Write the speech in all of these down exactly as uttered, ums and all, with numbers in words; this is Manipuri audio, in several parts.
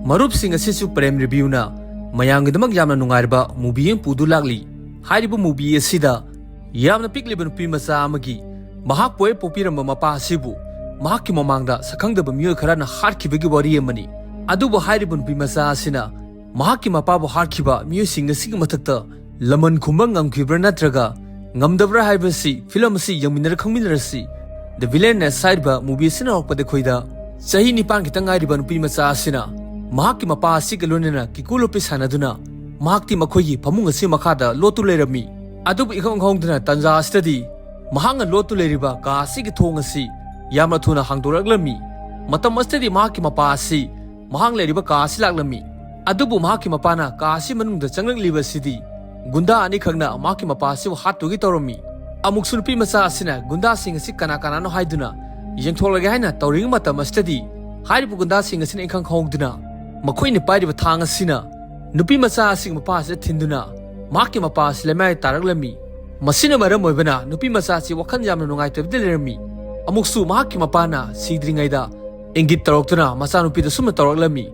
ꯃꯔꯨꯞꯁꯤꯡ, ꯑꯁꯤꯁꯨ ꯄ꯭ꯔꯦꯝ ꯔꯤꯚ꯭ꯌꯨꯅ ꯃꯌꯥꯝꯒꯤꯗꯃꯛ ꯌꯥꯝꯅ ꯅꯨꯡꯉꯥꯏꯔꯕ movie ꯑꯃ ꯄꯨꯗꯨ ꯂꯥꯛꯂꯤ꯫ ꯍꯥꯏꯔꯤꯕ movie ꯑꯁꯤꯗ ꯌꯥꯝꯅ ꯄꯤꯛꯂꯤꯕ ꯅꯨꯄꯤ ꯃꯆꯥ ꯑꯃꯒꯤ ꯃꯍꯥꯛꯄꯨ ꯍꯦꯛ ꯄꯣꯛꯄꯤꯔꯝꯕ ꯃꯄꯥ ꯑꯁꯤꯕꯨ ꯃꯍꯥꯛꯀꯤ ꯃꯃꯥꯡꯗ ꯁꯛꯈꯪꯗꯕ ꯃꯤꯑꯣꯏ ꯈꯔꯅ ꯍꯥꯠꯈꯤꯕꯒꯤ ꯋꯥꯔꯤ ꯑꯃꯅꯤ꯫ ꯑꯗꯨꯕꯨ ꯍꯥꯏꯔꯤꯕ ꯅꯨꯄꯤ ꯃꯆꯥ ꯑꯁꯤꯅ ꯃꯍꯥꯛꯀꯤ ꯃꯄꯥꯕꯨ ꯍꯥꯠꯈꯤꯕ ꯃꯤꯑꯣꯏꯁꯤꯡ ꯑꯁꯤꯒꯤ ꯃꯊꯛꯇ ꯂꯃꯟ ꯈꯨꯝꯕ ꯉꯝꯈꯤꯕ꯭ꯔꯥ ꯅꯠꯇ꯭ꯔꯒ ꯉꯝꯗꯕ꯭ꯔꯥ ꯍꯥꯏꯕꯁꯤ film ꯑꯁꯤ ꯌꯦꯡꯃꯤꯟꯅꯔ ꯈꯪꯃꯤꯟꯅꯔꯁꯤ꯫ The Villainess ꯍꯥꯏꯔꯤꯕ movie ꯑꯁꯤꯅ ꯍꯧꯔꯛꯄꯗ ꯑꯩꯈꯣꯏꯗ ꯆꯍꯤ ꯅꯤꯄꯥꯟ ꯈꯤꯇꯪ ꯉꯥꯏꯔꯤꯕ ꯅꯨꯄꯤ ꯃꯆꯥ ꯑꯁꯤꯅ ꯃꯍꯥꯛꯀꯤ ꯃꯄꯥ ꯑꯁꯤꯒ ꯂꯣꯏꯅꯅ ꯀꯤꯀꯨ ꯂꯣꯠꯄꯤ ꯁꯥꯟꯅꯗꯨꯅ ꯃꯍꯥꯛꯇꯤ ꯃꯈꯣꯏꯒꯤ ꯐꯃꯨꯡ ꯑꯁꯤ ꯃꯈꯥꯗ ꯂꯣꯠꯇꯨ ꯂꯩꯔꯝꯃꯤ꯫ ꯑꯗꯨꯕꯨ ꯏꯈꯪ ꯈꯪꯍꯧꯗꯅ ꯇꯥꯟꯖꯥ ꯑꯁꯤꯗꯗꯤ ꯃꯍꯥꯛꯅ ꯂꯣꯠꯇꯨ ꯂꯩꯔꯤꯕ ꯀꯥ ꯑꯁꯤꯒꯤ ꯊꯣꯡ ꯑꯁꯤ ꯌꯥꯝꯅ ꯊꯨꯅ ꯍꯥꯡꯗꯣꯔꯛꯂꯝꯃꯤ꯫ ꯃꯇꯝ ꯑꯁꯤꯗꯗꯤ ꯃꯍꯥꯛꯀꯤ ꯃꯄꯥ ꯑꯁꯤ ꯃꯍꯥꯛ ꯂꯩꯔꯤꯕ ꯀꯥ ꯑꯁꯤ ꯂꯥꯛꯂꯝꯃꯤ꯫ ꯑꯗꯨꯕꯨ ꯃꯍꯥꯛꯀꯤ ꯃꯄꯥꯅ ꯀꯥ ꯑꯁꯤ ꯃꯅꯨꯡꯗ ꯆꯪꯂꯛꯂꯤꯕ ꯑꯁꯤꯗꯤ ꯒꯨꯟꯗꯥ ꯑꯅꯤꯈꯛꯅ ꯃꯍꯥꯛꯀꯤ ꯃꯄꯥ ꯑꯁꯤꯕꯨ ꯍꯥꯠꯇꯨꯒꯤ ꯇꯧꯔꯝꯃꯤ꯫ ꯑꯃꯨꯛꯁꯨ ꯅꯨꯄꯤ ꯃꯆꯥ ꯑꯁꯤꯅ ꯒꯨꯟꯗꯥꯁꯤꯡ ꯑꯁꯤ ꯀꯅꯥ ꯀꯅꯥꯅꯣ ꯍꯥꯏꯗꯨꯅ ꯌꯦꯡꯊꯣꯛꯂꯒꯦ ꯍꯥꯏꯅ ꯇꯧꯔꯤꯉꯩ ꯃꯇꯝ ꯑꯁꯤꯗꯗꯤ ꯍꯥꯏꯔꯤꯕ ꯒꯨꯟꯗꯥꯁꯤꯡ ꯑꯁꯤꯅ ꯏꯈꯪ ꯈꯪꯍꯧꯗꯨꯅ ꯃꯈꯣꯏꯅ ꯄꯥꯏꯔꯤꯕ ꯊꯥꯡ ꯑꯁꯤꯅ ꯅꯨꯄꯤ ꯃꯆꯥ ꯑꯁꯤꯒꯤ ꯃꯄꯥ ꯑꯁꯤꯗ ꯊꯤꯟꯗꯨꯅ ꯃꯍꯥꯛꯀꯤ ꯃꯄꯥ ꯑꯁꯤ ꯂꯩꯃꯥꯏ ꯇꯥꯔꯛꯂꯝꯃꯤ꯫ ꯃꯁꯤꯅ ꯃꯔꯝ ꯑꯣꯏꯕꯅ ꯅꯨꯄꯤ ꯃꯆꯥ ꯑꯁꯤ ꯋꯥꯈꯜ ꯌꯥꯝꯅ ꯅꯨꯡꯉꯥꯏꯇꯕꯗ ꯂꯩꯔꯝꯃꯤ꯫ ꯑꯃꯨꯛꯁꯨ ꯃꯍꯥꯛꯀꯤ ꯃꯄꯥꯅ ꯁꯤꯗ꯭ꯔꯤꯉꯩꯗ ꯏꯪꯒꯤꯠ ꯇꯧꯔꯛꯇꯨꯅ ꯃꯆꯥꯅꯨꯄꯤꯗ ꯁꯨꯝꯅ ꯇꯧꯔꯛꯂꯝꯃꯤ,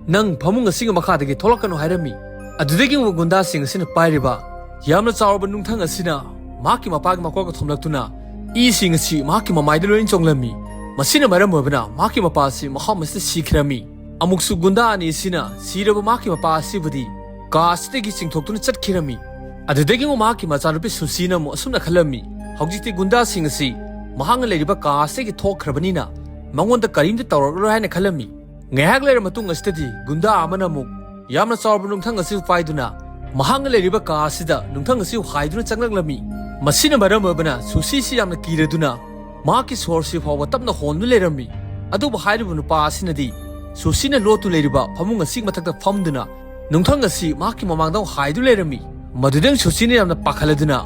"ꯅꯪ ꯐꯃꯨꯡ ꯑꯁꯤꯒꯤ ꯃꯈꯥꯗꯒꯤ ꯊꯣꯛꯂꯛꯀꯅꯨ" ꯍꯥꯏꯔꯝꯃꯤ꯫ ꯑꯗꯨꯗꯒꯤ ꯑꯃꯨꯛ ꯒꯨꯟꯗꯥꯁꯤꯡ ꯑꯁꯤꯅ ꯄꯥꯏꯔꯤꯕ ꯌꯥꯝꯅ ꯆꯥꯎꯔꯕ ꯅꯨꯡꯊꯪ ꯑꯁꯤꯅ ꯃꯍꯥꯛꯀꯤ ꯃꯄꯥꯒꯤ ꯃꯀꯣꯛꯇ ꯊꯣꯝꯂꯛꯇꯨꯅ ꯏꯁꯤꯡ ꯑꯁꯤ ꯃꯍꯥꯛꯀꯤ ꯃꯃꯥꯏꯗ ꯂꯣꯏꯅ ꯆꯣꯡꯂꯝꯃꯤ꯫ ꯃꯁꯤꯅ ꯃꯔꯝ ꯑꯣꯏꯕꯅ ꯃꯍꯥꯛꯀꯤ ꯃꯄꯥ ꯑꯁꯤ ꯃꯐꯝ ꯑꯁꯤꯗ ꯁꯤꯈꯤꯔꯝꯃꯤ꯫ ꯑꯃꯨꯛꯁꯨ ꯒꯨꯟꯗꯥ ꯑꯅꯤ ꯑꯁꯤꯅ ꯁꯤꯔꯕ ꯃꯍꯥꯛꯀꯤ ꯃꯄꯥ ꯑꯁꯤꯕꯨꯗꯤ ꯀꯥ ꯑꯁꯤꯗꯒꯤ ꯆꯤꯡꯊꯣꯛꯇꯨꯅ ꯆꯠꯈꯤꯔꯝꯃꯤ꯫ ꯑꯗꯨꯗꯒꯤ ꯑꯃꯨꯛ ꯃꯍꯥꯛꯀꯤ ꯃꯆꯥꯅꯨꯄꯤ ꯁꯨꯁꯤꯅ ꯑꯃꯨꯛ ꯑꯁꯨꯝꯅ ꯈꯜꯂꯝꯃꯤ, "ꯍꯧꯖꯤꯛꯇꯤ ꯒꯨꯟꯗꯥꯁꯤꯡ ꯑꯁꯤ ꯃꯍꯥꯛꯅ ꯂꯩꯔꯤꯕ ꯀꯥ ꯑꯁꯤꯗꯒꯤ ꯊꯣꯛꯈ꯭ꯔꯕꯅꯤꯅ ꯃꯉꯣꯟꯗ ꯀꯔꯤꯝꯇ ꯇꯧꯔꯛꯂꯔꯣꯏ" ꯍꯥꯏꯅ ꯈꯜꯂꯝꯃꯤ꯫ ꯉꯥꯏꯍꯥꯛ ꯂꯩꯔ ꯃꯇꯨꯡ ꯑꯁꯤꯗꯗꯤ ꯒꯨꯟꯗꯥ ꯑꯃꯅ ꯑꯃꯨꯛ ꯌꯥꯝꯅ ꯆꯥꯎꯔꯕ ꯅꯨꯡꯊꯪ ꯑꯁꯤꯕꯨ ꯄꯥꯏꯗꯨꯅ ꯃꯍꯥꯛꯅ ꯂꯩꯔꯤꯕ ꯀꯥ ꯑꯁꯤꯗ ꯅꯨꯡꯊꯪ ꯑꯁꯤꯕꯨ ꯍꯥꯏꯗꯨꯅ ꯆꯪꯂꯛꯂꯝꯃꯤ꯫ ꯃꯁꯤꯅ ꯃꯔꯝ ꯑꯣꯏꯕꯅ ꯁꯨꯁꯤꯁꯤ ꯌꯥꯝꯅ ꯀꯤꯔꯗꯨꯅ ꯃꯍꯥꯛꯀꯤ ꯁꯣꯔꯁꯤ ꯐꯥꯎꯕ ꯇꯞꯅ ꯍꯣꯟꯗꯨꯅ ꯂꯩꯔꯝꯃꯤ꯫ ꯑꯗꯨꯕꯨ ꯍꯥꯏꯔꯤꯕ ꯅꯨꯄꯥ ꯑꯁꯤꯅꯗꯤ ꯁꯨꯁꯤꯅ ꯂꯣꯠꯇꯨ ꯂꯩꯔꯤꯕ ꯐꯃꯨꯡ ꯑꯁꯤꯒꯤ ꯃꯊꯛꯇ ꯐꯝꯗꯨꯅ ꯅꯨꯡꯊꯪ ꯑꯁꯤ ꯃꯍꯥꯛꯀꯤ ꯃꯃꯥꯡꯗ ꯍꯥꯏꯗꯨꯅ ꯂꯩꯔꯝꯃꯤ꯫ ꯃꯗꯨꯗꯪ ꯁꯨꯁꯤꯅ ꯌꯥꯝꯅ ꯄꯥꯈꯠꯂꯗꯨꯅ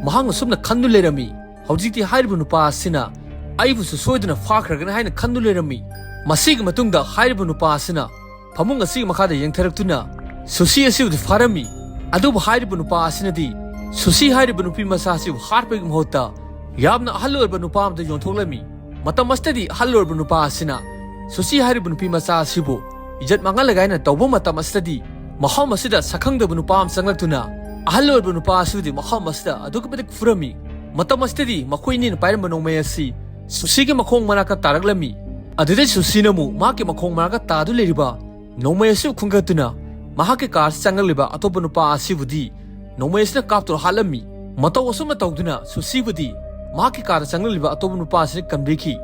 ꯃꯍꯥꯛꯅ ꯁꯨꯝꯅ ꯈꯟꯗꯨꯅ ꯂꯩꯔꯝꯃꯤ, "ꯍꯧꯖꯤꯛꯇꯤ ꯍꯥꯏꯔꯤꯕ ꯅꯨꯄꯥ ꯑꯁꯤꯅ ꯑꯩꯕꯨꯁꯨ ꯁꯣꯏꯗꯅ ꯐꯥꯈ꯭ꯔꯒꯅꯤ" ꯍꯥꯏꯅ ꯈꯟꯗꯨꯅ ꯂꯩꯔꯝꯃꯤ꯫ ꯃꯁꯤꯒꯤ ꯃꯇꯨꯡꯗ ꯍꯥꯏꯔꯤꯕ ꯅꯨꯄꯥ ꯑꯁꯤꯅ ꯐꯃꯨꯡ ꯑꯁꯤꯒꯤ ꯃꯈꯥꯗ ꯌꯦꯡꯊꯔꯛꯇꯨꯅ ꯁꯨꯁꯤ ꯑꯁꯤꯕꯨꯗꯤ ꯐꯥꯔꯝꯃꯤ꯫ ꯑꯗꯨꯕꯨ ꯍꯥꯏꯔꯤꯕ ꯅꯨꯄꯥ ꯑꯁꯤꯅꯗꯤ ꯁꯨꯁꯤ ꯍꯥꯏꯔꯤꯕ ꯅꯨꯄꯤ ꯃꯆꯥ ꯑꯁꯤꯕꯨ ꯍꯥꯠꯄꯒꯤ ꯃꯍꯨꯠꯇ ꯌꯥꯝꯅ ꯑꯍꯜ ꯑꯣꯏꯔꯕ ꯅꯨꯄꯥ ꯑꯃꯗ ꯌꯣꯟꯊꯣꯛꯂꯝꯃꯤ꯫ ꯃꯇꯝ ꯑꯁꯤꯗꯗꯤ ꯑꯍꯜ ꯑꯣꯏꯔꯕ ꯅꯨꯄꯥ ꯑꯁꯤꯅ ꯁꯨꯁꯤ ꯍꯥꯏꯔꯤꯕ ꯅꯨꯄꯤ ꯃꯆꯥ ꯑꯁꯤꯕꯨ ꯏꯖꯠ ꯃꯥꯡꯍꯜꯂꯒ ꯍꯥꯏꯅ ꯇꯧꯕ ꯃꯇꯝ ꯑꯁꯤꯗꯗꯤ ꯃꯐꯝ ꯑꯁꯤꯗ ꯁꯛꯈꯪꯗꯕ ꯅꯨꯄꯥ ꯑꯃ ꯆꯪꯂꯛꯇꯨꯅ ꯑꯍꯜ ꯑꯣꯏꯔꯕ ꯅꯨꯄꯥ ꯑꯁꯤꯕꯨꯗꯤ ꯃꯐꯝ ꯑꯁꯤꯗ ꯑꯗꯨꯛꯀꯤ ꯃꯇꯤꯛ ꯐꯨꯔꯝꯃꯤ꯫ ꯃꯇꯝ ꯑꯁꯤꯗꯗꯤ ꯃꯈꯣꯏ ꯑꯅꯤꯅ ꯄꯥꯏꯔꯝꯕ ꯅꯣꯡꯃꯩ ꯑꯁꯤ ꯁꯨꯁꯤꯒꯤ ꯃꯈꯣꯡ ꯃꯅꯥꯛꯇ ꯇꯥꯔꯛꯂꯝꯃꯤ꯫ ꯑꯗꯨꯗꯩ ꯁꯨꯁꯤꯅ ꯑꯃꯨꯛ ꯃꯍꯥꯛꯀꯤ ꯃꯈꯣꯡ ꯃꯅꯥꯛꯇ ꯇꯥꯗꯨꯅ ꯂꯩꯔꯤꯕ ꯅꯣꯡꯃꯩ ꯑꯁꯤꯕꯨ ꯈꯨꯟꯒꯠꯇꯨꯅ ꯃꯍꯥꯛꯀꯤ ꯀꯥꯔ ꯑꯁꯤ ꯆꯪꯂꯛꯂꯤꯕ ꯑꯇꯣꯞꯄ ꯅꯨꯄꯥ ꯑꯁꯤꯕꯨꯗꯤ ꯅꯣꯡꯃꯩ ꯑꯁꯤꯅ ꯀꯥꯞꯇꯨꯅ ꯍꯥꯠꯂꯝꯃꯤ꯫ ꯃꯇꯧ ꯑꯁꯨꯝꯅ ꯇꯧꯗꯨꯅ ꯁꯨꯁꯤꯕꯨꯗꯤ ꯃꯍꯥꯛꯀꯤ ꯀꯥꯔꯗ ꯆꯪꯂꯛꯂꯤꯕ ꯑꯇꯣꯞꯄ ꯅꯨꯄꯥ ꯑꯁꯤꯅ ꯀꯟꯕꯤꯈꯤ꯫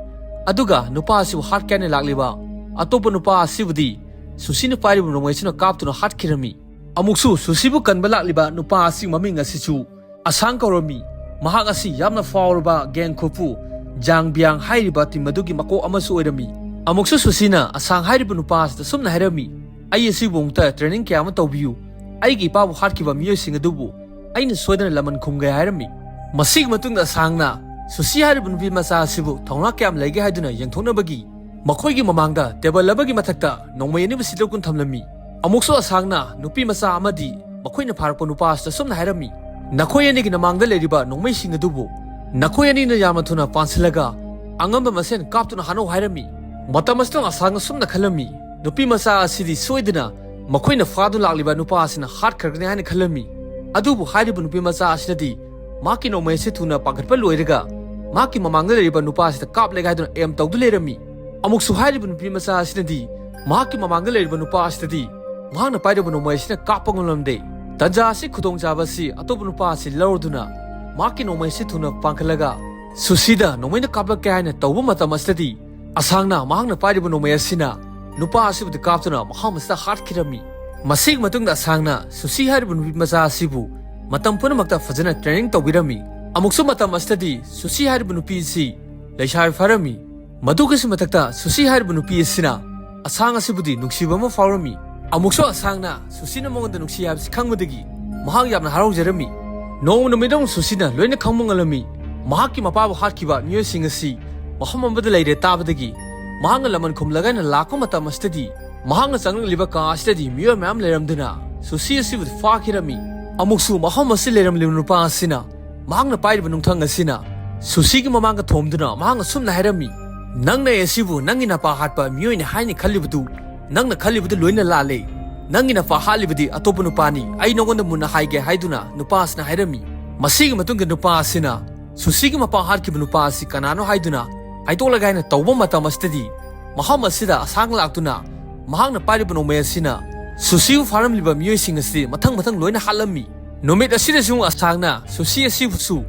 ꯑꯗꯨꯒ ꯅꯨꯄꯥ ꯑꯁꯤꯕꯨ ꯍꯥꯠꯀꯦ ꯍꯥꯏꯅ ꯂꯥꯛꯂꯤꯕ ꯑꯇꯣꯞꯄ ꯅꯨꯄꯥ ꯑꯁꯤꯕꯨꯗꯤ ꯁꯨꯁꯤꯅ ꯄꯥꯏꯔꯤꯕ ꯅꯣꯡꯃꯩ ꯑꯁꯤꯅ ꯀꯥꯞꯇꯨꯅ ꯍꯥꯠꯈꯤꯔꯝꯃꯤ꯫ ꯑꯃꯨꯛꯁꯨ ꯁꯨꯁꯤꯕꯨ ꯀꯟꯕ ꯂꯥꯛꯂꯤꯕ ꯅꯨꯄꯥ ꯑꯁꯤ ꯃꯃꯤꯡ ꯑꯁꯤꯁꯨ ꯑꯁꯥꯡ ꯀꯧꯔꯝꯃꯤ꯫ ꯃꯍꯥꯛ ꯑꯁꯤ ꯌꯥꯝꯅ ꯐꯥꯎꯔꯕ ꯒꯦꯡ ꯈꯨꯄꯨ ꯖꯥꯡ ꯕꯤꯌꯥꯡ ꯍꯥꯏꯔꯤꯕ ꯇꯤꯝ ꯑꯗꯨꯒꯤ ꯃꯀꯣꯛ ꯑꯃꯁꯨ ꯑꯣꯏꯔꯝꯃꯤ꯫ ꯑꯃꯨꯛꯁꯨ ꯁꯨꯁꯤꯅ ꯑꯁꯥꯡ ꯍꯥꯏꯔꯤꯕ ꯅꯨꯄꯥ ꯑꯁꯤꯗ ꯁꯨꯝꯅ ꯍꯥꯏꯔꯝꯃꯤ, "ꯑꯩ ꯑꯁꯤꯕꯨ ꯑꯃꯨꯛꯇ ꯇ꯭ꯔꯦꯅꯤꯡ ꯀꯌꯥ ꯑꯃ ꯇꯧꯕꯤꯌꯨ꯫ ꯑꯩꯒꯤ ꯏꯄꯥꯕꯨ ꯍꯥꯠꯈꯤꯕ ꯃꯤꯑꯣꯏꯁꯤꯡ ꯑꯗꯨꯕꯨ ꯑꯩꯅ ꯁꯣꯏꯗꯅ ꯂꯃꯟ ꯈꯨꯝꯒꯦ" ꯍꯥꯏꯔꯝꯃꯤ꯫ ꯃꯁꯤꯒꯤ ꯃꯇꯨꯡꯗ ꯑꯁꯥꯡꯅ ꯁꯨꯁꯤ ꯍꯥꯏꯔꯤꯕ ꯅꯨꯄꯤ ꯃꯆꯥ ꯑꯁꯤꯕꯨ ꯊꯧꯅꯥ ꯀꯌꯥꯝ ꯂꯩꯒꯦ ꯍꯥꯏꯗꯨꯅ ꯌꯦꯡꯊꯣꯛꯅꯕꯒꯤ ꯃꯈꯣꯏꯒꯤ ꯃꯃꯥꯡꯗ ꯇꯦꯕꯜ ꯑꯃꯒꯤ ꯃꯊꯛꯇ ꯅꯣꯡꯃꯩ ꯑꯅꯤꯕꯨ ꯁꯤꯗꯣꯛꯇꯨꯅ ꯊꯝꯂꯝꯃꯤ꯫ ꯑꯃꯨꯛꯁꯨ ꯑꯁꯥꯡꯅ ꯅꯨꯄꯤ ꯃꯆꯥ ꯑꯃꯗꯤ ꯃꯈꯣꯏꯅ ꯐꯥꯔꯛꯄ ꯅꯨꯄꯥ ꯑꯁꯤꯗ ꯁꯨꯝꯅ ꯍꯥꯏꯔꯝꯃꯤ, "ꯅꯈꯣꯏ ꯑꯅꯤꯒꯤ ꯅꯃꯥꯡꯗ ꯂꯩꯔꯤꯕ ꯅꯣꯡꯃꯩꯁꯤꯡ ꯑꯗꯨꯕꯨ ꯅꯈꯣꯏ ꯑꯅꯤꯅ ꯌꯥꯝꯅ ꯊꯨꯅ ꯄꯥꯟꯁꯤꯜꯂꯒ ꯑꯉꯝꯕ ꯃꯁꯦꯟ ꯀꯥꯞꯇꯨꯅ ꯍꯥꯠꯅꯧ" ꯍꯥꯏꯔꯝꯃꯤ꯫ ꯃꯇꯝ ꯑꯁꯤꯗ ꯑꯁꯥꯡꯅ ꯁꯨꯝꯅ ꯈꯜꯂꯝꯃꯤ, ꯅꯨꯄꯤ ꯃꯆꯥ ꯑꯁꯤꯗꯤ ꯁꯣꯏꯗꯅ ꯃꯈꯣꯏꯅ ꯐꯥꯗꯨꯅ ꯂꯥꯛꯂꯤꯕ ꯅꯨꯄꯥ ꯑꯁꯤꯅ ꯍꯥꯠꯈ꯭ꯔꯒꯅꯤ ꯍꯥꯏꯅ ꯈꯜꯂꯝꯃꯤ꯫ ꯑꯗꯨꯕꯨ ꯍꯥꯏꯔꯤꯕ ꯅꯨꯄꯤ ꯃꯆꯥ ꯑꯁꯤꯅꯗꯤ ꯃꯍꯥꯛꯀꯤ ꯅꯣꯡꯃꯩ ꯑꯁꯤ ꯊꯨꯅ ꯄꯥꯈꯠꯄ ꯂꯣꯏꯔꯒ ꯃꯍꯥꯛꯀꯤ ꯃꯃꯥꯡꯗ ꯂꯩꯔꯤꯕ ꯅꯨꯄꯥ ꯑꯁꯤꯗ ꯀꯥꯞꯂꯒꯦ ꯍꯥꯏꯗꯨꯅ ꯑꯦꯝ ꯇꯧꯗꯨꯅ ꯂꯩꯔꯝꯃꯤ꯫ ꯑꯃꯨꯛꯁꯨ ꯍꯥꯏꯔꯤꯕ ꯅꯨꯄꯤ ꯃꯆꯥ ꯑꯁꯤꯅꯗꯤ ꯃꯍꯥꯛꯀꯤ ꯃꯃꯥꯡꯗ ꯂꯩꯔꯤꯕ ꯅꯨꯄꯥ ꯑꯁꯤꯗꯗꯤ ꯃꯍꯥꯛꯅ ꯄꯥꯏꯔꯤꯕ ꯅꯣꯡꯃꯩ ꯑꯁꯤꯅ ꯀꯥꯞꯄ ꯉꯝꯂꯝꯗꯦ꯫ ꯇꯟꯖꯥ ꯑꯁꯤ ꯈꯨꯗꯣꯡꯆꯥꯕ ꯑꯁꯤ ꯑꯇꯣꯞꯄ ꯅꯨꯄꯥ ꯑꯁꯤ ꯂꯧꯔꯗꯨꯅ ꯃꯍꯥꯛꯀꯤ ꯅꯣꯡꯃꯩ ꯑꯁꯤ ꯊꯨꯅ ꯄꯥꯡꯈꯠꯂꯒ ꯁꯨꯁꯤꯗ ꯅꯣꯡꯃꯩꯅ ꯀꯥꯞꯂꯛꯀꯦ ꯍꯥꯏꯅ ꯇꯧꯕ ꯃꯇꯝ ꯑꯁꯤꯗꯗꯤ ꯑꯁꯥꯡꯅ ꯃꯍꯥꯛꯅ ꯄꯥꯏꯔꯤꯕ ꯅꯣꯡꯃꯩ ꯑꯁꯤꯅ ꯅꯨꯄꯥ ꯑꯁꯤꯕꯨꯗꯤ ꯀꯥꯞꯇꯨꯅ ꯃꯐꯝ ꯑꯁꯤꯗ ꯍꯥꯠꯈꯤꯔꯝꯃꯤ꯫ ꯃꯁꯤꯒꯤ ꯃꯇꯨꯡꯗ ꯑꯁꯥꯡꯅ ꯁꯨꯁꯤ ꯍꯥꯏꯔꯤꯕ ꯅꯨꯄꯤ ꯃꯆꯥ ꯑꯁꯤꯕꯨ ꯃꯇꯝ ꯄꯨꯝꯅꯃꯛꯇ ꯐꯖꯅ ꯇ꯭ꯔꯦꯅꯤꯡ ꯇꯧꯕꯤꯔꯝꯃꯤ꯫ ꯑꯃꯨꯛꯁꯨ ꯃꯇꯝ ꯑꯁꯤꯗꯗꯤ ꯁꯨꯁꯤ ꯍꯥꯏꯔꯤꯕ ꯅꯨꯄꯤ ꯑꯁꯤ ꯂꯩꯁꯥꯕꯤ ꯐꯥꯔꯝꯃꯤ꯫ ꯃꯗꯨꯒꯤꯁꯨ ꯃꯊꯛꯇ ꯁꯨꯁꯤ ꯍꯥꯏꯔꯤꯕ ꯅꯨꯄꯤ ꯑꯁꯤꯅ ꯑꯁꯥꯡ ꯑꯁꯤꯕꯨꯗꯤ ꯅꯨꯡꯁꯤꯕ ꯑꯃ ꯐꯥꯎꯔꯝꯃꯤ꯫ ꯑꯃꯨꯛꯁꯨ ꯑꯁꯥꯡꯅ ꯁꯨꯁꯤꯅ ꯃꯉꯣꯟꯗ ꯅꯨꯡꯁꯤ ꯍꯥꯏꯕꯁꯤ ꯈꯪꯕꯗꯒꯤ ꯃꯍꯥꯛ ꯌꯥꯝꯅ ꯍꯔꯥꯎꯖꯔꯝꯃꯤ꯫ ꯅꯣꯡꯃ ꯅꯨꯃꯤꯠ ꯑꯃ ꯁꯨꯁꯤꯅ ꯂꯣꯏꯅ ꯈꯪꯕ ꯉꯝꯂꯝꯃꯤ꯫ ꯃꯍꯥꯛꯀꯤ ꯃꯄꯥꯕꯨ ꯍꯥꯠꯈꯤꯕ ꯃꯤꯑꯣꯏꯁꯤꯡ ꯑꯁꯤ ꯃꯐꯝ ꯑꯃꯗ ꯂꯩꯔꯦ ꯇꯥꯕꯗꯒꯤ ꯃꯍꯥꯛꯅ ꯂꯃꯟ ꯈꯨꯝꯂꯒ ꯍꯥꯏꯅ ꯂꯥꯛꯄ ꯃꯇꯝ ꯑꯁꯤꯗꯗꯤ ꯃꯍꯥꯛꯅ ꯆꯪꯂꯛꯂꯤꯕ ꯀꯥ ꯑꯁꯤꯗꯗꯤ ꯃꯤꯑꯣꯏ ꯃꯌꯥꯝ ꯂꯩꯔꯝꯗꯨꯅ ꯁꯨꯁꯤ ꯑꯁꯤꯕꯨ ꯐꯥꯈꯤꯔꯝꯃꯤ꯫ ꯑꯃꯨꯛꯁꯨ ꯃꯐꯝ ꯑꯁꯤ ꯂꯩꯔꯝꯂꯤꯕ ꯅꯨꯄꯥ ꯑꯁꯤꯅ ꯃꯍꯥꯛꯅ ꯄꯥꯏꯔꯤꯕ ꯅꯨꯡꯊꯪ ꯑꯁꯤꯅ ꯁꯨꯁꯤꯒꯤ ꯃꯃꯥꯡꯗ ꯊꯣꯝꯗꯨꯅ ꯃꯍꯥꯛꯅ ꯁꯨꯝꯅ ꯍꯥꯏꯔꯝꯃꯤ, "ꯅꯪꯅ ꯑꯩ ꯑꯁꯤꯕꯨ ꯅꯪꯒꯤ ꯅꯄꯥ ꯍꯥꯠꯄ ꯃꯤꯑꯣꯏꯅꯤ ꯍꯥꯏꯅ ꯈꯜꯂꯤꯕꯗꯨ "ꯅꯪꯅ ꯈꯜꯂꯤꯕꯗꯨ ꯂꯣꯏꯅ ꯂꯥꯜꯂꯦ꯫ ꯅꯪꯒꯤ ꯅꯄꯥ ꯍꯥꯠꯂꯤꯕꯗꯤ ꯑꯇꯣꯞꯄ ꯅꯨꯄꯥꯅꯤ꯫ ꯑꯩ ꯅꯉꯣꯟꯗ ꯃꯨꯟꯅ ꯍꯥꯏꯒꯦ" ꯍꯥꯏꯗꯨꯅ ꯅꯨꯄꯥ ꯑꯁꯤꯅ ꯍꯥꯏꯔꯝꯃꯤ꯫ ꯃꯁꯤꯒꯤ ꯃꯇꯨꯡꯗ ꯅꯨꯄꯥ ꯑꯁꯤꯅ ꯁꯨꯁꯤꯒꯤ ꯃꯄꯥ ꯍꯥꯠꯈꯤꯕ ꯅꯨꯄꯥ ꯑꯁꯤ ꯀꯅꯥꯅꯣ ꯍꯥꯏꯗꯨꯅ ꯍꯥꯏꯗꯣꯛꯂꯒꯦ ꯍꯥꯏꯅ ꯇꯧꯕ ꯃꯇꯝ ꯑꯁꯤꯗꯗꯤ, ꯃꯐꯝ ꯑꯁꯤꯗ ꯑꯁꯥꯡ ꯂꯥꯛꯇꯨꯅ ꯃꯍꯥꯛꯅ ꯄꯥꯏꯔꯤꯕ ꯅꯣꯡꯃꯩ ꯑꯁꯤꯅ ꯁꯨꯁꯤꯕꯨ ꯐꯥꯔꯝꯂꯤꯕ ꯃꯤꯑꯣꯏꯁꯤꯡ ꯑꯁꯤ ꯃꯊꯪ ꯃꯊꯪ ꯂꯣꯏꯅ ꯍꯥꯠꯂꯝꯃꯤ꯫ ꯅꯨꯃꯤꯠ ꯑꯁꯤꯗꯁꯨ ꯑꯁꯥꯡꯅ ꯁꯨꯁꯤ ꯑꯁꯤꯕꯨꯁꯨ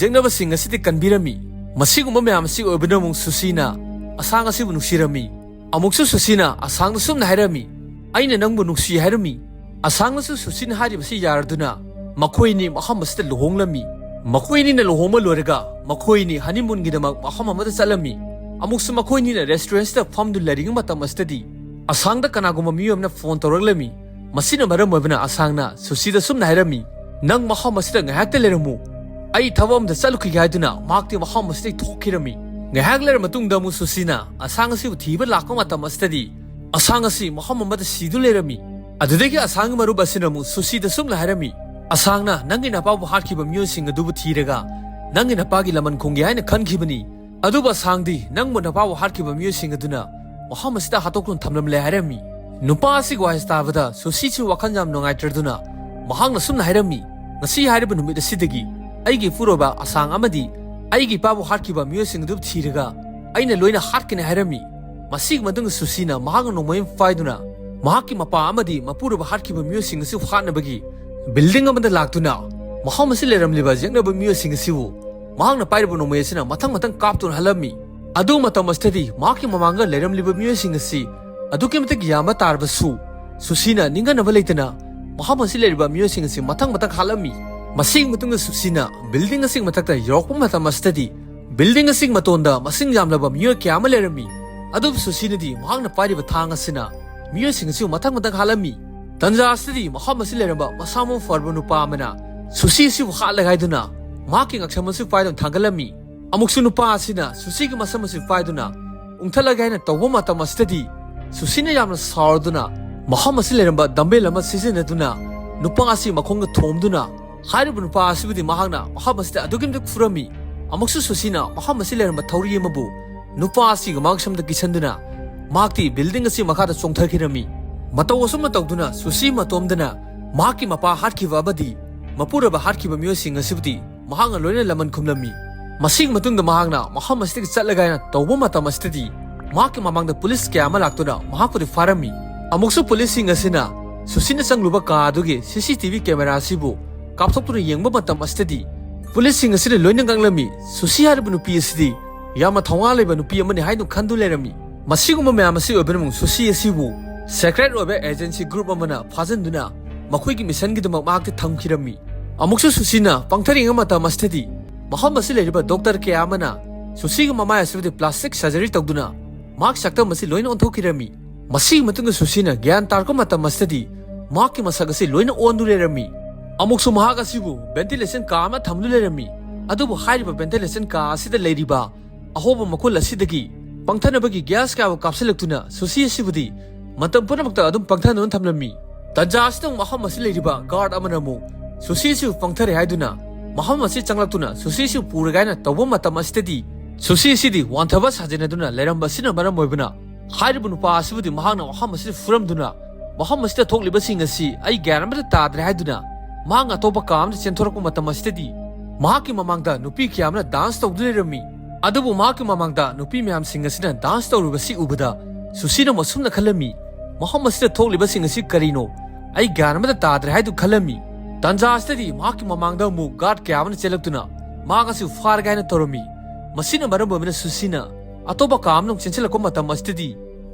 ꯌꯦꯛꯅꯕꯁꯤꯡ ꯑꯁꯤꯗ ꯀꯟꯕꯤꯔꯝꯃꯤ꯫ ꯃꯁꯤꯒꯨꯝꯕ ꯃꯌꯥꯝ ꯑꯁꯤ ꯑꯣꯏꯕꯅ ꯑꯃꯨꯛ ꯁꯨꯁꯤꯅ ꯑꯁꯥꯡ ꯑꯁꯤꯕꯨ ꯅꯨꯡꯁꯤꯔꯝꯃꯤ꯫ ꯑꯃꯨꯛꯁꯨ ꯁꯨꯁꯤꯅ ꯑꯁꯥꯡꯗ ꯁꯨꯝꯅ ꯍꯥꯏꯔꯝꯃꯤ, "ꯑꯩꯅ ꯅꯪꯕꯨ ꯅꯨꯡꯁꯤ" ꯍꯥꯏꯔꯝꯃꯤ꯫ ꯑꯁꯥꯡꯅꯁꯨ ꯁꯨꯁꯤꯅ ꯍꯥꯏꯔꯤꯕꯁꯤ ꯌꯥꯔꯗꯨꯅ ꯃꯈꯣꯏ ꯑꯅꯤ ꯃꯐꯝ ꯑꯁꯤꯗ ꯂꯨꯍꯣꯡꯂꯝꯃꯤ꯫ ꯃꯈꯣꯏ ꯑꯅꯤꯅ ꯂꯨꯍꯣꯡꯕ ꯂꯣꯏꯔꯒ ꯃꯈꯣꯏ ꯑꯅꯤ ꯍꯅꯤꯃꯨꯟꯒꯤꯗꯃꯛ ꯃꯐꯝ ꯑꯃꯗ ꯆꯠꯂꯝꯃꯤ꯫ ꯑꯃꯨꯛꯁꯨ ꯃꯈꯣꯏ ꯑꯅꯤꯅ ꯔꯦꯁꯇꯨꯔꯦꯟꯁꯇ ꯐꯝꯗꯨꯅ ꯂꯩꯔꯤꯉꯩ ꯃꯇꯝ ꯑꯁꯤꯗꯗꯤ ꯑꯁꯥꯡꯗ ꯀꯅꯥꯒꯨꯝꯕ ꯃꯤꯑꯣꯏ ꯑꯃꯅ ꯐꯣꯟ ꯇꯧꯔꯛꯂꯝꯃꯤ꯫ ꯃꯁꯤꯅ ꯃꯔꯝ ꯑꯣꯏꯕꯅ ꯑꯁꯥꯡꯅ ꯁꯨꯁꯤꯗ ꯁꯨꯝꯅ ꯍꯥꯏꯔꯝꯃꯤ, "ꯅꯪ ꯃꯐꯝ ꯑꯁꯤꯗ ꯉꯥꯏꯍꯥꯛꯇ ꯂꯩꯔꯝꯃꯨ, ꯑꯩ ꯊꯕꯛ ꯑꯃꯗ ꯆꯠꯂꯨꯈꯤꯒꯦ" ꯍꯥꯏꯗꯨꯅ ꯃꯍꯥꯛꯇꯤ ꯃꯐꯝ ꯑꯁꯤꯗꯒꯤ ꯊꯣꯛꯈꯤꯔꯝꯃꯤ꯫ ꯉꯥꯏꯍꯥꯛ ꯂꯩꯔ ꯃꯇꯨꯡꯗ ꯑꯃꯨꯛ ꯁꯨꯁꯤꯅ ꯑꯁꯥꯡ ꯑꯁꯤꯕꯨ ꯊꯤꯕ ꯂꯥꯛꯄ ꯃꯇꯝ ꯑꯁꯤꯗꯗꯤ ꯑꯁꯥꯡ ꯑꯁꯤ ꯃꯐꯝ ꯑꯃꯗ ꯁꯤꯗꯨꯅ ꯂꯩꯔꯝꯃꯤ꯫ ꯑꯗꯨꯗꯒꯤ ꯑꯁꯥꯡꯒꯤ ꯃꯔꯨꯞ ꯑꯁꯤꯅ ꯑꯃꯨꯛ ꯁꯨꯁꯤꯗ ꯁꯨꯝꯅ ꯍꯥꯏꯔꯝꯃꯤ, "ꯑꯁꯥꯡꯅ ꯅꯪꯒꯤ ꯅꯄꯥꯕꯨ ꯍꯥꯠꯈꯤꯕ ꯃꯤꯑꯣꯏꯁꯤꯡ ꯑꯗꯨꯕꯨ ꯊꯤꯔꯒ ꯅꯪꯒꯤ ꯅꯄꯥꯒꯤ ꯂꯃꯟ ꯈꯣꯝꯒꯦ ꯍꯥꯏꯅ ꯈꯟꯈꯤꯕꯅꯤ꯫ ꯑꯗꯨꯕꯨ ꯑꯁꯥꯡꯗꯤ ꯅꯪꯕꯨ ꯅꯄꯥꯕꯨ ꯍꯥꯠꯈꯤꯕ ꯃꯤꯑꯣꯏꯁꯤꯡ ꯑꯗꯨꯅ ꯃꯐꯝ ꯑꯁꯤꯗ ꯍꯥꯠꯇꯣꯛꯇꯨꯅ ꯊꯝꯂꯝꯂꯦ" ꯍꯥꯏꯔꯝꯃꯤ꯫ ꯅꯨꯄꯥ ꯑꯁꯤꯒꯤ ꯋꯥꯍꯩ ꯇꯥꯕꯗ ꯁꯨꯁꯤꯁꯨ ꯋꯥꯈꯜ ꯌꯥꯝ ꯅꯨꯡꯉꯥꯏꯇ꯭ꯔꯗꯨꯅ ꯃꯍꯥꯛꯅ ꯁꯨꯝꯅ ꯍꯥꯏꯔꯝꯃꯤ, "ꯉꯁꯤ ꯍꯥꯏꯔꯤꯕ ꯅꯨꯃꯤꯠ ꯑꯁꯤꯗꯒꯤ ꯑꯩꯒꯤ ꯏꯄꯨꯔꯣꯏꯕ ꯑꯁꯥꯡ ꯑꯃꯗꯤ ꯑꯩꯒꯤ ꯏꯄꯥꯕꯨ ꯍꯥꯠꯈꯤꯕ ꯃꯤꯑꯣꯏꯁꯤꯡ ꯑꯗꯨ ꯊꯤꯔꯒ ꯑꯩꯅ ꯂꯣꯏꯅ ꯍꯥꯠꯀꯅꯤ" ꯍꯥꯏꯔꯝꯃꯤ꯫ ꯃꯁꯤꯒꯤ ꯃꯇꯨꯡꯗ ꯁꯨꯁꯤꯅ ꯃꯍꯥꯛꯅ ꯅꯣꯡꯃꯩ ꯑꯃ ꯄꯥꯏꯗꯨꯅ ꯃꯍꯥꯛꯀꯤ ꯃꯄꯥ ꯑꯃꯗꯤ ꯃꯄꯨꯔꯣꯏꯕ ꯍꯥꯠꯈꯤꯕ ꯃꯤꯑꯣꯏꯁꯤꯡ ꯑꯁꯤ ꯍꯥꯠꯅꯕꯒꯤ ꯕꯤꯜꯗꯤꯡ ꯑꯃꯗ ꯂꯥꯛꯇꯨꯅ ꯃꯐꯝ ꯑꯁꯤ ꯂꯩꯔꯝꯂꯤꯕ ꯌꯦꯛꯅꯕ ꯃꯤꯑꯣꯏꯁꯤꯡ ꯑꯁꯤꯕꯨ ꯃꯍꯥꯛꯅ ꯄꯥꯏꯔꯤꯕ ꯅꯣꯡꯃꯩ ꯑꯁꯤꯅ ꯃꯊꯪ ꯃꯊꯪ ꯀꯥꯞꯇꯨꯅ ꯍꯜꯂꯝꯃꯤ꯫ ꯑꯗꯨ ꯃꯇꯝ ꯑꯁꯤꯗꯗꯤ ꯃꯍꯥꯛꯀꯤ ꯃꯃꯥꯡꯗ ꯂꯩꯔꯝꯂꯤꯕ ꯃꯤꯑꯣꯏꯁꯤꯡ ꯑꯁꯤ ꯑꯗꯨꯛꯀꯤ ꯃꯇꯤꯛ ꯌꯥꯝꯕ ꯇꯥꯔꯕꯁꯨ ꯁꯨꯁꯤꯅ ꯅꯤꯡꯍꯟꯅꯕ ꯂꯩꯇꯅ ꯃꯐꯝ ꯑꯁꯤ ꯂꯩꯔꯤꯕ ꯃꯤꯑꯣꯏꯁꯤꯡ ꯑꯁꯤ ꯃꯊꯪ ꯃꯊꯪ ꯍꯥꯠꯂꯝꯃꯤ꯫ ꯃꯁꯤꯒꯤ ꯃꯇꯨꯡꯗ ꯁꯨꯁꯤꯅ ꯕꯤꯜꯗꯤꯡ ꯑꯁꯤꯒꯤ ꯃꯊꯛꯇ ꯌꯧꯔꯛꯄ ꯃꯇꯝ ꯑꯁꯤꯗꯗꯤ ꯕꯤꯜꯗꯤꯡ ꯑꯁꯤꯒꯤ ꯃꯇꯣꯟꯗ ꯃꯁꯤꯡ ꯌꯥꯝꯂꯕ ꯃꯤꯑꯣꯏ ꯀꯌꯥ ꯑꯃ ꯂꯩꯔꯝꯃꯤ꯫ ꯑꯗꯨꯕꯨ ꯁꯨꯁꯤꯅꯗꯤ ꯃꯍꯥꯛꯅ ꯄꯥꯏꯔꯤꯕ ꯊꯥꯡ ꯑꯁꯤꯅ ꯃꯤꯑꯣꯏꯁꯤꯡ ꯑꯁꯤꯕꯨ ꯃꯊꯪ ꯃꯊꯪ ꯍꯥꯠꯂꯝꯃꯤ꯫ ꯇꯟꯖꯥ ꯑꯁꯤꯗꯗꯤ ꯃꯐꯝ ꯑꯁꯤ ꯂꯩꯔꯝꯕ ꯃꯁꯥ ꯃꯎ ꯐꯔꯕ ꯅꯨꯄꯥ ꯑꯃꯅ ꯁꯨꯁꯤ ꯑꯁꯤꯕꯨ ꯍꯥꯠꯂꯒꯦ ꯍꯥꯏꯗꯨꯅ ꯃꯍꯥꯛꯀꯤ ꯉꯛꯁꯝ ꯑꯁꯤ ꯄꯥꯏꯗꯨꯅ ꯊꯥꯡꯒꯠꯂꯝꯃꯤ꯫ ꯑꯃꯨꯛꯁꯨ ꯅꯨꯄꯥ ꯑꯁꯤꯅ ꯁꯨꯁꯤꯒꯤ ꯃꯁꯝ ꯑꯁꯤ ꯄꯥꯏꯗꯨꯅ ꯎꯪꯊꯠꯂꯒꯦ ꯍꯥꯏꯅ ꯇꯧꯕ ꯃꯇꯝ ꯑꯁꯤꯗꯗꯤ ꯁꯨꯁꯤꯅ ꯌꯥꯝꯅ ꯁꯥꯎꯔꯗꯨꯅ ꯃꯐꯝ ꯑꯁꯤ ꯂꯩꯔꯝꯕ ꯗꯝꯕꯦꯜ ꯑꯃ ꯁꯤꯖꯤꯟꯅꯗꯨꯅ ꯅꯨꯄꯥ ꯑꯁꯤ ꯃꯈꯣꯡꯗ ꯊꯣꯝꯗꯨꯅ ꯍꯥꯏꯔꯤꯕ ꯅꯨꯄꯥ ꯑꯁꯤꯕꯨꯗꯤ ꯃꯍꯥꯛꯅ ꯃꯐꯝ ꯑꯁꯤꯗ ꯑꯗꯨꯛꯀꯤ ꯃꯇꯤꯛ ꯐꯨꯔꯝꯃꯤ꯫ ꯑꯃꯨꯛꯁꯨ ꯁꯨꯁꯤꯅ ꯃꯐꯝ ꯑꯁꯤ ꯂꯩꯔꯝꯕ ꯊꯧꯔꯤ ꯑꯃꯕꯨ ꯅꯨꯄꯥ ꯑꯁꯤꯒꯤ ꯃꯥꯡꯁꯝꯗ ꯀꯤꯁꯟꯗꯨꯅ ꯃꯍꯥꯛꯇꯤ building ꯑꯁꯤ ꯃꯈꯥꯗ ꯆꯣꯡꯊꯈꯤꯔꯝꯃꯤ꯫ ꯃꯇꯧ ꯑꯁꯨꯝꯅ ꯇꯧꯗꯨꯅ ꯁꯨꯁꯤ ꯃꯇꯣꯝꯗꯅ ꯃꯍꯥꯛꯀꯤ ꯃꯄꯥ ꯍꯥꯠꯈꯤꯕ ꯑꯃꯗꯤ ꯃꯄꯨꯔꯣꯏꯕ ꯍꯥꯠꯈꯤꯕ ꯃꯤꯑꯣꯏꯁꯤꯡ ꯑꯁꯤꯕꯨꯗꯤ ꯃꯍꯥꯛꯅ ꯂꯣꯏꯅ ꯂꯃꯟ ꯈꯨꯝꯂꯝꯃꯤ꯫ ꯃꯁꯤꯒꯤ ꯃꯇꯨꯡꯗ ꯃꯍꯥꯛꯅ ꯃꯐꯝ ꯑꯁꯤꯗꯒꯤ ꯆꯠꯂꯒꯦ ꯍꯥꯏꯅ ꯇꯧꯕ ꯃꯇꯝ ꯑꯁꯤꯗꯗꯤ ꯃꯍꯥꯛꯀꯤ ꯃꯃꯥꯡꯗ ꯄꯨꯂꯤꯁ ꯀꯌꯥ ꯑꯃ ꯂꯥꯛꯇꯨꯅ ꯃꯍꯥꯛꯄꯨꯗꯤ ꯐꯥꯔꯝꯃꯤ꯫ ꯑꯃꯨꯛꯁꯨ ꯄꯨꯂꯤꯁꯁꯤꯡ ꯑꯁꯤꯅ ꯁꯨꯁꯤꯅ ꯆꯪꯂꯨꯕ ꯀꯥ ꯑꯗꯨꯒꯤ C C T V camera ꯑꯁꯤꯕꯨ ꯀꯥꯞꯊꯣꯛꯇꯨꯅ ꯌꯦꯡꯕ ꯃꯇꯝ ꯑꯁꯤꯗꯗꯤ ꯄꯨꯂꯤꯁꯁꯤꯡ ꯑꯁꯤꯅ ꯂꯣꯏꯅ ꯉꯛꯂꯝꯃꯤ꯫ ꯁꯨꯁꯤ ꯍꯥꯏꯔꯤꯕ ꯅꯨꯄꯤ ꯑꯁꯤꯗꯤ ꯌꯥꯝꯅ ꯊꯧꯅꯥ ꯂꯩꯕ ꯅꯨꯄꯤ ꯑꯃꯅꯤ ꯍꯥꯏꯗꯨꯅ ꯈꯟꯗꯨꯅ ꯂꯩꯔꯝꯃꯤ꯫ ꯃꯁꯤꯒꯨꯝꯕ ꯃꯌꯥꯝ ꯑꯁꯤ ꯑꯣꯏꯕꯅ ꯑꯃꯨꯛ ꯁꯨꯁꯤ ꯑꯁꯤꯕꯨ secret ꯑꯣꯏꯕ agency group ꯑꯃꯅ ꯐꯥꯖꯤꯟꯗꯨꯅ ꯃꯈꯣꯏꯒꯤ missionꯒꯤꯗꯃꯛ ꯃꯍꯥꯛꯇꯤ ꯊꯝꯈꯤꯔꯝꯃꯤ꯫ ꯑꯃꯨꯛꯁꯨ ꯁꯨꯁꯤꯅ ꯄꯪꯊꯔꯤꯉꯩ ꯃꯇꯝ ꯑꯁꯤꯗꯗꯤ ꯃꯐꯝ ꯑꯁꯤ ꯂꯩꯔꯤꯕ doctor ꯀꯌꯥ ꯑꯃꯅ ꯁꯨꯁꯤꯒꯤ ꯃꯃꯥꯏ ꯑꯁꯤꯕꯨꯗꯤ plastic surgery ꯇꯧꯗꯨꯅ ꯃꯍꯥꯛ ꯁꯛꯇꯝ ꯑꯁꯤ ꯂꯣꯏꯅ ꯑꯣꯟꯊꯣꯛꯈꯤꯔꯝꯃꯤ꯫ ꯃꯁꯤꯒꯤ ꯃꯇꯨꯡꯗ ꯁꯨꯁꯤꯅ ꯒ꯭ꯌꯥꯟ ꯇꯥꯔꯛꯄ ꯃꯇꯝ ꯑꯁꯤꯗꯗꯤ ꯃꯍꯥꯛꯀꯤ ꯃꯁꯛ ꯑꯁꯤ ꯂꯣꯏꯅ ꯑꯣꯟꯗꯨ ꯂꯩꯔꯝꯃꯤ꯫ ꯑꯃꯨꯛꯁꯨ ꯃꯍꯥꯛ ꯑꯁꯤꯕꯨ ventilation ꯀꯥ ꯑꯃ ꯊꯝꯗꯨ ꯂꯩꯔꯝꯃꯤ꯫ ꯑꯗꯨꯕꯨ ꯍꯥꯏꯔꯤꯕ ventilation ꯀꯥ ꯑꯁꯤꯗ ꯂꯩꯔꯤꯕ ꯑꯍꯣꯕ ꯃꯈꯨꯜ ꯑꯁꯤꯗꯒꯤ ꯄꯪꯊꯅꯕꯒꯤ gas ꯀꯌꯥꯕꯨ ꯀꯥꯞꯁꯤꯜꯂꯛꯇꯨꯅ ꯁꯨꯁꯤ ꯑꯁꯤꯕꯨꯗꯤ ꯃꯇꯝ ꯄꯨꯝꯅꯃꯛꯇ ꯑꯗꯨꯝ ꯄꯪꯊꯗꯨꯅ ꯊꯝꯂꯝꯃꯤ꯫ ꯇꯟꯖꯥ ꯑꯁꯤꯗ ꯃꯐꯝ ꯑꯁꯤ ꯂꯩꯔꯤꯕ guard ꯑꯃꯅ ꯑꯃꯨꯛ ꯁꯨꯁꯤ ꯑꯁꯤꯕꯨ ꯄꯪꯊꯔꯦ ꯍꯥꯏꯗꯨꯅ ꯃꯐꯝ ꯑꯁꯤ ꯆꯪꯂꯛꯇꯨꯅ ꯁꯨꯁꯤ ꯑꯁꯤꯕꯨ ꯄꯨꯔꯒꯦ ꯍꯥꯏꯅ ꯇꯧꯕ ꯃꯇꯝ ꯑꯁꯤꯗꯗꯤ ꯁꯨꯁꯤ ꯑꯁꯤꯗꯤ ꯋꯥꯟꯊꯕ ꯁꯥꯖꯤꯟꯅꯗꯨꯅ ꯂꯩꯔꯝꯕ ꯑꯁꯤꯅ ꯃꯔꯝ ꯑꯣꯏꯕꯅ ꯍꯥꯏꯔꯤꯕ ꯅꯨꯄꯥ ꯑꯁꯤꯕꯨꯗꯤ ꯃꯍꯥꯛꯅ ꯃꯐꯝ ꯑꯁꯤꯗ ꯐꯨꯔꯝꯗꯨꯅ ꯃꯐꯝ ꯑꯁꯤꯗ ꯊꯣꯛꯂꯤꯕꯁꯤꯡ ꯑꯁꯤ ꯑꯩ ꯒ꯭ꯌꯥꯟ ꯑꯃꯠꯇ ꯇꯥꯗ꯭ꯔꯦ ꯍꯥꯏꯗꯨꯅ ꯃꯍꯥꯛꯅ ꯑꯇꯣꯞꯄ ꯀꯥ ꯑꯃꯗ ꯆꯦꯟꯊꯣꯔꯛꯄ ꯃꯇꯝ ꯑꯁꯤꯗꯗꯤ ꯃꯍꯥꯛꯀꯤ ꯃꯃꯥꯡꯗ ꯅꯨꯄꯤ ꯀꯌꯥ ꯑꯃꯅ dance ꯇꯧꯗꯨꯅ ꯂꯩꯔꯝꯃꯤ꯫ ꯑꯗꯨꯕꯨ ꯃꯍꯥꯛꯀꯤ ꯃꯃꯥꯡꯗ ꯅꯨꯄꯤ ꯃꯌꯥꯝꯁꯤꯡ ꯑꯁꯤꯅ dance ꯇꯧꯔꯤꯕꯁꯤ ꯎꯕꯗ ꯁꯨꯁꯤꯅ ꯃꯁꯨꯝꯅ ꯈꯜꯂꯝꯃꯤ, "ꯃꯐꯝ ꯑꯁꯤꯗ ꯊꯣꯛꯂꯤꯕꯁꯤꯡ ꯑꯁꯤ ꯀꯔꯤꯅꯣ? ꯑꯩ ꯒ꯭ꯌꯥꯟ ꯑꯃꯠꯇ ꯇꯥꯗ꯭ꯔꯦ" ꯍꯥꯏꯗꯨꯅ ꯈꯜꯂꯝꯃꯤ꯫ ꯇꯟꯖꯥ ꯑꯁꯤꯗꯗꯤ ꯃꯍꯥꯛꯀꯤ ꯃꯃꯥꯡꯗ ꯑꯃꯨꯛ guard ꯀꯌꯥ ꯑꯃꯅ ꯆꯦꯜꯂꯛꯇꯨꯅ ꯃꯍꯥꯛ ꯑꯁꯤ ꯐꯥꯔꯒꯦ ꯍꯥꯏꯅ ꯇꯧꯔꯝꯃꯤ꯫ ꯃꯁꯤꯅ ꯃꯔꯝ ꯑꯣꯏꯕꯅ ꯁꯨꯁꯤꯅ ꯑꯇꯣꯞꯄ ꯀꯥ ꯑꯃꯗ ꯑꯃꯨꯛ ꯆꯦꯟꯁꯤꯜꯂꯛꯄ ꯃꯇꯝ ꯑꯁꯤꯗꯗꯤ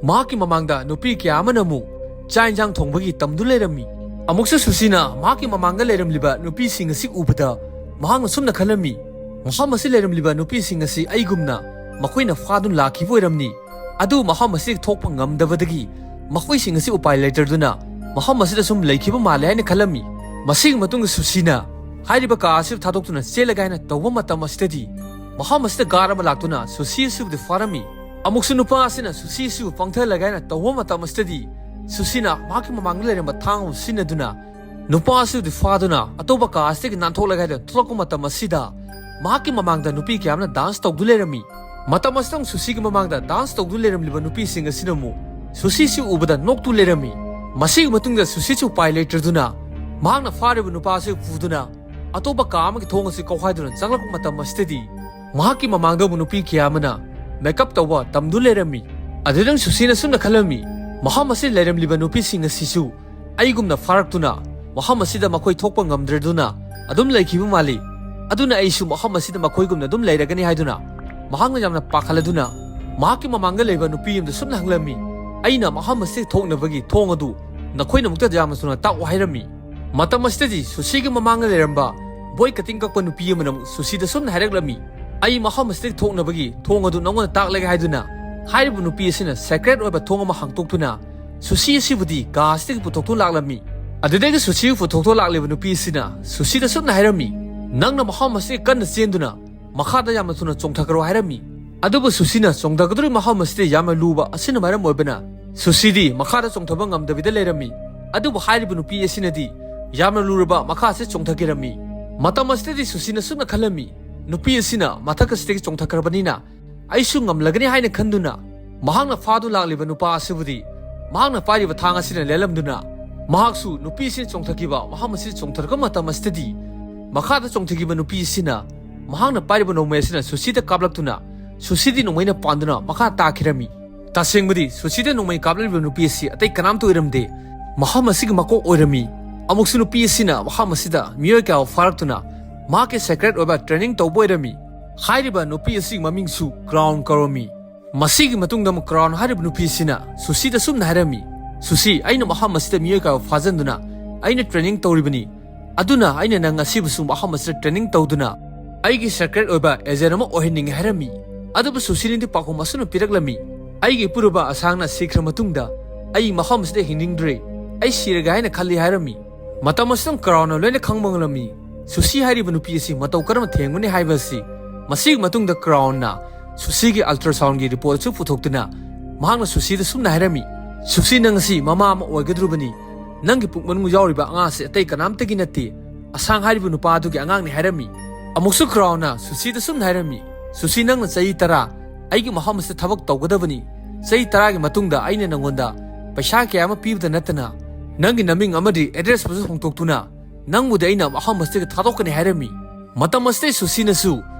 ꯃꯍꯥꯛꯀꯤ ꯃꯃꯥꯡꯗ ꯅꯨꯄꯤ ꯀꯌꯥ ꯑꯃꯅ ꯑꯃꯨꯛ ꯆꯥꯛ ꯏꯟꯁꯥꯡ ꯊꯣꯡꯕꯒꯤ ꯇꯝꯗꯨ ꯂꯩꯔꯝꯃꯤ꯫ ꯑꯃꯨꯛꯁꯨ ꯁꯨꯁꯤꯅ ꯃꯍꯥꯛꯀꯤ ꯃꯃꯥꯡꯗ ꯂꯩꯔꯝꯂꯤꯕ ꯅꯨꯄꯤꯁꯤꯡ ꯑꯁꯤ ꯎꯕꯗ ꯃꯍꯥꯛꯅ ꯁꯨꯝꯅ ꯈꯜꯂꯝꯃꯤ, "ꯃꯐꯝ ꯑꯁꯤ ꯂꯩꯔꯝꯂꯤꯕ ꯅꯨꯄꯤꯁꯤꯡ ꯑꯁꯤ ꯑꯩꯒꯨꯝꯅ ꯃꯈꯣꯏꯅ ꯐꯥꯗꯨꯅ ꯂꯥꯛꯈꯤꯕ ꯑꯣꯏꯔꯝꯅꯤ꯫ ꯑꯗꯨꯕꯨ ꯃꯐꯝ ꯑꯁꯤꯗꯒꯤ ꯊꯣꯛꯄ ꯉꯝꯗꯕꯗꯒꯤ ꯃꯈꯣꯏꯁꯤꯡ ꯑꯁꯤ ꯎꯄꯥꯏ ꯂꯩꯇꯗꯨꯅ ꯃꯐꯝ ꯑꯁꯤꯗ ꯁꯨꯝ ꯂꯩꯈꯤꯕ ꯃꯥꯜꯂꯦ" ꯍꯥꯏꯅ ꯈꯜꯂꯝꯃꯤ꯫ ꯃꯁꯤꯒꯤ ꯃꯇꯨꯡꯗ ꯁꯨꯁꯤꯅ ꯍꯥꯏꯔꯤꯕ ꯀꯥ ꯑꯁꯤꯕꯨ ꯊꯥꯗꯣꯛꯇꯨꯅ ꯆꯦꯜꯂꯒꯦ ꯍꯥꯏꯅ ꯇꯧꯕ ꯃꯇꯝ ꯑꯁꯤꯗꯗꯤ ꯃꯐꯝ ꯑꯁꯤꯗ guard ꯑꯃ ꯂꯥꯛꯇꯨꯅ ꯁꯨꯁꯤ ꯑꯁꯤꯕꯨꯗꯤ ꯐꯥꯔꯝꯃꯤ꯫ ꯑꯃꯨꯛꯁꯨ ꯅꯨꯄꯥ ꯑꯁꯤꯅ ꯁꯨꯁꯤ ꯑꯁꯤꯕꯨ ꯄꯪꯊꯍꯜꯂꯒꯦ ꯍꯥꯏꯅ ꯇꯧꯕ ꯃꯇꯝ ꯑꯁꯤꯗꯗꯤ ꯁꯨꯁꯤꯅ ꯃꯍꯥꯛꯀꯤ ꯃꯃꯥꯡꯗ ꯂꯩꯔꯝꯕ ꯊꯥꯡ ꯑꯃ ꯁꯤꯖꯤꯟꯅꯗꯨꯅ ꯅꯨꯄꯥ ꯑꯁꯤꯕꯨꯗꯤ ꯐꯥꯗꯨꯅ ꯑꯇꯣꯞꯄ ꯀꯥ ꯑꯁꯤꯗꯒꯤ ꯅꯥꯟꯊꯣꯛꯂꯒꯦ ꯍꯥꯏꯗꯨꯅ ꯊꯣꯛꯂꯛꯄ ꯃꯇꯝ ꯑꯁꯤꯗ ꯃꯍꯥꯛꯀꯤ ꯃꯃꯥꯡꯗ ꯅꯨꯄꯤ ꯀꯌꯥ ꯑꯃꯅ dance ꯇꯧꯗꯨ ꯂꯩꯔꯝꯃꯤ꯫ ꯃꯇꯝ ꯑꯁꯤꯗ ꯁꯨꯁꯤꯒꯤ ꯃꯃꯥꯡꯗ ꯗꯥꯟꯁ ꯇꯧꯗꯨꯅ ꯂꯩꯔꯝꯂꯤꯕ ꯅꯨꯄꯤꯁꯤꯡ ꯑꯁꯤꯅ ꯑꯃꯨꯛ ꯁꯨꯁꯤꯁꯤ ꯎꯕꯗ ꯅꯣꯛꯇꯨ ꯂꯩꯔꯝꯃꯤ꯫ ꯃꯁꯤꯒꯤ ꯃꯇꯨꯡꯗ ꯁꯨꯁꯤꯁꯨ ꯎꯄꯥꯏ ꯂꯩꯇ꯭ꯔꯗꯨꯅ ꯃꯍꯥꯛꯅ ꯐꯥꯔꯤꯕ ꯅꯨꯄꯥ ꯑꯁꯤ ꯄꯨꯗꯨꯅ ꯑꯇꯣꯞꯄ ꯀꯥ ꯑꯃꯒꯤ ꯊꯣꯡ ꯑꯁꯤ ꯀꯧꯈꯥꯏꯗꯨꯅ ꯆꯪꯂꯛꯄ ꯃꯇꯝ ꯑꯁꯤꯗꯗꯤ ꯃꯍꯥꯛꯀꯤ ꯃꯃꯥꯡꯗ ꯑꯃꯨꯛ ꯅꯨꯄꯤ ꯀꯌꯥ ꯑꯃꯅ ꯃꯦꯀꯞ ꯇꯧꯕ ꯇꯝꯗꯨ ꯂꯩꯔꯝꯃꯤ꯫ ꯑꯗꯨꯗꯪ ꯁꯨꯁꯤꯅ ꯁꯨꯝꯅ ꯈꯜꯂꯝꯃꯤ, ꯃꯐꯝ ꯑꯁꯤꯗ ꯂꯩꯔꯝꯂꯤꯕ ꯅꯨꯄꯤꯁꯤꯡ ꯑꯁꯤꯁꯨ ꯑꯩꯒꯨꯝꯅ ꯐꯥꯔꯛꯇꯨꯅ ꯃꯐꯝ ꯑꯁꯤꯗ ꯃꯈꯣꯏ ꯊꯣꯛꯄ ꯉꯝꯗ꯭ꯔꯗꯨꯅ ꯑꯗꯨꯝ ꯂꯩꯈꯤꯕ ꯃꯥꯜꯂꯤ꯫ ꯑꯗꯨꯅ ꯑꯩꯁꯨ ꯃꯐꯝ ꯑꯁꯤꯗ ꯃꯈꯣꯏꯒꯨꯝꯅ ꯑꯗꯨꯝ ꯂꯩꯔꯒꯅꯤ ꯍꯥꯏꯗꯨꯅ ꯃꯍꯥꯛꯅ ꯌꯥꯝꯅ ꯄꯥꯈꯠꯂꯗꯨꯅ ꯃꯍꯥꯛꯀꯤ ꯃꯃꯥꯡꯗ ꯂꯩꯕ ꯅꯨꯄꯤ ꯑꯃꯗ ꯁꯨꯝꯅ ꯍꯪꯂꯝꯃꯤ, "ꯑꯩꯅ ꯃꯐꯝ ꯑꯁꯤꯗ ꯊꯣꯛꯅꯕꯒꯤ ꯊꯣꯡ ꯑꯗꯨ ꯅꯈꯣꯏꯅ ꯑꯃꯨꯛꯇ ꯌꯥꯝꯅ ꯊꯨꯅ ꯇꯥꯛꯎ" ꯍꯥꯏꯔꯝꯃꯤ꯫ ꯃꯇꯝ ꯑꯁꯤꯗꯗꯤ ꯁꯨꯁꯤꯒꯤ ꯃꯃꯥꯡꯗ ꯂꯩꯔꯝꯕ ꯕꯣꯏ ꯀꯇꯤꯡ ꯀꯛꯄ ꯅꯨꯄꯤ ꯑꯃꯅ ꯑꯃꯨꯛ ꯁꯨꯁꯤꯗ ꯁꯨꯝꯅ ꯍꯥꯏꯔꯛꯂꯝꯃꯤ, "ꯑꯩ ꯃꯐꯝ ꯑꯁꯤꯗꯒꯤ ꯊꯣꯛꯅꯕꯒꯤ ꯊꯣꯡ ꯑꯗꯨ ꯅꯉꯣꯟꯗ ꯇꯥꯛꯂꯒꯦ" ꯍꯥꯏꯗꯨꯅ ꯍꯥꯏꯔꯤꯕ ꯅꯨꯄꯤ ꯑꯁꯤꯅ ꯁꯦꯀ꯭ꯔꯦꯠ ꯑꯣꯏꯕ ꯊꯣꯡ ꯑꯃ ꯍꯥꯡꯇꯣꯛꯇꯨꯅ ꯁꯨꯁꯤ ꯑꯁꯤꯕꯨꯗꯤ ꯀꯥ ꯑꯁꯤꯗꯒꯤ ꯄꯨꯊꯣꯛꯇꯨꯅ ꯂꯥꯛꯂꯝꯃꯤ꯫ ꯑꯗꯨꯗꯒꯤ ꯁꯨꯁꯤꯕꯨ ꯄꯨꯊꯣꯛꯇꯨꯅ ꯂꯥꯛꯂꯤꯕ ꯅꯨꯄꯤ ꯑꯁꯤꯅ ꯁꯨꯁꯤꯗ ꯁꯨꯝꯅ ꯍꯥꯏꯔꯝꯃꯤ, "ꯅꯪꯅ ꯃꯐꯝ ꯑꯁꯤꯗꯒꯤ ꯀꯟꯅ ꯆꯦꯟꯗꯨꯅ ꯃꯈꯥꯗ ꯌꯥꯝꯅ ꯊꯨꯅ ꯆꯣꯡꯊꯈ꯭ꯔꯣ" ꯍꯥꯏꯔꯝꯃꯤ꯫ ꯑꯗꯨꯕꯨ ꯁꯨꯁꯤꯅ ꯆꯣꯡꯊꯒꯗꯧꯔꯤꯕ ꯃꯐꯝ ꯑꯁꯤꯗ ꯌꯥꯝꯅ ꯂꯨꯕ ꯑꯁꯤꯅ ꯃꯔꯝ ꯑꯣꯏꯕꯅ ꯁꯨꯁꯤꯗꯤ ꯃꯈꯥꯗ ꯆꯣꯡꯊꯕ ꯉꯝꯗꯕꯤꯗ ꯂꯩꯔꯝꯃꯤ꯫ ꯑꯗꯨꯕꯨ ꯍꯥꯏꯔꯤꯕ ꯅꯨꯄꯤ ꯑꯁꯤꯅꯗꯤ ꯌꯥꯝꯅ ꯂꯨꯔꯕ ꯃꯈꯥ ꯑꯁꯤ ꯆꯣꯡꯊꯈꯤꯔꯝꯃꯤ꯫ ꯃꯇꯝ ꯑꯁꯤꯗꯗꯤ ꯁꯨꯁꯤꯅ ꯁꯨꯝꯅ ꯈꯜꯂꯝꯃꯤ, ꯅꯨꯄꯤ ꯑꯁꯤꯅ ꯃꯊꯛ ꯑꯁꯤꯗꯒꯤ ꯆꯣꯡꯊꯈ꯭ꯔꯕꯅꯤꯅ ꯑꯩꯁꯨ ꯉꯝꯂꯒꯅꯤ ꯍꯥꯏꯅ ꯈꯟꯗꯨꯅ ꯃꯍꯥꯛꯅ ꯐꯥꯗꯨ ꯂꯥꯛꯂꯤꯕ ꯅꯨꯄꯥ ꯑꯁꯤꯕꯨꯗꯤ ꯃꯍꯥꯛꯅ ꯄꯥꯏꯔꯤꯕ ꯊꯥꯡ ꯑꯁꯤꯅ ꯂꯦꯜꯂꯝꯗꯨꯅ ꯃꯍꯥꯛꯁꯨ ꯅꯨꯄꯤ ꯑꯁꯤꯅ ꯆꯣꯡꯊꯈꯤꯕ ꯃꯐꯝ ꯑꯁꯤꯗ ꯆꯣꯡꯊꯔꯛꯄ ꯃꯇꯝ ꯑꯁꯤꯗꯗꯤ ꯃꯈꯥꯗ ꯆꯣꯡꯊꯈꯤꯕ ꯅꯨꯄꯤ ꯑꯁꯤꯅ ꯃꯍꯥꯛꯅ ꯄꯥꯏꯔꯤꯕ ꯅꯣꯡꯃꯩ ꯑꯁꯤꯅ ꯁꯨꯁꯤꯗ ꯀꯥꯞꯂꯛꯇꯨꯅ ꯁꯨꯁꯤꯗꯤ ꯅꯣꯡꯃꯩꯅ ꯄꯥꯟꯗꯨꯅ ꯃꯈꯥ ꯇꯥꯈꯤꯔꯝꯃꯤ꯫ ꯇꯁꯦꯡꯕꯗꯤ ꯁꯨꯁꯤꯗ ꯅꯣꯡꯃꯩ ꯀꯥꯞꯂꯛꯂꯤꯕ ꯅꯨꯄꯤ ꯑꯁꯤ ꯑꯇꯩ ꯀꯅꯥꯝꯇ ꯑꯣꯏꯔꯝꯗꯦ, ꯃꯐꯝ ꯑꯁꯤꯒꯤ ꯃꯀꯣꯛ ꯑꯣꯏꯔꯝꯃꯤ꯫ ꯑꯃꯨꯛꯁꯨ ꯅꯨꯄꯤ ꯑꯁꯤꯅ ꯃꯐꯝ ꯑꯁꯤꯗ ꯃꯤꯑꯣꯏ ꯀꯌꯥ ꯐꯥꯔꯛꯇꯨꯅ ꯃꯍꯥꯛꯀꯤ ꯁꯦꯀ꯭ꯔꯦꯠ ꯑꯣꯏꯕ ꯇ꯭ꯔꯦꯅꯤꯡ ꯇꯧꯕ ꯑꯣꯏꯔꯝꯃꯤ꯫ ꯍꯥꯏꯔꯤꯕ ꯅꯨꯄꯤ ꯑꯁꯤꯒꯤ ꯃꯃꯤꯡꯁꯨ ꯀ꯭ꯔꯥꯎꯟ ꯀꯧꯔꯝꯃꯤ꯫ ꯃꯁꯤꯒꯤ ꯃꯇꯨꯡꯗ ꯑꯃꯨꯛ ꯀ꯭ꯔꯥꯎꯟ ꯍꯥꯏꯔꯤꯕ ꯅꯨꯄꯤ ꯑꯁꯤꯅ ꯁꯨꯁꯤꯗ ꯁꯨꯝꯅ ꯍꯥꯏꯔꯝꯃꯤ, "ꯁꯨꯁꯤ, ꯑꯩꯅ ꯃꯐꯝ ꯑꯁꯤꯗ ꯃꯤꯑꯣꯏ ꯀꯌꯥ ꯐꯥꯖꯟꯗꯨꯅ ꯑꯩꯅ ꯇ꯭ꯔꯦꯅꯤꯡ ꯇꯧꯔꯤꯕꯅꯤ꯫ ꯑꯗꯨꯅ ꯑꯩꯅ ꯅꯪ ꯑꯁꯤꯕꯨꯁꯨ ꯃꯐꯝ ꯑꯁꯤꯗ ꯇ꯭ꯔꯦꯅꯤꯡ ꯇꯧꯗꯨꯅ ꯑꯩꯒꯤ ꯁꯦꯀ꯭ꯔꯦꯠ ꯑꯣꯏꯕ ꯑꯦꯖꯦꯟ ꯑꯃ ꯑꯣꯏꯍꯟꯅꯤꯡꯉꯤ" ꯍꯥꯏꯔꯝꯃꯤ꯫ ꯑꯗꯨꯕꯨ ꯁꯨꯁꯤꯅꯗꯤ ꯄꯥꯎꯈꯨꯝ ꯑꯁꯨꯝꯅ ꯄꯤꯔꯛꯂꯝꯃꯤ, "ꯑꯩꯒꯤ ꯏꯄꯨꯔꯨꯕ ꯑꯁꯥꯡꯅ ꯁꯤꯈ꯭ꯔ ꯃꯇꯨꯡꯗ ꯑꯩ ꯃꯐꯝ ꯑꯁꯤꯗ ꯍꯤꯡꯅꯤꯡꯗ꯭ꯔꯦ, ꯑꯩ ꯁꯤꯔꯒꯦ ꯍꯥꯏꯅ ꯈꯜꯂꯤ" ꯍꯥꯏꯔꯝꯃꯤ꯫ ꯃꯇꯝ ꯑꯁꯤꯗ ꯀ꯭ꯔꯥꯎꯟꯅ ꯂꯣꯏꯅ ꯈꯪꯕ ꯉꯝꯂꯝꯃꯤ꯫ ꯁꯨꯁꯤ ꯍꯥꯏꯔꯤꯕ ꯅꯨꯄꯤ ꯑꯁꯤ ꯃꯇꯧ ꯀꯔꯝꯅ ꯊꯦꯡꯒꯅꯤ ꯍꯥꯏꯕ ꯑꯁꯤ꯫ ꯃꯁꯤꯒꯤ ꯃꯇꯨꯡꯗ ꯀ꯭ꯔꯥꯎꯟꯅ ꯁꯨꯁꯤꯒꯤ ꯑꯜꯇ꯭ꯔꯥꯁꯥꯎꯟꯒꯤ ꯔꯤꯄꯣꯔꯠ ꯑꯁꯨ ꯄꯨꯊꯣꯛꯇꯨꯅ ꯃꯍꯥꯛꯅ ꯁꯨꯁꯤꯗ ꯁꯨꯝꯅ ꯍꯥꯏꯔꯝꯃꯤ, "ꯁꯨꯁꯤ, ꯅꯪ ꯑꯁꯤ ꯃꯃꯥ ꯑꯃ ꯑꯣꯏꯒꯗꯧꯔꯤꯕꯅꯤ꯫ ꯅꯪꯒꯤ ꯄꯨꯛ ꯃꯅꯨꯡ ꯌꯥꯎꯔꯤꯕ ꯑꯉꯥꯡ ꯑꯁꯤ ꯑꯇꯩ ꯀꯅꯥꯝꯇꯒꯤ ꯅꯠꯇꯦ, ꯑꯁꯥꯡ ꯍꯥꯏꯔꯤꯕ ꯅꯨꯄꯥ ꯑꯗꯨꯒꯤ ꯑꯉꯥꯡꯅꯤ" ꯍꯥꯏꯔꯝꯃꯤ꯫ ꯑꯃꯨꯛꯁꯨ ꯀ꯭ꯔꯥꯎꯟꯅ ꯁꯨꯁꯤꯗ ꯁꯨꯝꯅ ꯍꯥꯏꯔꯝꯃꯤ, "ꯁꯨꯁꯤ, ꯅꯪꯅ ꯆꯍꯤ ꯇꯔꯥ ꯑꯩꯒꯤ ꯃꯐꯝ ꯑꯁꯤꯗ ꯊꯕꯛ ꯇꯧꯒꯗꯕꯅꯤ꯫ ꯆꯍꯤ ꯇꯔꯥꯒꯤ ꯃꯇꯨꯡꯗ ꯑꯩꯅ ꯅꯪꯉꯣꯟꯗ ꯄꯩꯁꯥ ꯀꯌꯥ ꯑꯃ ꯄꯤꯕꯗ ꯅꯠꯇꯅ ꯅꯪꯒꯤ ꯅꯃꯤꯡ ꯑꯃꯗꯤ ꯑꯦꯗ꯭ꯔꯦꯁꯄꯨꯁꯨ ꯍꯣꯡꯗꯣꯛꯇꯨꯅ ꯅꯪꯕꯨꯗꯤ ꯑꯩꯅ ꯃꯐꯝ ꯑꯁꯤꯗꯒꯤ ꯊꯥꯗꯣꯛꯀꯅꯤ ꯍꯥꯏꯔꯝꯃꯤ꯫ ꯃꯇꯝ ꯑꯁꯤꯗ ꯁꯨꯁꯤꯅꯁꯨ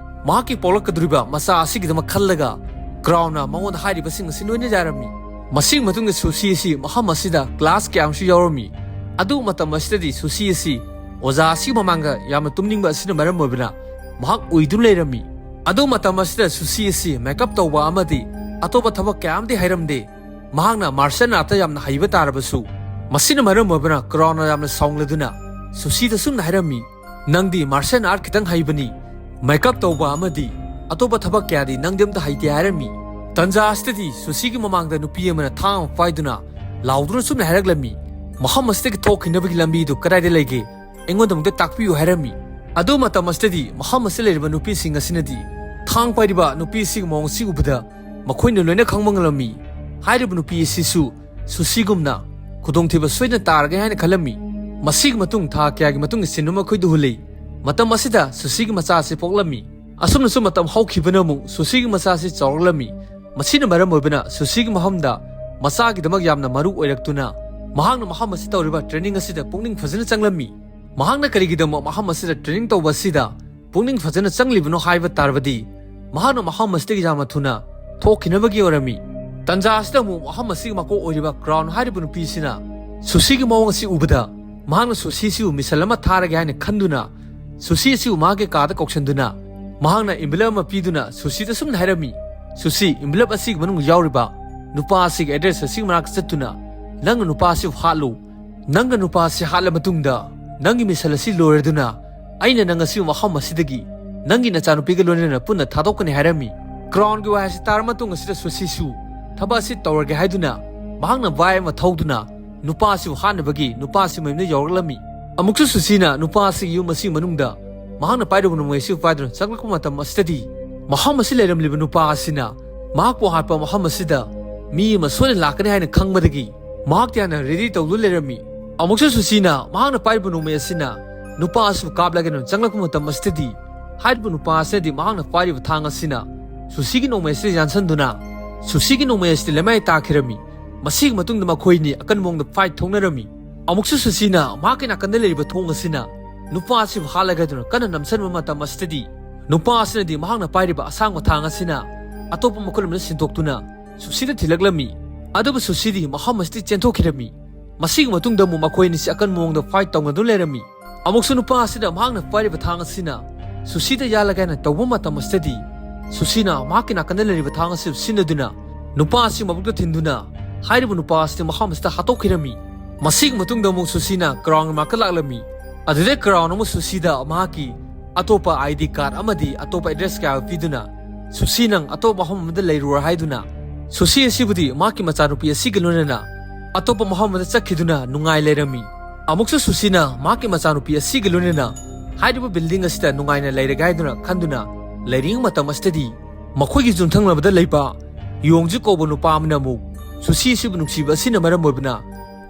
ꯃꯍꯥꯛꯀꯤ ꯄꯣꯛꯂꯛꯀꯗꯧꯔꯤꯕ ꯃꯆꯥ ꯑꯁꯤꯒꯤꯗꯃꯛ ꯈꯜꯂꯒ ꯀ꯭ꯔꯥꯎꯟꯅ ꯃꯉꯣꯟꯗ ꯍꯥꯏꯔꯤꯕꯁꯤꯡ ꯑꯁꯤ ꯂꯣꯏꯅ ꯌꯥꯔꯝꯃꯤ꯫ ꯃꯁꯤꯒꯤ ꯃꯇꯨꯡꯗ ꯁꯨꯁꯤ ꯑꯁꯤ ꯃꯐꯝ ꯑꯁꯤꯗ ꯀ꯭ꯂꯥꯁ ꯀꯌꯥ ꯑꯃꯁꯨ ꯌꯥꯎꯔꯝꯃꯤ꯫ ꯑꯗꯨ ꯃꯇꯝ ꯑꯁꯤꯗꯗꯤ ꯁꯨꯁꯤ ꯑꯁꯤ ꯑꯣꯖꯥ ꯑꯁꯤꯒꯤ ꯃꯃꯥꯡꯗ ꯌꯥꯝꯅ ꯇꯨꯝꯅꯤꯡꯕ ꯑꯁꯤꯅ ꯃꯔꯝ ꯑꯣꯏꯕꯅ ꯃꯍꯥꯛ ꯎꯏꯗꯨꯅ ꯂꯩꯔꯝꯃꯤ꯫ ꯑꯗꯨ ꯃꯇꯝ ꯑꯁꯤꯗ ꯁꯨꯁꯤ ꯑꯁꯤ ꯃꯦꯀꯞ ꯇꯧꯕ ꯑꯃꯗꯤ ꯑꯇꯣꯞꯄ ꯊꯕꯛ ꯀꯌꯥ ꯑꯃꯗꯤ ꯍꯩꯔꯝꯗꯦ꯫ ꯃꯍꯥꯛꯅ ꯃꯥꯔꯁꯦꯜ ꯑꯥꯔꯠꯇ ꯌꯥꯝꯅ ꯍꯩꯕ ꯇꯥꯔꯕꯁꯨ ꯃꯁꯤꯅ ꯃꯔꯝ ꯑꯣꯏꯕꯅ ꯀ꯭ꯔꯥꯎꯟꯅ ꯌꯥꯝꯅ ꯁꯥꯎꯂꯗꯨꯅ ꯁꯨꯁꯤꯗ ꯁꯨꯝꯅ ꯍꯥꯏꯔꯝꯃꯤ, "ꯅꯪꯗꯤ ꯃꯥꯔꯁꯦꯜ ꯑꯥꯔꯠ ꯈꯤꯇꯪ ꯍꯩꯕꯅꯤ, ꯃꯦꯀꯞ ꯇꯧꯕ ꯑꯃꯗꯤ ꯑꯇꯣꯞꯄ ꯊꯕꯛ ꯀꯌꯥꯗꯤ ꯅꯪꯗꯤ ꯑꯝꯇ ꯍꯩꯇꯦ" ꯍꯥꯏꯔꯝꯃꯤ꯫ ꯇꯟꯖꯥ ꯑꯁꯤꯗꯗꯤ ꯁꯨꯁꯤꯒꯤ ꯃꯃꯥꯡꯗ ꯅꯨꯄꯤ ꯑꯃꯅ ꯊꯥꯡ ꯑꯃ ꯄꯥꯏꯗꯨꯅ ꯂꯥꯎꯗꯨꯅ ꯁꯨꯝꯅ ꯍꯥꯏꯔꯛꯂꯝꯃꯤ, "ꯃꯐꯝ ꯑꯁꯤꯗꯒꯤ ꯊꯣꯛꯈꯤꯅꯕꯒꯤ ꯂꯝꯕꯤꯗꯨ ꯀꯗꯥꯏꯗ ꯂꯩꯒꯦ? ꯑꯩꯉꯣꯟꯗ ꯑꯃꯨꯛꯇ ꯇꯥꯛꯄꯤꯌꯨ" ꯍꯥꯏꯔꯝꯃꯤ꯫ ꯑꯗꯨ ꯃꯇꯝ ꯑꯁꯤꯗꯗꯤ ꯃꯐꯝ ꯑꯁꯤꯗ ꯂꯩꯔꯤꯕ ꯅꯨꯄꯤꯁꯤꯡ ꯑꯁꯤꯅꯗꯤ ꯊꯥꯡ ꯄꯥꯏꯔꯤꯕ ꯅꯨꯄꯤ ꯑꯁꯤꯒꯤ ꯃꯑꯣꯡ ꯑꯁꯤ ꯎꯕꯗ ꯃꯈꯣꯏꯅ ꯂꯣꯏꯅ ꯈꯪꯕ ꯉꯝꯂꯝꯃꯤ꯫ ꯍꯥꯏꯔꯤꯕ ꯅꯨꯄꯤ ꯑꯁꯤꯁꯨ ꯁꯨꯁꯤꯒꯨꯝꯅ ꯈꯨꯗꯣꯡꯊꯤꯕ ꯁꯣꯏꯗꯅ ꯇꯥꯔꯒꯦ ꯍꯥꯏꯅ ꯈꯜꯂꯝꯃꯤ꯫ ꯃꯁꯤꯒꯤ ꯃꯇꯨꯡ ꯊꯥ ꯀꯌꯥꯒꯤ ꯃꯇꯨꯡ ꯏꯆꯤꯟ ꯑꯃ ꯃꯈꯣꯏꯗꯨ ꯍꯨꯜꯂꯤ꯫ ꯃꯇꯝ ꯑꯁꯤꯗ ꯁꯨꯁꯤꯒꯤ ꯃꯆꯥ ꯑꯁꯤ ꯄꯣꯛꯂꯝꯃꯤ꯫ ꯑꯁꯨꯝꯅꯁꯨ ꯃꯇꯝ ꯍꯧꯈꯤꯕꯅ ꯑꯃꯨꯛ ꯁꯨꯁꯤꯒꯤ ꯃꯆꯥ ꯑꯁꯤ ꯆꯥꯎꯔꯛꯂꯝꯃꯤ꯫ ꯃꯁꯤꯅ ꯃꯔꯝ ꯑꯣꯏꯕꯅ ꯁꯨꯁꯤꯒꯤ ꯃꯐꯝꯗ ꯃꯆꯥꯒꯤꯗꯃꯛ ꯌꯥꯝꯅ ꯃꯔꯨ ꯑꯣꯏꯔꯛꯇꯨꯅ ꯃꯍꯥꯛꯅ ꯃꯐꯝ ꯑꯁꯤ ꯇꯧꯔꯤꯕ ꯇ꯭ꯔꯦꯅꯤꯡ ꯑꯁꯤꯗ ꯄꯨꯛꯅꯤꯡ ꯐꯖꯅ ꯆꯪꯂꯝꯃꯤ꯫ ꯃꯍꯥꯛꯅ ꯀꯔꯤꯒꯤꯗꯃꯛ ꯃꯐꯝ ꯑꯁꯤꯗ ꯇ꯭ꯔꯦꯅꯤꯡ ꯇꯧꯕ ꯑꯁꯤꯗ ꯄꯨꯛꯅꯤꯡ ꯐꯖꯅ ꯆꯪꯂꯤꯕꯅꯣ ꯍꯥꯏꯕ ꯇꯥꯔꯕꯗꯤ ꯃꯍꯥꯛꯅ ꯃꯐꯝ ꯑꯁꯤꯗꯒꯤ ꯌꯥꯝꯅ ꯊꯨꯅ ꯊꯣꯛꯈꯤꯅꯕꯒꯤ ꯑꯣꯏꯔꯝꯃꯤ꯫ ꯇꯟꯖꯥ ꯑꯁꯤꯗ ꯑꯃꯨꯛ ꯃꯐꯝ ꯑꯁꯤꯒꯤ ꯃꯀꯣꯛ ꯑꯣꯏꯔꯤꯕ ꯀ꯭ꯔꯥꯎꯟ ꯍꯥꯏꯔꯤꯕ ꯅꯨꯄꯤꯁꯤꯅ ꯁꯨꯁꯤꯒꯤ ꯃꯑꯣꯡ ꯑꯁꯤ ꯎꯕꯗ ꯃꯍꯥꯛꯅ ꯁꯨꯁꯤꯁꯤꯕꯨ ꯃꯤꯁꯟ ꯑꯃ ꯊꯥꯔꯒꯦ ꯍꯥꯏꯅ ꯈꯟꯗꯨꯅ ꯁꯨꯁꯤ ꯑꯁꯤꯕꯨ ꯃꯍꯥꯛꯀꯤ ꯀꯥꯗ ꯀꯧꯁꯤꯟꯗꯨꯅ ꯃꯍꯥꯛꯅ ꯏꯟꯚꯦꯂꯞ ꯑꯃ ꯄꯤꯗꯨꯅ ꯁꯨꯁꯤꯗ ꯁꯨꯝꯅ ꯍꯥꯏꯔꯝꯃꯤ, "ꯁꯨꯁꯤ, ꯏꯟꯚꯦꯂꯞ ꯑꯁꯤꯒꯤ ꯃꯅꯨꯡꯗ ꯌꯥꯎꯔꯤꯕ ꯅꯨꯄꯥ ꯑꯁꯤꯒꯤ ꯑꯦꯗ꯭ꯔꯦꯁ ꯑꯁꯤꯒꯤ ꯃꯅꯥꯛꯇ ꯆꯠꯇꯨꯅ ꯅꯪꯅ ꯅꯨꯄꯥ ꯑꯁꯤꯕꯨ ꯍꯥꯠꯂꯨ꯫ ꯅꯪꯅ ꯅꯨꯄꯥ ꯑꯁꯤ ꯍꯥꯠꯂ ꯃꯇꯨꯡꯗ ꯅꯪꯒꯤ ꯃꯤꯁꯟ ꯑꯁꯤ ꯂꯣꯏꯔꯗꯨꯅ ꯑꯩꯅ ꯅꯪ ꯑꯁꯤ ꯃꯐꯝ ꯑꯁꯤꯗꯒꯤ ꯅꯪꯒꯤ ꯅꯆꯥꯅꯨꯄꯤꯒ ꯂꯣꯏꯅꯅ ꯄꯨꯟꯅ ꯊꯥꯗꯣꯛꯀꯅꯤ" ꯍꯥꯏꯔꯝꯃꯤ꯫ ꯀ꯭ꯔꯥꯎꯟꯒꯤ ꯋꯥꯍꯩ ꯑꯁꯤ ꯇꯥꯔ ꯃꯇꯨꯡ ꯑꯁꯤꯗ ꯁꯨꯁꯤꯁꯨ ꯊꯕꯛ ꯑꯁꯤ ꯇꯧꯔꯒꯦ ꯍꯥꯏꯗꯨꯅ ꯃꯍꯥꯛꯅ ꯕꯥꯏꯛ ꯑꯃ ꯊꯧꯗꯨꯅ ꯅꯨꯄꯥ ꯑꯁꯤꯕꯨ ꯍꯥꯠꯅꯕꯒꯤ ꯅꯨꯄꯥ ꯑꯁꯤ ꯃꯌꯨꯝꯗ ꯌꯧꯔꯛꯂꯝꯃꯤ꯫ ꯑꯃꯨꯛꯁꯨ ꯁꯨꯁꯤꯅ ꯅꯨꯄꯥ ꯑꯁꯤꯒꯤ ꯌꯨꯝ ꯑꯁꯤꯒꯤ ꯃꯅꯨꯡꯗ ꯃꯍꯥꯛꯅ ꯄꯥꯏꯔꯤꯕ ꯅꯣꯡꯃꯩ ꯑꯁꯤꯕꯨ ꯄꯥꯏꯗꯨꯅ ꯆꯪꯂꯛꯄ ꯃꯇꯝ ꯑꯁꯤꯗꯗꯤ ꯃꯐꯝ ꯑꯁꯤ ꯂꯩꯔꯝꯂꯤꯕ ꯅꯨꯄꯥ ꯑꯁꯤꯅ ꯃꯍꯥꯛꯄꯨ ꯍꯥꯠꯄ ꯃꯐꯝ ꯑꯁꯤꯗ ꯃꯤ ꯑꯃ ꯁꯣꯏꯗꯅ ꯂꯥꯛꯀꯅꯤ ꯍꯥꯏꯅ ꯈꯪꯕꯗꯒꯤ ꯃꯍꯥꯛꯇꯤ ꯍꯥꯟꯅ ꯔꯦꯗꯤ ꯇꯧꯗꯨꯅ ꯂꯩꯔꯝꯃꯤ꯫ ꯑꯃꯨꯛꯁꯨ ꯁꯨꯁꯤꯅ ꯃꯍꯥꯛꯅ ꯄꯥꯏꯔꯤꯕ ꯅꯣꯡꯃꯩ ꯑꯁꯤꯅ ꯅꯨꯄꯥ ꯑꯁꯤꯕꯨ ꯀꯥꯞꯂꯒꯦꯅ ꯆꯪꯂꯛꯄ ꯃꯇꯝ ꯑꯁꯤꯗꯗꯤ ꯍꯥꯏꯔꯤꯕ ꯅꯨꯄꯥ ꯑꯁꯤꯅꯗꯤ ꯃꯍꯥꯛꯅ ꯄꯥꯏꯔꯤꯕ ꯊꯥꯡ ꯑꯁꯤꯅ ꯁꯨꯁꯤꯒꯤ ꯅꯣꯡꯃꯩ ꯑꯁꯤꯗ ꯌꯥꯟꯁꯟꯗꯨꯅ ꯁꯨꯁꯤꯒꯤ ꯅꯣꯡꯃꯩ ꯑꯁꯤꯗꯤ ꯂꯩꯃꯥꯏ ꯇꯥꯈꯤꯔꯝꯃꯤ꯫ ꯃꯁꯤꯒꯤ ꯃꯇꯨꯡꯗ ꯃꯈꯣꯏꯅꯤ ꯑꯀꯟꯕ ꯃꯑꯣꯡꯗ ꯐꯥꯏꯠ ꯊꯣꯛꯅꯔꯝꯃꯤ꯫ ꯑꯃꯨꯛꯁꯨ ꯁꯨꯁꯤꯅ ꯃꯍꯥꯛꯀꯤ ꯅꯥꯀꯟꯗ ꯂꯩꯔꯤꯕ ꯊꯣꯡ ꯑꯁꯤꯅ ꯅꯨꯄꯥ ꯑꯁꯤꯕꯨ ꯍꯥꯠꯂꯒꯦ ꯍꯥꯏꯗꯨꯅ ꯀꯟꯅ ꯅꯝꯁꯤꯟꯕ ꯃꯇꯝ ꯑꯁꯤꯗꯗꯤ ꯅꯨꯄꯥ ꯑꯁꯤꯅꯗꯤ ꯃꯍꯥꯛꯅ ꯄꯥꯏꯔꯤꯕ ꯑꯁꯥꯡꯕ ꯊꯥꯡ ꯑꯁꯤꯅ ꯑꯇꯣꯞꯄ ꯃꯈꯨꯟ ꯑꯃꯗ ꯁꯤꯟꯗꯣꯛꯇꯨꯅ ꯁꯨꯁꯤꯗ ꯊꯤꯜꯂꯛꯂꯝꯃꯤ꯫ ꯑꯗꯨꯕꯨ ꯁꯨꯁꯤꯗꯤ ꯃꯐꯝ ꯑꯁꯤꯗ ꯆꯦꯟꯊꯣꯛꯈꯤꯔꯝꯃꯤ꯫ ꯃꯁꯤꯒꯤ ꯃꯇꯨꯡꯗ ꯑꯃꯨꯛ ꯃꯈꯣꯏ ꯑꯅꯤꯁꯤ ꯑꯀꯟꯕ ꯃꯑꯣꯡꯗ ꯐꯥꯏꯠ ꯇꯧꯅꯗꯨꯅ ꯂꯩꯔꯝꯃꯤ꯫ ꯑꯃꯨꯛꯁꯨ ꯅꯨꯄꯥ ꯑꯁꯤꯅ ꯃꯍꯥꯛꯅ ꯄꯥꯏꯔꯤꯕ ꯊꯥꯡ ꯑꯁꯤꯅ ꯁꯨꯁꯤꯗ ꯌꯥꯜꯂꯒꯦ ꯍꯥꯏꯅ ꯇꯧꯕ ꯃꯇꯝ ꯑꯁꯤꯗꯗꯤ ꯁꯨꯁꯤꯅ ꯃꯍꯥꯛꯀꯤ ꯅꯥꯀꯟꯗ ꯂꯩꯔꯤꯕ ꯊꯥꯡ ꯑꯁꯤ ꯁꯤꯖꯤꯟꯅꯗꯨꯅ ꯅꯨꯄꯥ ꯑꯁꯤ ꯃꯕꯨꯛꯇ ꯊꯤꯟꯗꯨꯅ ꯍꯥꯏꯔꯤꯕ ꯅꯨꯄꯥ ꯑꯁꯤꯗꯤ ꯃꯐꯝ ꯑꯁꯤꯗ ꯍꯥꯠꯇꯣꯛꯈꯤꯔꯝꯃꯤ꯫ ꯃꯁꯤꯒꯤ ꯃꯇꯨꯡꯗ ꯑꯃꯨꯛ ꯁꯨꯁꯤꯅ ꯀ꯭ꯔꯥꯎꯟꯒꯤ ꯃꯅꯥꯛꯇ ꯂꯥꯛꯂꯝꯃꯤ꯫ ꯑꯗꯨꯗꯩ ꯀ꯭ꯔꯥꯎꯟ ꯑꯃꯨꯛ ꯁꯨꯁꯤꯗ ꯃꯍꯥꯛꯀꯤ ꯑꯇꯣꯞꯄ ꯑꯥꯏ ꯗꯤ ꯀꯥꯔꯗ ꯑꯃꯗꯤ ꯑꯇꯣꯞꯄ ꯑꯦꯗ꯭ꯔꯦꯁ ꯀꯌꯥ ꯄꯤꯗꯨꯅ ꯁꯨꯁꯤ ꯅꯪ ꯑꯇꯣꯞꯄ ꯃꯐꯝ ꯑꯃꯗ ꯂꯩꯔꯨꯔꯣ ꯍꯥꯏꯗꯨꯅ ꯁꯨꯁꯤ ꯑꯁꯤꯕꯨꯗꯤ ꯃꯍꯥꯛꯀꯤ ꯃꯆꯥꯅꯨꯄꯤ ꯑꯁꯤꯒ ꯂꯣꯏꯅꯅ ꯑꯇꯣꯞꯄ ꯃꯐꯝ ꯑꯃꯗ ꯆꯠꯈꯤꯗꯨꯅ ꯅꯨꯡꯉꯥꯏ ꯂꯩꯔꯝꯃꯤ꯫ ꯑꯃꯨꯛꯁꯨ ꯁꯨꯁꯤꯅ ꯃꯍꯥꯛꯀꯤ ꯃꯆꯥꯅꯨꯄꯤ ꯑꯁꯤꯒ ꯂꯣꯏꯅꯅ ꯍꯥꯏꯔꯤꯕ ꯕꯤꯜꯗꯤꯡ ꯑꯁꯤꯗ ꯅꯨꯡꯉꯥꯏꯅ ꯂꯩꯔꯒꯦ ꯍꯥꯏꯗꯨꯅ ꯈꯟꯗꯨꯅ ꯂꯩꯔꯤꯉꯩ ꯃꯇꯝ ꯑꯁꯤꯗꯗꯤ ꯃꯈꯣꯏꯒꯤ ꯌꯨꯝꯊꯪꯅꯕꯗ ꯂꯩꯕ ꯌꯣꯡꯖꯨ ꯀꯧꯕ ꯅꯨꯄꯥ ꯑꯃꯅ ꯑꯃꯨꯛ ꯁꯨꯁꯤ ꯑꯁꯤꯕꯨ ꯅꯨꯡꯁꯤꯕ ꯑꯁꯤꯅ ꯃꯔꯝ ꯑꯣꯏꯕꯅ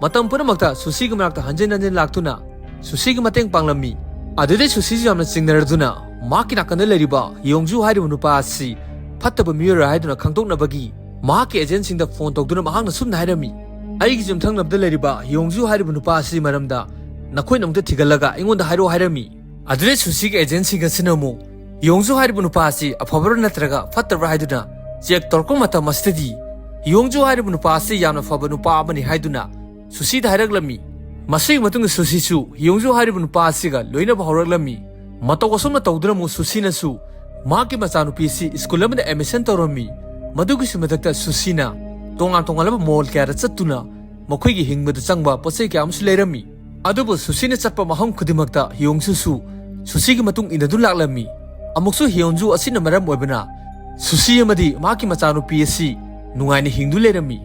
ꯃꯇꯝ ꯄꯨꯝꯅꯃꯛꯇ ꯁꯨꯁꯤꯒꯤ ꯃꯅꯥꯛꯇ ꯍꯟꯖꯤꯟ ꯍꯟꯖꯤꯟ ꯂꯥꯛꯇꯨꯅ ꯁꯨꯁꯤꯒꯤ ꯃꯇꯦꯡ ꯄꯥꯡꯂꯝꯃꯤ꯫ ꯑꯗꯨꯗꯩ ꯁꯨꯁꯤꯁꯨ ꯌꯥꯝꯅ ꯆꯤꯡꯅꯔꯗꯨꯅ ꯃꯍꯥꯛꯀꯤ ꯅꯥꯀꯟꯗ ꯂꯩꯔꯤꯕ ꯌꯣꯡꯖꯨ ꯍꯥꯏꯔꯤꯕ ꯅꯨꯄꯥ ꯑꯁꯤ ꯐꯠꯇꯕ ꯃꯤꯑꯣꯏꯔꯥ ꯍꯥꯏꯗꯨꯅ ꯈꯪꯗꯣꯛꯅꯕꯒꯤ ꯃꯍꯥꯛꯀꯤ ꯑꯦꯖꯦꯟꯁꯤꯡꯗ ꯐꯣꯟ ꯇꯧꯗꯨꯅ ꯃꯍꯥꯛꯅ ꯁꯨꯝꯅ ꯍꯥꯏꯔꯝꯃꯤ, "ꯑꯩꯒꯤ ꯌꯨꯝꯊꯪꯅꯕꯗ ꯂꯩꯔꯤꯕ ꯌꯣꯡꯖꯨ ꯍꯥꯏꯔꯤꯕ ꯅꯨꯄꯥ ꯑꯁꯤ ꯃꯔꯝꯗ ꯅꯈꯣꯏꯅ ꯑꯃꯨꯛꯇ ꯊꯤꯒꯠꯂꯒ ꯑꯩꯉꯣꯟꯗ ꯍꯥꯏꯔꯛꯑꯣ" ꯍꯥꯏꯔꯝꯃꯤ꯫ ꯑꯗꯨꯗꯩ ꯁꯨꯁꯤꯒꯤ ꯑꯦꯖꯦꯟꯁꯤꯡ ꯑꯁꯤꯅ ꯑꯃꯨꯛ ꯌꯣꯡꯖꯨ ꯍꯥꯏꯔꯤꯕ ꯅꯨꯄꯥ ꯑꯁꯤ ꯑꯐꯕꯔꯥ ꯅꯠꯇ꯭ꯔꯒ ꯐꯠꯇꯕ꯭ꯔꯥ ꯍꯥꯏꯗꯨꯅ ꯆꯦꯛ ꯇꯧꯔꯛꯄ ꯃꯇꯝ ꯑꯁꯤꯗꯗꯤ ꯌꯣꯡꯖꯨ ꯍꯥꯏꯔꯤꯕ ꯅꯨꯄꯥ ꯑꯁꯤ ꯌꯥꯝꯅ ꯐꯕ ꯅꯨꯄꯥ ꯑꯃꯅꯤ ꯍꯥꯏꯗꯨꯅ ꯁꯨꯁꯤꯗ ꯍꯥꯏꯔꯛꯂꯝꯃꯤ꯫ ꯃꯁꯤꯒꯤ ꯃꯇꯨꯡꯗ ꯁꯨꯁꯤꯁꯨ ꯌꯣꯡꯖꯨ ꯍꯥꯏꯔꯤꯕ ꯅꯨꯄꯥ ꯑꯁꯤꯒ ꯂꯣꯏꯅꯕ ꯍꯧꯔꯛꯂꯝꯃꯤ꯫ ꯃꯇꯧ ꯑꯁꯨꯝꯅ ꯇꯧꯗꯨꯅ ꯑꯃꯨꯛ ꯁꯨꯁꯤꯅꯁꯨ ꯃꯍꯥꯛꯀꯤ ꯃꯆꯥꯅꯨꯄꯤ ꯑꯁꯤ ꯁ꯭ꯀꯨꯜ ꯑꯃꯗ ꯑꯦꯗꯃꯤꯁꯟ ꯇꯧꯔꯝꯃꯤ꯫ ꯃꯗꯨꯒꯤꯁꯨ ꯃꯊꯛꯇ ꯁꯨꯁꯤꯅ ꯇꯣꯉꯥꯟ ꯇꯣꯉꯥꯟꯂꯕ ꯃꯣꯜ ꯀꯌꯥꯗ ꯆꯠꯇꯨꯅ ꯃꯈꯣꯏꯒꯤ ꯍꯤꯡꯕꯗ ꯆꯪꯕ ꯄꯣꯠ ꯆꯩ ꯀꯌꯥ ꯑꯃꯁꯨ ꯂꯩꯔꯝꯃꯤ꯫ ꯑꯗꯨꯕꯨ ꯁꯨꯁꯤꯅ ꯆꯠꯄ ꯃꯐꯝ ꯈꯨꯗꯤꯡꯃꯛꯇ ꯍꯤꯌꯣꯡꯖꯨꯁꯨ ꯁꯨꯁꯤꯒꯤ ꯃꯇꯨꯡ ꯏꯟꯅꯗꯨꯅ ꯂꯥꯛꯂꯝꯃꯤ꯫ ꯑꯃꯨꯛꯁꯨ ꯍꯤꯌꯣꯡꯖꯨ ꯑꯁꯤꯅ ꯃꯔꯝ ꯑꯣꯏꯕꯅ ꯁꯨꯁꯤ ꯑꯃꯗꯤ ꯃꯍꯥꯛꯀꯤ ꯃꯆꯥꯅꯨꯄꯤ ꯑꯁꯤ ꯅꯨꯡꯉꯥꯏꯅ ꯍꯤꯡꯗꯨꯅ ꯂꯩꯔꯝꯃꯤ꯫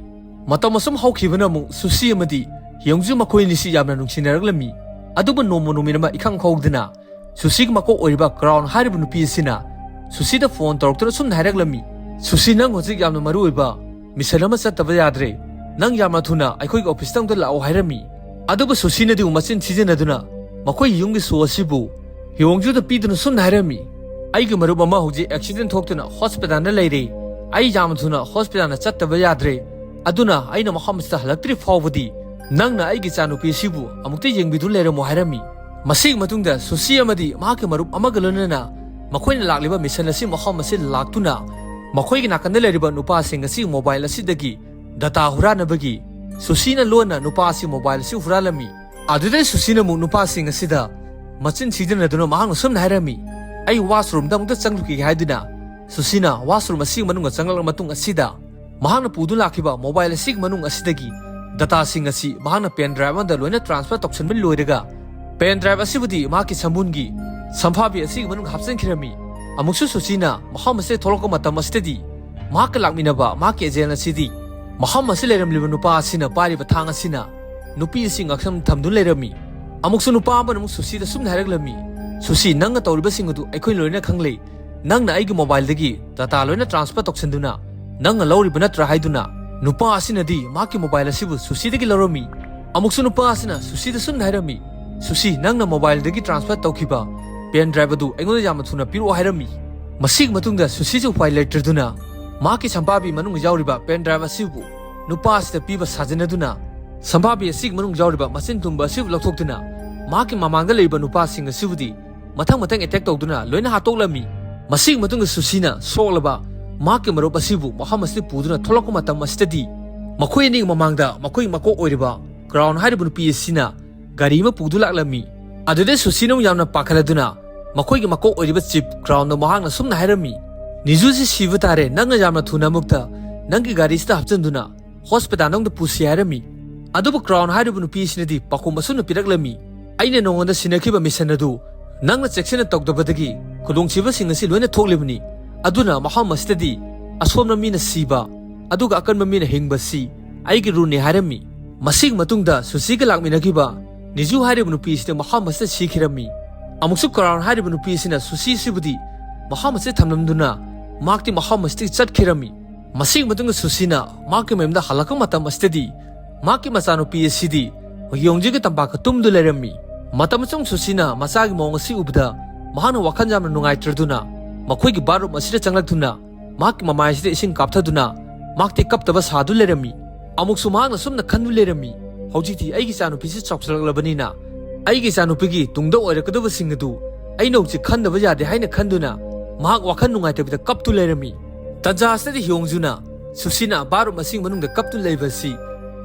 ꯃꯇꯝ ꯑꯁꯨꯝ ꯍꯧꯈꯤꯕꯅ ꯑꯃꯨꯛ ꯁꯨꯁꯤ ꯑꯃꯗꯤ ꯍꯤꯌꯣꯡꯖꯨ ꯃꯈꯣꯏ ꯑꯅꯤꯁꯤ ꯌꯥꯝꯅ ꯅꯨꯡꯁꯤꯅꯔꯛꯂꯝꯃꯤ꯫ ꯑꯗꯨꯕꯨ ꯅꯣꯡꯃ ꯅꯨꯃꯤꯠ ꯑꯃ ꯏꯈꯪ ꯈꯪꯍꯧꯗꯅ ꯁꯨꯁꯤꯒꯤ ꯃꯀꯣꯛ ꯑꯣꯏꯔꯤꯕ ꯀ꯭ꯔꯥꯎꯟ ꯍꯥꯏꯔꯤꯕ ꯅꯨꯄꯤ ꯑꯁꯤꯅ ꯁꯨꯁꯤꯗ ꯐꯣꯟ ꯇꯧꯔꯛꯇꯨꯅ ꯁꯨꯝꯅ ꯍꯥꯏꯔꯛꯂꯝꯃꯤ, "ꯁꯨꯁꯤ, ꯅꯪ ꯍꯧꯖꯤꯛ ꯌꯥꯝꯅ ꯃꯔꯨ ꯑꯣꯏꯕ ꯃꯤꯁꯟ ꯑꯃ ꯆꯠꯇꯕ ꯌꯥꯗ꯭ꯔꯦ꯫ ꯅꯪ ꯌꯥꯝꯅ ꯊꯨꯅ ꯑꯩꯈꯣꯏꯒꯤ ꯑꯣꯐꯤꯁꯇ ꯑꯃꯨꯛꯇ ꯂꯥꯛꯑꯣ" ꯍꯥꯏꯔꯝꯃꯤ꯫ ꯑꯗꯨꯕꯨ ꯁꯨꯁꯤꯅꯗꯤ ꯃꯆꯤꯟ ꯊꯤꯖꯤꯟꯅꯗꯨꯅ ꯃꯈꯣꯏꯒꯤ ꯌꯨꯝꯒꯤ ꯁꯣ ꯑꯁꯤꯕꯨ ꯍꯤꯌꯣꯡꯖꯨꯗ ꯄꯤꯗꯨꯅ ꯁꯨꯝꯅ ꯍꯥꯏꯔꯝꯃꯤ, "ꯑꯩꯒꯤ ꯃꯔꯨꯞ ꯑꯃ ꯍꯧꯖꯤꯛ ꯑꯦꯛꯁꯤꯗꯦꯟ ꯊꯣꯛꯇꯨꯅ ꯍꯣꯁꯄꯤꯇꯥꯜꯗ ꯂꯩꯔꯦ꯫ ꯑꯩ ꯌꯥꯝ ꯊꯨꯅ ꯍꯣꯁꯄꯤꯇꯥꯜꯗ ꯆꯠꯇꯕ ꯌꯥꯗ꯭ꯔꯦ꯫ ꯑꯗꯨꯅ ꯑꯩꯅ ꯃꯐꯝ ꯑꯁꯤꯗ ꯍꯜꯂꯛꯇ꯭ꯔꯤ ꯐꯥꯎꯕꯗꯤ ꯅꯪꯅ ꯑꯩꯒꯤ ꯏꯆꯥꯅꯨꯄꯤ ꯑꯁꯤꯕꯨ ꯑꯃꯨꯛꯇ ꯌꯦꯡꯕꯤꯗꯨꯅ ꯂꯩꯔꯝꯃꯨ" ꯍꯥꯏꯔꯝꯃꯤ꯫ ꯃꯁꯤꯒꯤ ꯃꯇꯨꯡꯗ ꯁꯨꯁꯤ ꯑꯃꯗꯤ ꯃꯍꯥꯛꯀꯤ ꯃꯔꯨꯞ ꯑꯃꯒ ꯂꯣꯏꯅꯅ ꯃꯈꯣꯏꯅ ꯂꯥꯛꯂꯤꯕ ꯃꯤꯁꯟ ꯑꯁꯤ ꯃꯐꯝ ꯑꯁꯤꯗ ꯂꯥꯛꯇꯨꯅ ꯃꯈꯣꯏꯒꯤ ꯅꯥꯀꯟꯗ ꯂꯩꯔꯤꯕ ꯅꯨꯄꯥꯁꯤꯡ ꯑꯁꯤ ꯃꯣꯕꯥꯏꯜ ꯑꯁꯤꯗꯒꯤ ꯗꯇꯥ ꯍꯨꯔꯥꯟꯅꯕꯒꯤ ꯁꯨꯁꯤꯅ ꯂꯣꯟꯅ ꯅꯨꯄꯥ ꯑꯁꯤ ꯃꯣꯕꯥꯏꯜ ꯑꯁꯤ ꯍꯨꯔꯥꯜꯂꯝꯃꯤ꯫ ꯑꯗꯨꯗꯩ ꯁꯨꯁꯤꯅ ꯑꯃꯨꯛ ꯅꯨꯄꯥꯁꯤꯡ ꯑꯁꯤꯗ ꯃꯆꯤꯟ ꯊꯤꯖꯤꯟꯅꯗꯨꯅ ꯃꯍꯥꯛꯅ ꯁꯨꯝꯅ ꯍꯥꯏꯔꯝꯃꯤ, "ꯑꯩ ꯋꯥꯁꯔꯨꯝꯗ ꯑꯃꯨꯛꯇ ꯆꯪꯂꯨꯈꯤꯒꯦ" ꯍꯥꯏꯗꯨꯅ ꯁꯨꯁꯤꯅ ꯋꯥꯁꯔꯨꯝ ꯑꯁꯤꯒꯤ ꯃꯅꯨꯡꯗ ꯆꯪꯂꯛꯂꯕ ꯃꯇꯨꯡ ꯑꯁꯤꯗ ꯃꯍꯥꯛꯅ ꯄꯨꯗꯨꯅ ꯂꯥꯛꯈꯤꯕ ꯃꯣꯕꯥꯏꯜ ꯑꯁꯤꯒꯤ ꯃꯅꯨꯡ ꯑꯁꯤꯗꯒꯤ ꯗꯇꯥꯁꯤꯡ ꯑꯁꯤ ꯃꯍꯥꯛꯅ ꯄꯦꯟ ꯗ꯭ꯔꯥꯏꯚ ꯑꯃꯗ ꯂꯣꯏꯅ ꯇ꯭ꯔꯥꯟꯁꯐꯔ ꯇꯧꯁꯤꯟꯕ ꯂꯣꯏꯔꯒ ꯄꯦꯟ ꯗ꯭ꯔꯥꯏꯚ ꯑꯁꯤꯕꯨꯗꯤ ꯃꯍꯥꯛꯀꯤ ꯁꯝꯕꯨꯟꯒꯤ ꯁꯝꯐꯥꯕꯤ ꯑꯁꯤꯒꯤ ꯃꯅꯨꯡꯗ ꯍꯥꯞꯆꯤꯟꯈꯤꯔꯝꯃꯤ꯫ ꯑꯃꯨꯛꯁꯨ ꯁꯨꯁꯤꯅ ꯃꯐꯝ ꯑꯁꯤꯗ ꯊꯣꯛꯂꯛꯄ ꯃꯇꯝ ꯑꯁꯤꯗꯗꯤ ꯃꯍꯥꯛꯀ ꯂꯥꯛꯃꯤꯟꯅꯕ ꯃꯍꯥꯛꯀꯤ ꯑꯦꯖꯦꯟ ꯑꯁꯤꯗꯤ ꯃꯐꯝ ꯑꯁꯤ ꯂꯩꯔꯝꯂꯤꯕ ꯅꯨꯄꯥ ꯑꯁꯤꯅ ꯄꯥꯏꯔꯤꯕ ꯊꯥꯡ ꯑꯁꯤꯅ ꯅꯨꯄꯤ ꯑꯁꯤ ꯉꯛꯁꯝ ꯊꯝꯗꯨꯅ ꯂꯩꯔꯝꯃꯤ꯫ ꯑꯃꯨꯛꯁꯨ ꯅꯨꯄꯥ ꯑꯃꯅ ꯑꯃꯨꯛ ꯁꯨꯁꯤꯗ ꯁꯨꯝꯅ ꯍꯥꯏꯔꯛꯂꯝꯃꯤ, "ꯁꯨꯁꯤ, ꯅꯪꯅ ꯇꯧꯔꯤꯕꯁꯤꯡ ꯑꯗꯨ ꯑꯩꯈꯣꯏ ꯂꯣꯏꯅ ꯈꯪꯂꯦ꯫ ꯅꯪꯅ ꯑꯩꯒꯤ ꯃꯣꯕꯥꯏꯜꯗꯒꯤ ꯗꯇꯥ ꯂꯣꯏꯅ ꯇ꯭ꯔꯥꯟꯁꯐꯔ ꯇꯧꯁꯤꯟꯗꯨꯅ ꯅꯪꯅ ꯂꯧꯔꯤꯕ ꯅꯠꯇ꯭ꯔꯥ?" ꯍꯥꯏꯗꯨꯅ ꯅꯨꯄꯥ ꯑꯁꯤꯅꯗꯤ ꯃꯍꯥꯛꯀꯤ ꯃꯣꯕꯥꯏꯜ ꯑꯁꯤꯕꯨ ꯁꯨꯁꯤꯗꯒꯤ ꯂꯧꯔꯝꯃꯤ꯫ ꯑꯃꯨꯛꯁꯨ ꯅꯨꯄꯥ ꯑꯁꯤꯅ ꯁꯨꯁꯤꯗ ꯁꯨꯝꯅ ꯍꯥꯏꯔꯝꯃꯤ, "ꯁꯨꯁꯤ, ꯅꯪꯅ ꯃꯣꯕꯥꯏꯜꯗꯒꯤ ꯇ꯭ꯔꯥꯟꯁꯐꯔ ꯇꯧꯈꯤꯕ ꯄꯦꯟ ꯗ꯭ꯔꯥꯏꯚ ꯑꯗꯨ ꯑꯩꯉꯣꯟꯗ ꯌꯥꯝꯅ ꯊꯨꯅ ꯄꯤꯔꯛꯑꯣ" ꯍꯥꯏꯔꯝꯃꯤ꯫ ꯃꯁꯤꯒꯤ ꯃꯇꯨꯡꯗ ꯁꯨꯁꯤꯁꯨ ꯎꯄꯥꯏ ꯂꯩꯇ꯭ꯔꯗꯨꯅ ꯃꯍꯥꯛꯀꯤ ꯁꯝꯄꯥꯕꯤ ꯃꯅꯨꯡꯗ ꯌꯥꯎꯔꯤꯕ ꯄꯦꯟ ꯗ꯭ꯔꯥꯏꯚ ꯑꯁꯤꯕꯨ ꯅꯨꯄꯥ ꯑꯁꯤꯗ ꯄꯤꯕ ꯁꯥꯖꯤꯟꯅꯗꯨꯅ ꯁꯝꯄꯥꯕꯤ ꯑꯁꯤꯒꯤ ꯃꯅꯨꯡ ꯌꯥꯎꯔꯤꯕ ꯃꯆꯤꯟ ꯇꯨꯝꯕ ꯑꯁꯤꯕꯨ ꯂꯧꯊꯣꯛꯇꯨꯅ ꯃꯍꯥꯛꯀꯤ ꯃꯃꯥꯡꯗ ꯂꯩꯔꯤꯕ ꯅꯨꯄꯥꯁꯤꯡ ꯑꯁꯤꯕꯨꯗꯤ ꯃꯊꯪ ꯃꯊꯪ ꯑꯦꯇꯦꯛ ꯇꯧꯗꯨꯅ ꯂꯣꯏꯅ ꯍꯥꯠꯇꯣꯛꯂꯝꯃꯤ꯫ ꯃꯁꯤꯒꯤ ꯃꯇꯨꯡꯗ ꯁꯨꯁꯤꯅ ꯁꯣꯛꯂꯕ ꯃꯍꯥꯛꯀꯤ ꯃꯔꯨꯞ ꯑꯁꯤꯕꯨ ꯃꯐꯝ ꯑꯁꯤꯗ ꯄꯨꯗꯨꯅ ꯊꯣꯛꯂꯛꯄ ꯃꯇꯝ ꯑꯁꯤꯗꯗꯤ ꯃꯈꯣꯏ ꯑꯅꯤꯒꯤ ꯃꯃꯥꯡꯗ ꯃꯈꯣꯏꯒꯤ ꯃꯀꯣꯛ ꯑꯣꯏꯔꯤꯕ ꯀ꯭ꯔꯥꯎꯟ ꯍꯥꯏꯔꯤꯕ ꯅꯨꯄꯤ ꯑꯁꯤꯅ ꯒꯥꯔꯤ ꯑꯃ ꯄꯨꯗꯨ ꯂꯥꯛꯂꯝꯃꯤ꯫ ꯑꯗꯨꯗ ꯁꯨꯁꯤꯅ ꯑꯃꯨꯛ ꯌꯥꯝꯅ ꯄꯥꯈꯠꯂꯗꯨꯅ ꯃꯈꯣꯏꯒꯤ ꯃꯀꯣꯛ ꯑꯣꯏꯔꯤꯕ ꯆꯤꯞ ꯀ꯭ꯔꯥꯎꯟꯗ ꯃꯍꯥꯛꯅ ꯁꯨꯝꯅ ꯍꯥꯏꯔꯝꯃꯤ, "ꯅꯤꯖꯨꯁꯤ ꯁꯤꯕ ꯇꯥꯔꯦ, ꯅꯪꯅ ꯌꯥꯝꯅ ꯊꯨꯅ ꯑꯃꯨꯛꯇ ꯅꯪꯒꯤ ꯒꯥꯔꯤꯁꯤꯗ ꯍꯥꯞꯆꯤꯟꯗꯨꯅ ꯍꯣꯁꯄꯤꯇꯥꯜꯗ ꯑꯃꯨꯛꯇ ꯄꯨꯁꯤ" ꯍꯥꯏꯔꯝꯃꯤ꯫ ꯑꯗꯨꯕꯨ ꯀ꯭ꯔꯥꯎꯟ ꯍꯥꯏꯔꯤꯕ ꯅꯨꯄꯤ ꯑꯁꯤꯅꯗꯤ ꯄꯥꯎꯈꯨꯝ ꯑꯁꯨꯝꯅ ꯄꯤꯔꯛꯂꯝꯃꯤ, "ꯑꯩꯅ ꯅꯉꯣꯟꯗ ꯁꯤꯟꯅꯈꯤꯕ ꯃꯤꯁꯟ ꯑꯗꯨ ꯅꯪꯅ ꯆꯦꯛꯁꯤꯟꯅ ꯇꯧꯗꯕꯗꯒꯤ ꯈꯨꯗꯣꯡꯊꯤꯕꯁꯤꯡ ꯑꯁꯤ ꯂꯣꯏꯅ ꯊꯣꯛꯂꯤꯕꯅꯤ꯫ ꯑꯗꯨꯅ ꯃꯐꯝ ꯑꯁꯤꯗꯗꯤ ꯑꯁꯣꯟꯕ ꯃꯤꯅ ꯁꯤꯕ, ꯑꯗꯨꯒ ꯑꯀꯟꯕ ꯃꯤꯅ ꯍꯤꯡꯕꯁꯤ ꯑꯩꯒꯤ ꯔꯨꯜꯅꯤ" ꯍꯥꯏꯔꯝꯃꯤ꯫ ꯃꯁꯤꯒꯤ ꯃꯇꯨꯡꯗ ꯁꯨꯁꯤꯒ ꯂꯥꯛꯃꯤꯟꯅꯈꯤꯕ ꯅꯤꯖꯨ ꯍꯥꯏꯔꯤꯕ ꯅꯨꯄꯤ ꯑꯁꯤꯗ ꯃꯐꯝ ꯑꯁꯤꯗ ꯁꯤꯈꯤꯔꯝꯃꯤ꯫ ꯑꯃꯨꯛꯁꯨ ꯀ꯭ꯔꯥꯎꯟ ꯍꯥꯏꯔꯤꯕ ꯅꯨꯄꯤ ꯑꯁꯤꯅ ꯁꯨꯁꯤ ꯑꯁꯤꯕꯨꯗꯤ ꯃꯐꯝ ꯑꯁꯤꯗ ꯊꯝꯂꯝꯗꯨꯅ ꯃꯍꯥꯛꯇꯤ ꯃꯐꯝ ꯑꯁꯤꯗꯒꯤ ꯆꯠꯈꯤꯔꯝꯃꯤ꯫ ꯃꯁꯤꯒꯤ ꯃꯇꯨꯡꯗ ꯁꯨꯁꯤꯅ ꯃꯍꯥꯛꯀꯤ ꯃꯌꯨꯝꯗ ꯍꯜꯂꯛꯄ ꯃꯇꯝ ꯑꯁꯤꯗꯗꯤ ꯃꯍꯥꯛꯀꯤ ꯃꯆꯥꯅꯨꯄꯤ ꯑꯁꯤꯗꯤ ꯌꯣꯡꯖꯤꯒꯤ ꯇꯝꯄꯥꯛꯇ ꯇꯨꯝꯗꯨ ꯂꯩꯔꯝꯃꯤ꯫ ꯃꯇꯝ ꯑꯁꯨꯝ ꯁꯨꯁꯤꯅ ꯃꯆꯥꯒꯤ ꯃꯑꯣꯡ ꯑꯁꯤ ꯎꯕꯗ ꯃꯍꯥꯛꯅ ꯋꯥꯈꯜ ꯌꯥꯝꯅ ꯅꯨꯡꯉꯥꯏꯇ꯭ꯔꯗꯨꯅ ꯃꯈꯣꯏꯒꯤ ꯕꯥꯠꯔꯨꯝ ꯑꯁꯤꯗ ꯆꯪꯂꯛꯇꯨꯅ ꯃꯍꯥꯛꯀꯤ ꯃꯃꯥꯏ ꯑꯁꯤꯗ ꯏꯁꯤꯡ ꯀꯥꯞꯊꯗꯨꯅ ꯃꯍꯥꯛꯇꯤ ꯀꯞꯇꯕ ꯁꯥꯗꯨ ꯂꯩꯔꯝꯃꯤ꯫ ꯑꯃꯨꯛꯁꯨ ꯃꯍꯥꯛꯅ ꯁꯨꯝꯅ ꯈꯟꯗꯨ ꯂꯩꯔꯝꯃꯤ, "ꯍꯧꯖꯤꯛꯇꯤ ꯑꯩꯒꯤ ꯏꯆꯥꯅꯨꯄꯤꯁꯤ ꯆꯥꯎꯁꯤꯜꯂꯛꯂꯕꯅꯤꯅ ꯑꯩꯒꯤ ꯏꯆꯥꯅꯨꯄꯤꯒꯤ ꯇꯨꯡꯗ ꯑꯣꯏꯔꯛꯀꯗꯕꯁꯤꯡ ꯑꯗꯨ ꯑꯩꯅ ꯍꯧꯖꯤꯛ ꯈꯟꯗꯕ ꯌꯥꯗꯦ" ꯍꯥꯏꯅ ꯈꯟꯗꯨꯅ ꯃꯍꯥꯛ ꯋꯥꯈꯜ ꯅꯨꯡꯉꯥꯏꯇꯕꯤꯗ ꯀꯞꯇꯨ ꯂꯩꯔꯝꯃꯤ꯫ ꯇꯟꯖꯥ ꯑꯁꯤꯗꯗꯤ ꯍꯤꯌꯣꯡꯖꯨꯅ ꯁꯨꯁꯤꯅ ꯕꯥꯠꯔꯨꯝ ꯑꯁꯤꯒꯤ ꯃꯅꯨꯡꯗ ꯀꯞꯇꯨꯅ ꯂꯩꯕ ꯑꯁꯤ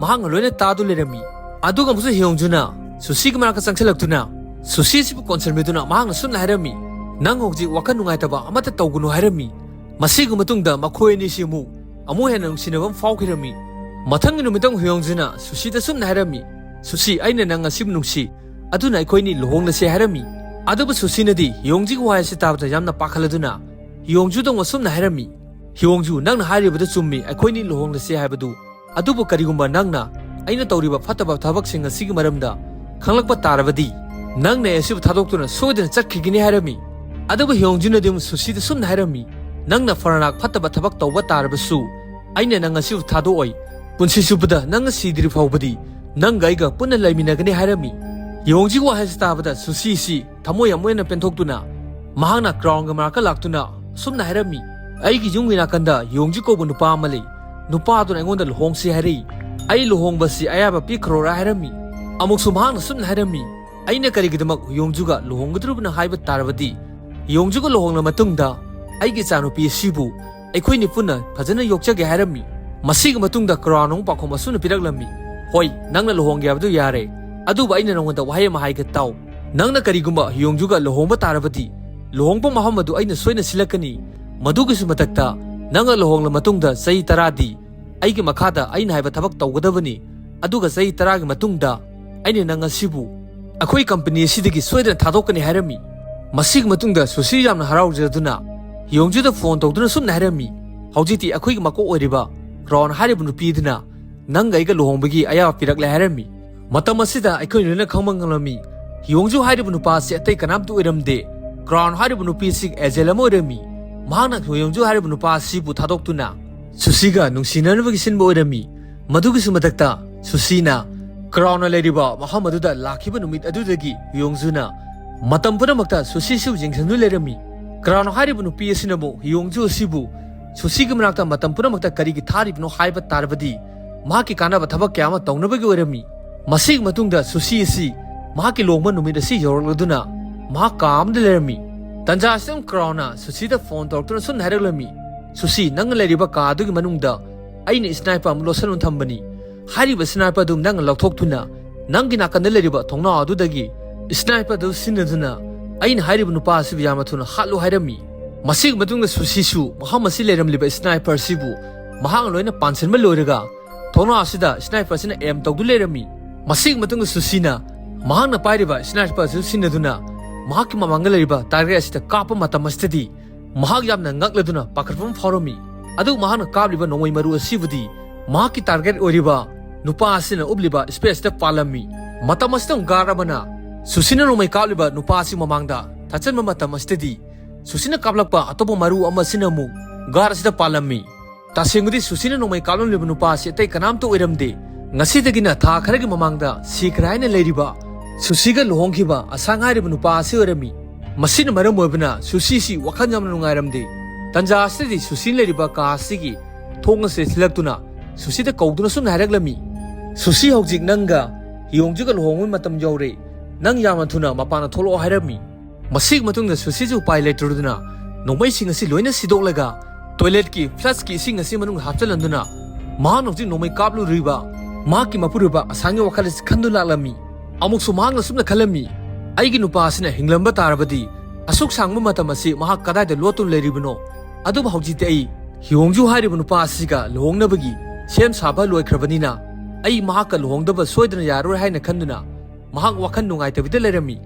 ꯃꯍꯥꯛꯅ ꯂꯣꯏꯅ ꯇꯥꯗꯨ ꯂꯩꯔꯝꯃꯤ꯫ ꯑꯗꯨꯒ ꯑꯃꯨꯛꯁꯨ ꯍꯤꯌꯣꯡꯖꯨꯅ ꯁꯨꯁꯤꯒꯤ ꯃꯅꯥꯛꯇ ꯆꯪꯁꯤꯜꯂꯛꯇꯨꯅ ꯁꯨꯁꯤꯁꯤꯕꯨ ꯀꯣꯟꯁꯤꯟꯕꯤꯗꯨꯅ ꯃꯍꯥꯛꯅ ꯁꯨꯝꯅ ꯍꯥꯏꯔꯝꯃꯤ, "ꯅꯪ ꯍꯧꯖꯤꯛ ꯋꯥꯈꯜ ꯅꯨꯡꯉꯥꯏꯇꯕ ꯑꯃꯠꯇ ꯇꯧꯒꯅꯨ" ꯍꯥꯏꯔꯝꯃꯤ꯫ ꯃꯁꯤꯒꯤ ꯃꯇꯨꯡꯗ ꯃꯈꯣꯏ ꯑꯅꯤꯁꯤ ꯑꯃꯨꯛ ꯑꯃꯨꯛ ꯍꯦꯟꯅ ꯅꯨꯡꯁꯤꯅꯕ ꯑꯃ ꯐꯥꯎꯈꯤꯔꯝꯃꯤ꯫ ꯃꯊꯪꯒꯤ ꯅꯨꯃꯤꯠꯇ ꯑꯃꯨꯛ ꯍꯤꯌꯣꯡꯖꯨꯅ ꯁꯨꯁꯤꯗ ꯁꯨꯝꯅ ꯍꯥꯏꯔꯝꯃꯤ, "ꯁꯨꯁꯤ, ꯑꯩꯅ ꯅꯪ ꯉꯁꯤꯕꯨ ꯅꯨꯡꯁꯤ, ꯑꯗꯨꯅ ꯑꯩꯈꯣꯏꯅꯤ ꯂꯨꯍꯣꯡꯂꯁꯦ" ꯍꯥꯏꯔꯝꯃꯤ꯫ ꯑꯗꯨꯕꯨ ꯁꯨꯁꯤꯅꯗꯤ ꯍꯤꯌꯣꯡꯖꯨꯒꯤ ꯋꯥꯍꯩ ꯑꯁꯤ ꯇꯥꯕꯗ ꯌꯥꯝꯅ ꯄꯥꯈꯠꯂꯗꯨꯅ ꯍꯤꯌꯣꯡꯖꯨꯗ ꯑꯃꯨꯛ ꯑꯁꯨꯝꯅ ꯍꯥꯏꯔꯝꯃꯤ, "ꯍꯤꯌꯣꯡꯖꯨ, ꯅꯪꯅ ꯍꯥꯏꯔꯤꯕꯗꯨ ꯆꯨꯝꯃꯤ, ꯑꯩꯈꯣꯏꯅꯤ ꯂꯨꯍꯣꯡꯂꯁꯦ ꯍꯥꯏꯕꯗꯨ, ꯑꯗꯨꯕꯨ ꯀꯔꯤꯒꯨꯝꯕ ꯅꯪꯅ ꯑꯩꯅ ꯇꯧꯔꯤꯕ ꯐꯠꯇꯕ ꯊꯕꯛꯁꯤꯡ ꯑꯁꯤꯒꯤ ꯃꯔꯝꯗ ꯈꯪꯂꯛꯄ ꯇꯥꯔꯕꯗꯤ ꯅꯪꯅ ꯑꯩ ꯑꯁꯤꯕꯨ ꯊꯥꯗꯣꯛꯇꯨꯅ ꯁꯣꯏꯗꯅ ꯆꯠꯈꯤꯒꯅꯤ" ꯍꯥꯏꯔꯝꯃꯤ꯫ ꯑꯗꯨꯕꯨ ꯍꯤꯌꯣꯡꯖꯨꯅꯗꯤ ꯑꯃꯨꯛ ꯁꯨꯁꯤꯗ ꯁꯨꯝꯅ ꯍꯥꯏꯔꯝꯃꯤ, "ꯅꯪꯅ ꯐꯔꯅꯥꯛ ꯐꯠꯇꯕ ꯊꯕꯛ ꯇꯧꯕ ꯇꯥꯔꯕꯁꯨ ꯑꯩꯅ ꯅꯪ ꯑꯁꯤꯕꯨ ꯊꯥꯗꯣꯛꯑꯣꯏ꯫ ꯄꯨꯟꯁꯤ ꯆꯨꯞꯄꯗ ꯅꯪ ꯁꯤꯗ꯭ꯔꯤ ꯐꯥꯎꯕꯗꯤ ꯅꯪꯒ ꯑꯩꯒ ꯄꯨꯟꯅ ꯂꯩꯃꯤꯟꯅꯒꯅꯤ" ꯍꯥꯏꯔꯝꯃꯤ꯫ ꯍꯤꯌꯣꯡꯖꯨꯒꯤ ꯋꯥꯍꯩꯁꯤ ꯇꯥꯕꯗ ꯁꯨꯁꯤꯁꯤ ꯊꯃꯣꯏ ꯑꯃꯨꯛ ꯍꯦꯟꯅ ꯄꯦꯟꯊꯣꯛꯇꯨꯅ ꯃꯍꯥꯛꯅ ꯀ꯭ꯔꯥꯎꯟꯒꯤ ꯃꯅꯥꯛꯇ ꯂꯥꯛꯇꯨꯅ ꯑꯁꯨꯝꯅ ꯍꯥꯏꯔꯝꯃꯤ, "ꯑꯩꯒꯤ ꯌꯨꯝꯒꯤ ꯅꯥꯀꯟꯗ ꯌꯣꯡꯖꯤ ꯀꯧꯕ ꯅꯨꯄꯥ ꯑꯃ ꯂꯩ꯫ ꯅꯨꯄꯥꯗꯨꯅ ꯑꯩꯉꯣꯟꯗ ꯂꯨꯍꯣꯡꯁꯤ ꯍꯥꯏꯔꯛꯏ꯫ ꯑꯩ ꯂꯨꯍꯣꯡꯕꯁꯤ ꯑꯌꯥꯕ ꯄꯤꯈ꯭ꯔꯣꯔꯥ?" ꯍꯥꯏꯔꯝꯃꯤ꯫ ꯑꯃꯨꯛꯁꯨ ꯃꯍꯥꯛꯅ ꯑꯁꯨꯝꯅ ꯍꯥꯏꯔꯝꯃꯤ, "ꯑꯩꯅ ꯀꯔꯤꯒꯤꯗꯃꯛ ꯌꯣꯡꯖꯨꯒ ꯂꯨꯍꯣꯡꯒꯗꯧꯔꯤꯕꯅꯣ ꯍꯥꯏꯕ ꯇꯥꯔꯕꯗꯤ, ꯌꯣꯡꯖꯨꯒ ꯂꯨꯍꯣꯡꯂ ꯃꯇꯨꯡꯗ ꯑꯩꯒꯤ ꯏꯆꯥꯅꯨꯄꯤ ꯑꯁꯤꯕꯨ ꯑꯩꯈꯣꯏꯅꯤ ꯄꯨꯟꯅ ꯐꯖꯅ ꯌꯣꯛꯆꯒꯦ" ꯍꯥꯏꯔꯝꯃꯤ꯫ ꯃꯁꯤꯒꯤ ꯃꯇꯨꯡꯗ ꯀ꯭ꯔꯥꯎꯟ ꯑꯃꯨꯛ ꯄꯥꯎꯈꯨꯝ ꯑꯁꯨꯝꯅ ꯄꯤꯔꯛꯂꯝꯃꯤ, "ꯍꯣꯏ, ꯅꯪꯅ ꯂꯨꯍꯣꯡꯒꯦ ꯍꯥꯏꯕꯗꯨ ꯌꯥꯔꯦ, ꯑꯗꯨꯕꯨ ꯑꯩꯅ ꯅꯉꯣꯟꯗ ꯋꯥꯍꯩ ꯑꯃ ꯍꯥꯏꯒꯦ ꯇꯥꯎ꯫ ꯅꯪꯅ ꯀꯔꯤꯒꯨꯝꯕ ꯌꯣꯡꯖꯨꯒ ꯂꯨꯍꯣꯡꯕ ꯇꯥꯔꯕꯗꯤ, ꯂꯨꯍꯣꯡꯕ ꯃꯐꯝ ꯑꯗꯨ ꯑꯩꯅ ꯁꯣꯏꯅ ꯁꯤꯜꯂꯛꯀꯅꯤ꯫ ꯃꯗꯨꯒꯤꯁꯨ ꯃꯊꯛꯇ, ꯅꯪꯅ ꯂꯨꯍꯣꯡꯂ ꯃꯇꯨꯡꯗ ꯆꯍꯤ ꯇꯔꯥꯗꯤ ꯑꯩꯒꯤ ꯃꯈꯥꯗ ꯑꯩꯅ ꯍꯥꯏꯕ ꯊꯕꯛ ꯇꯧꯒꯗꯕꯅꯤ꯫ ꯑꯗꯨꯒ ꯆꯍꯤ ꯇꯔꯥꯒꯤ ꯃꯇꯨꯡꯗ ꯑꯩꯅ ꯅꯪ ꯑꯁꯤꯕꯨ ꯑꯩꯈꯣꯏ ꯀꯝꯄꯅꯤ ꯑꯁꯤꯗꯒꯤ ꯁꯣꯏꯗꯅ ꯊꯥꯗꯣꯛꯀꯅꯤ" ꯍꯥꯏꯔꯝꯃꯤ꯫ ꯃꯁꯤꯒꯤ ꯃꯇꯨꯡꯗ ꯁꯨꯁꯤ ꯌꯥꯝꯅ ꯍꯔꯥꯎꯖꯗꯨꯅ ꯌꯣꯡꯖꯨꯗ ꯐꯣꯟ ꯇꯧꯗꯨꯅ ꯁꯨꯝꯅ ꯍꯥꯏꯔꯝꯃꯤ, "ꯍꯧꯖꯤꯛꯇꯤ ꯑꯩꯈꯣꯏꯒꯤ ꯃꯀꯣꯛ ꯑꯣꯏꯔꯤꯕ ꯀ꯭ꯔꯥꯎꯟ ꯍꯥꯏꯔꯤꯕ ꯅꯨꯄꯤ ꯑꯗꯨꯅ ꯅꯪꯒ ꯑꯩꯒ ꯂꯨꯍꯣꯡꯕꯒꯤ ꯑꯌꯥꯕ ꯄꯤꯔꯛꯂꯦ" ꯍꯥꯏꯔꯝꯃꯤ꯫ ꯃꯇꯝ ꯑꯁꯤꯗ ꯑꯩꯈꯣꯏ ꯂꯣꯏꯅ ꯈꯪꯕ ꯉꯝꯂꯝꯃꯤ, ꯌꯣꯡꯖꯨ ꯍꯥꯏꯔꯤꯕ ꯅꯨꯄꯥ ꯑꯁꯤ ꯑꯇꯩ ꯀꯅꯥꯝꯇ ꯑꯣꯏꯔꯝꯗꯦ꯫ ꯀ꯭ꯔꯥꯎꯟ ꯍꯥꯏꯔꯤꯕ ꯅꯨꯄꯤ ꯑꯁꯤ ꯑꯦꯖꯦꯟ ꯑꯃ ꯑꯣꯏꯔꯝꯃꯤ꯫ ꯃꯍꯥꯛꯅ ꯌꯣꯡꯖꯨ ꯍꯥꯏꯔꯤꯕ ꯅꯨꯄꯥ ꯑꯁꯤꯕꯨ ꯊꯥꯗꯣꯛꯇꯨꯅ ꯁꯨꯁꯤꯒ ꯅꯨꯡꯁꯤꯅꯅꯕꯒꯤ ꯁꯤꯟꯕ ꯑꯣꯏꯔꯝꯃꯤ꯫ ꯃꯗꯨꯒꯤꯁꯨ ꯃꯊꯛꯇ, ꯁꯨꯁꯤꯅ ꯀ꯭ꯔꯥꯎꯟꯅ ꯂꯩꯔꯤꯕ ꯃꯐꯝ ꯑꯗꯨꯗ ꯂꯥꯛꯈꯤꯕ ꯅꯨꯃꯤꯠ ꯑꯗꯨꯗꯒꯤ ꯌꯣꯡꯖꯨꯅ ꯃꯇꯝ ꯄꯨꯝꯅꯃꯛꯇ ꯁꯨꯁꯤꯁꯨ ꯌꯦꯡꯁꯤꯟꯗꯨꯅ ꯂꯩꯔꯝꯃꯤ꯫ ꯀ꯭ꯔꯥꯎꯟ ꯍꯥꯏꯔꯤꯕ ꯅꯨꯄꯤ ꯑꯁꯤꯅꯕꯨ ꯍꯤꯌꯣꯡꯖꯨ ꯑꯁꯤꯕꯨ ꯁꯨꯁꯤꯒꯤ ꯃꯅꯥꯛꯇ ꯃꯇꯝ ꯄꯨꯝꯅꯃꯛꯇ ꯀꯔꯤꯒꯤ ꯊꯥꯔꯤꯕꯅꯣ ꯍꯥꯏꯕ ꯇꯥꯔꯕꯗꯤ, ꯃꯍꯥꯛꯀꯤ ꯀꯥꯟꯅꯕ ꯊꯕꯛ ꯀꯌꯥ ꯑꯃ ꯇꯧꯅꯕꯒꯤ ꯑꯣꯏꯔꯝꯃꯤ꯫ ꯃꯁꯤꯒꯤ ꯃꯇꯨꯡꯗ ꯁꯨꯁꯤ ꯑꯁꯤ ꯃꯍꯥꯛꯀꯤ ꯂꯨꯍꯣꯡꯕ ꯅꯨꯃꯤꯠ ꯑꯁꯤ ꯌꯧꯔꯛꯂꯗꯨꯅ ꯃꯍꯥꯛ ꯀꯥ ꯑꯃꯗ ꯂꯩꯔꯝꯃꯤ꯫ ꯇꯟꯖꯥ ꯑꯁꯤꯗ ꯀ꯭ꯔꯥꯎꯟꯅ ꯁꯨꯁꯤꯗ ꯐꯣꯟ ꯇꯧꯔꯛꯇꯨꯅ ꯁꯨꯝꯅ ꯍꯥꯏꯔꯛꯂꯝꯃꯤ, "ꯁꯨꯁꯤ, ꯅꯪꯅ ꯂꯩꯔꯤꯕ ꯀꯥ ꯑꯗꯨꯒꯤ ꯃꯅꯨꯡꯗ ꯑꯩꯅ ꯁ꯭ꯅꯥꯏꯄꯔ ꯑꯃ ꯂꯣꯠꯁꯤꯟꯗꯨꯅ ꯊꯝꯕꯅꯤ꯫ ꯍꯥꯏꯔꯤꯕ ꯁ꯭ꯅꯥꯏꯄꯔ ꯑꯗꯨ ꯅꯪꯅ ꯂꯧꯊꯣꯛꯇꯨꯅ ꯅꯪꯒꯤ ꯅꯥꯀꯟꯗ ꯂꯩꯔꯤꯕ ꯊꯣꯡꯅꯥꯎ ꯑꯗꯨꯗꯒꯤ ꯁ꯭ꯅꯥꯏꯄꯔ ꯑꯗꯨ ꯁꯤꯖꯤꯟꯅꯗꯨꯅ ꯑꯩꯅ ꯍꯥꯏꯔꯤꯕ ꯅꯨꯄꯥ ꯑꯁꯤꯕꯨ ꯌꯥꯝꯅ ꯊꯨꯅ ꯍꯥꯠꯂꯨ" ꯍꯥꯏꯔꯝꯃꯤ꯫ ꯃꯁꯤꯒꯤ ꯃꯇꯨꯡꯗ ꯁꯨꯁꯤꯁꯨ ꯃꯐꯝ ꯑꯁꯤ ꯂꯩꯔꯝꯂꯤꯕ ꯁ꯭ꯅꯥꯏꯄꯔ ꯑꯁꯤꯕꯨ ꯃꯍꯥꯛꯅ ꯂꯣꯏꯅ ꯄꯥꯟꯁꯤꯟꯕ ꯂꯣꯏꯔꯒ ꯊꯣꯡꯅꯥꯎ ꯑꯁꯤꯗ ꯁ꯭ꯅꯥꯏꯄꯔ ꯑꯁꯤꯅ ꯑꯦꯝ ꯇꯧꯗꯨꯅ ꯂꯩꯔꯝꯃꯤ꯫ ꯃꯁꯤꯒꯤ ꯃꯇꯨꯡꯗ ꯁꯨꯁꯤꯅ ꯃꯍꯥꯛꯅ ꯄꯥꯏꯔꯤꯕ ꯁ꯭ꯅꯥꯏꯄꯔ ꯑꯁꯤ ꯁꯤꯖꯤꯟꯅꯗꯨꯅ ꯃꯍꯥꯛꯀꯤ ꯃꯃꯥꯡꯗ ꯂꯩꯔꯤꯕ ꯇꯥꯔꯒꯦꯠ ꯑꯁꯤꯗ ꯀꯥꯞꯄ ꯃꯇꯝ ꯑꯁꯤꯗꯗꯤ ꯃꯍꯥꯛ ꯌꯥꯝꯅ ꯉꯛꯂꯗꯨꯅ ꯄꯥꯈꯠꯄ ꯑꯃ ꯐꯥꯎꯔꯝꯃꯤ꯫ ꯑꯗꯨꯕꯨ ꯃꯍꯥꯛꯅ ꯀꯥꯞꯂꯤꯕ ꯅꯣꯡꯃꯩ ꯃꯔꯨ ꯑꯁꯤꯕꯨꯗꯤ ꯃꯍꯥꯛꯀꯤ ꯇꯥꯔꯒꯦꯠ ꯑꯣꯏꯔꯤꯕ ꯅꯨꯄꯥ ꯑꯁꯤꯅ ꯎꯞꯂꯤꯕ ꯁ꯭ꯄꯦꯁꯇ ꯄꯥꯜꯂꯝꯃꯤ꯫ ꯃꯇꯝ ꯑꯁꯤꯗ ꯒꯥꯔꯗ ꯑꯃꯅ ꯁꯨꯁꯤꯅ ꯅꯣꯡꯃꯩ ꯀꯥꯞꯂꯤꯕ ꯅꯨꯄꯥ ꯑꯁꯤ ꯃꯃꯥꯡꯗ ꯊꯥꯆꯟꯕ ꯃꯇꯝ ꯑꯁꯤꯗꯗꯤ ꯁꯨꯁꯤꯅ ꯀꯥꯞꯂꯛꯄ ꯑꯇꯣꯞꯄ ꯃꯔꯨ ꯑꯃꯁꯤꯅ ꯑꯃꯨꯛ ꯒꯥꯔꯗ ꯑꯁꯤꯗ ꯄꯥꯜꯂꯝꯃꯤ꯫ ꯇꯁꯦꯡꯕꯗꯤ ꯁꯨꯁꯤꯅ ꯅꯣꯡꯃꯩ ꯀꯥꯞꯂꯝꯂꯤꯕ ꯅꯨꯄꯥ ꯑꯁꯤ ꯑꯇꯩ ꯀꯅꯥꯝꯇ ꯑꯣꯏꯔꯝꯗꯦ꯫ ꯉꯁꯤꯗꯒꯤꯅ ꯊꯥ ꯈꯔꯒꯤ ꯃꯃꯥꯡꯗ ꯁꯤꯈ꯭ꯔꯦ ꯍꯥꯏꯅ ꯂꯩꯔꯤꯕ ꯁꯨꯁꯤꯒ ꯂꯨꯍꯣꯡꯈꯤꯕ ꯑꯁꯥꯡ ꯍꯥꯏꯔꯤꯕ ꯅꯨꯄꯥ ꯑꯁꯤ ꯑꯣꯏꯔꯝꯃꯤ꯫ ꯃꯁꯤꯅ ꯃꯔꯝ ꯑꯣꯏꯕꯅ ꯁꯨꯁꯤꯁꯤ ꯋꯥꯈꯜ ꯌꯥꯝꯅ ꯅꯨꯡꯉꯥꯏꯔꯝꯗꯦ꯫ ꯇꯟꯖꯥ ꯑꯁꯤꯗꯗꯤ ꯁꯨꯁꯤꯅ ꯂꯩꯔꯤꯕ ꯀꯥ ꯑꯁꯤꯒꯤ ꯊꯣꯡ ꯑꯁꯤ ꯊꯤꯜꯂꯛꯇꯨꯅ ꯁꯨꯁꯤꯗ ꯀꯧꯗꯨꯅ ꯁꯨꯝꯅ ꯍꯥꯏꯔꯛꯂꯝꯃꯤ, "ꯁꯨꯁꯤ, ꯍꯧꯖꯤꯛ ꯅꯪꯒ ꯍꯤꯌꯣꯡꯖꯨꯒ ꯂꯨꯍꯣꯡꯕꯒꯤ ꯃꯇꯝ ꯌꯧꯔꯦ꯫ ꯅꯪ ꯌꯥꯝꯅ ꯊꯨꯅ ꯃꯄꯥꯟꯗ ꯊꯣꯛꯂꯛꯑꯣ" ꯍꯥꯏꯔꯝꯃꯤ꯫ ꯃꯁꯤꯒꯤ ꯃꯇꯨꯡꯗ ꯁꯨꯁꯤꯁꯨ ꯎꯄꯥꯏ ꯂꯩꯇ꯭ꯔꯗꯨꯅ ꯅꯣꯡꯃꯩꯁꯤꯡ ꯑꯁꯤ ꯂꯣꯏꯅ ꯁꯤꯗꯣꯛꯂꯒ ꯇꯣꯏꯂꯦꯠꯀꯤ ꯐ꯭ꯂꯁꯀꯤ ꯏꯁꯤꯡ ꯑꯁꯤ ꯃꯅꯨꯡꯗ ꯍꯥꯞꯆꯤꯜꯂꯝꯗꯨꯅ ꯃꯍꯥꯛꯅ ꯍꯧꯖꯤꯛ ꯅꯣꯡꯃꯩ ꯀꯥꯞꯂꯨꯔꯤꯕ ꯃꯍꯥꯛꯀꯤ ꯃꯄꯨꯔꯣꯏꯕ ꯑꯁꯥꯡꯒꯤ ꯋꯥꯈꯜ ꯑꯁꯤ ꯈꯟꯗꯨꯅ ꯂꯥꯛꯂꯝꯃꯤ꯫ ꯑꯃꯨꯛꯁꯨ ꯃꯍꯥꯛꯅ ꯁꯨꯝꯅ ꯈꯜꯂꯝꯃꯤ, "ꯑꯩꯒꯤ ꯅꯨꯄꯥ ꯑꯁꯤꯅ ꯍꯤꯡꯂꯝꯕ ꯇꯥꯔꯕꯗꯤ ꯑꯁꯨꯛ ꯁꯥꯡꯕ ꯃꯇꯝ ꯑꯁꯤ ꯃꯍꯥꯛ ꯀꯗꯥꯏꯗ ꯂꯣꯠꯇꯨꯅ ꯂꯩꯔꯤꯕꯅꯣ? ꯑꯗꯨꯕꯨ ꯍꯧꯖꯤꯛꯇꯤ ꯑꯩ ꯍꯤꯌꯣꯡꯖꯨ ꯍꯥꯏꯔꯤꯕ ꯅꯨꯄꯥ ꯑꯁꯤꯒ ꯂꯨꯍꯣꯡꯅꯕꯒꯤ ꯁꯦꯝ ꯁꯥꯕ ꯂꯣꯏꯈ꯭ꯔꯕꯅꯤꯅ ꯑꯩ ꯃꯍꯥꯛꯀ ꯂꯨꯍꯣꯡꯗꯕ ꯁꯣꯏꯗꯅ ꯌꯥꯔꯣꯏ" ꯍꯥꯏꯅ ꯈꯟꯗꯨꯅ ꯃꯍꯥꯛ ꯋꯥꯈꯜ ꯅꯨꯡꯉꯥꯏꯇꯕꯤꯗ ꯂꯩꯔꯝꯃꯤ꯫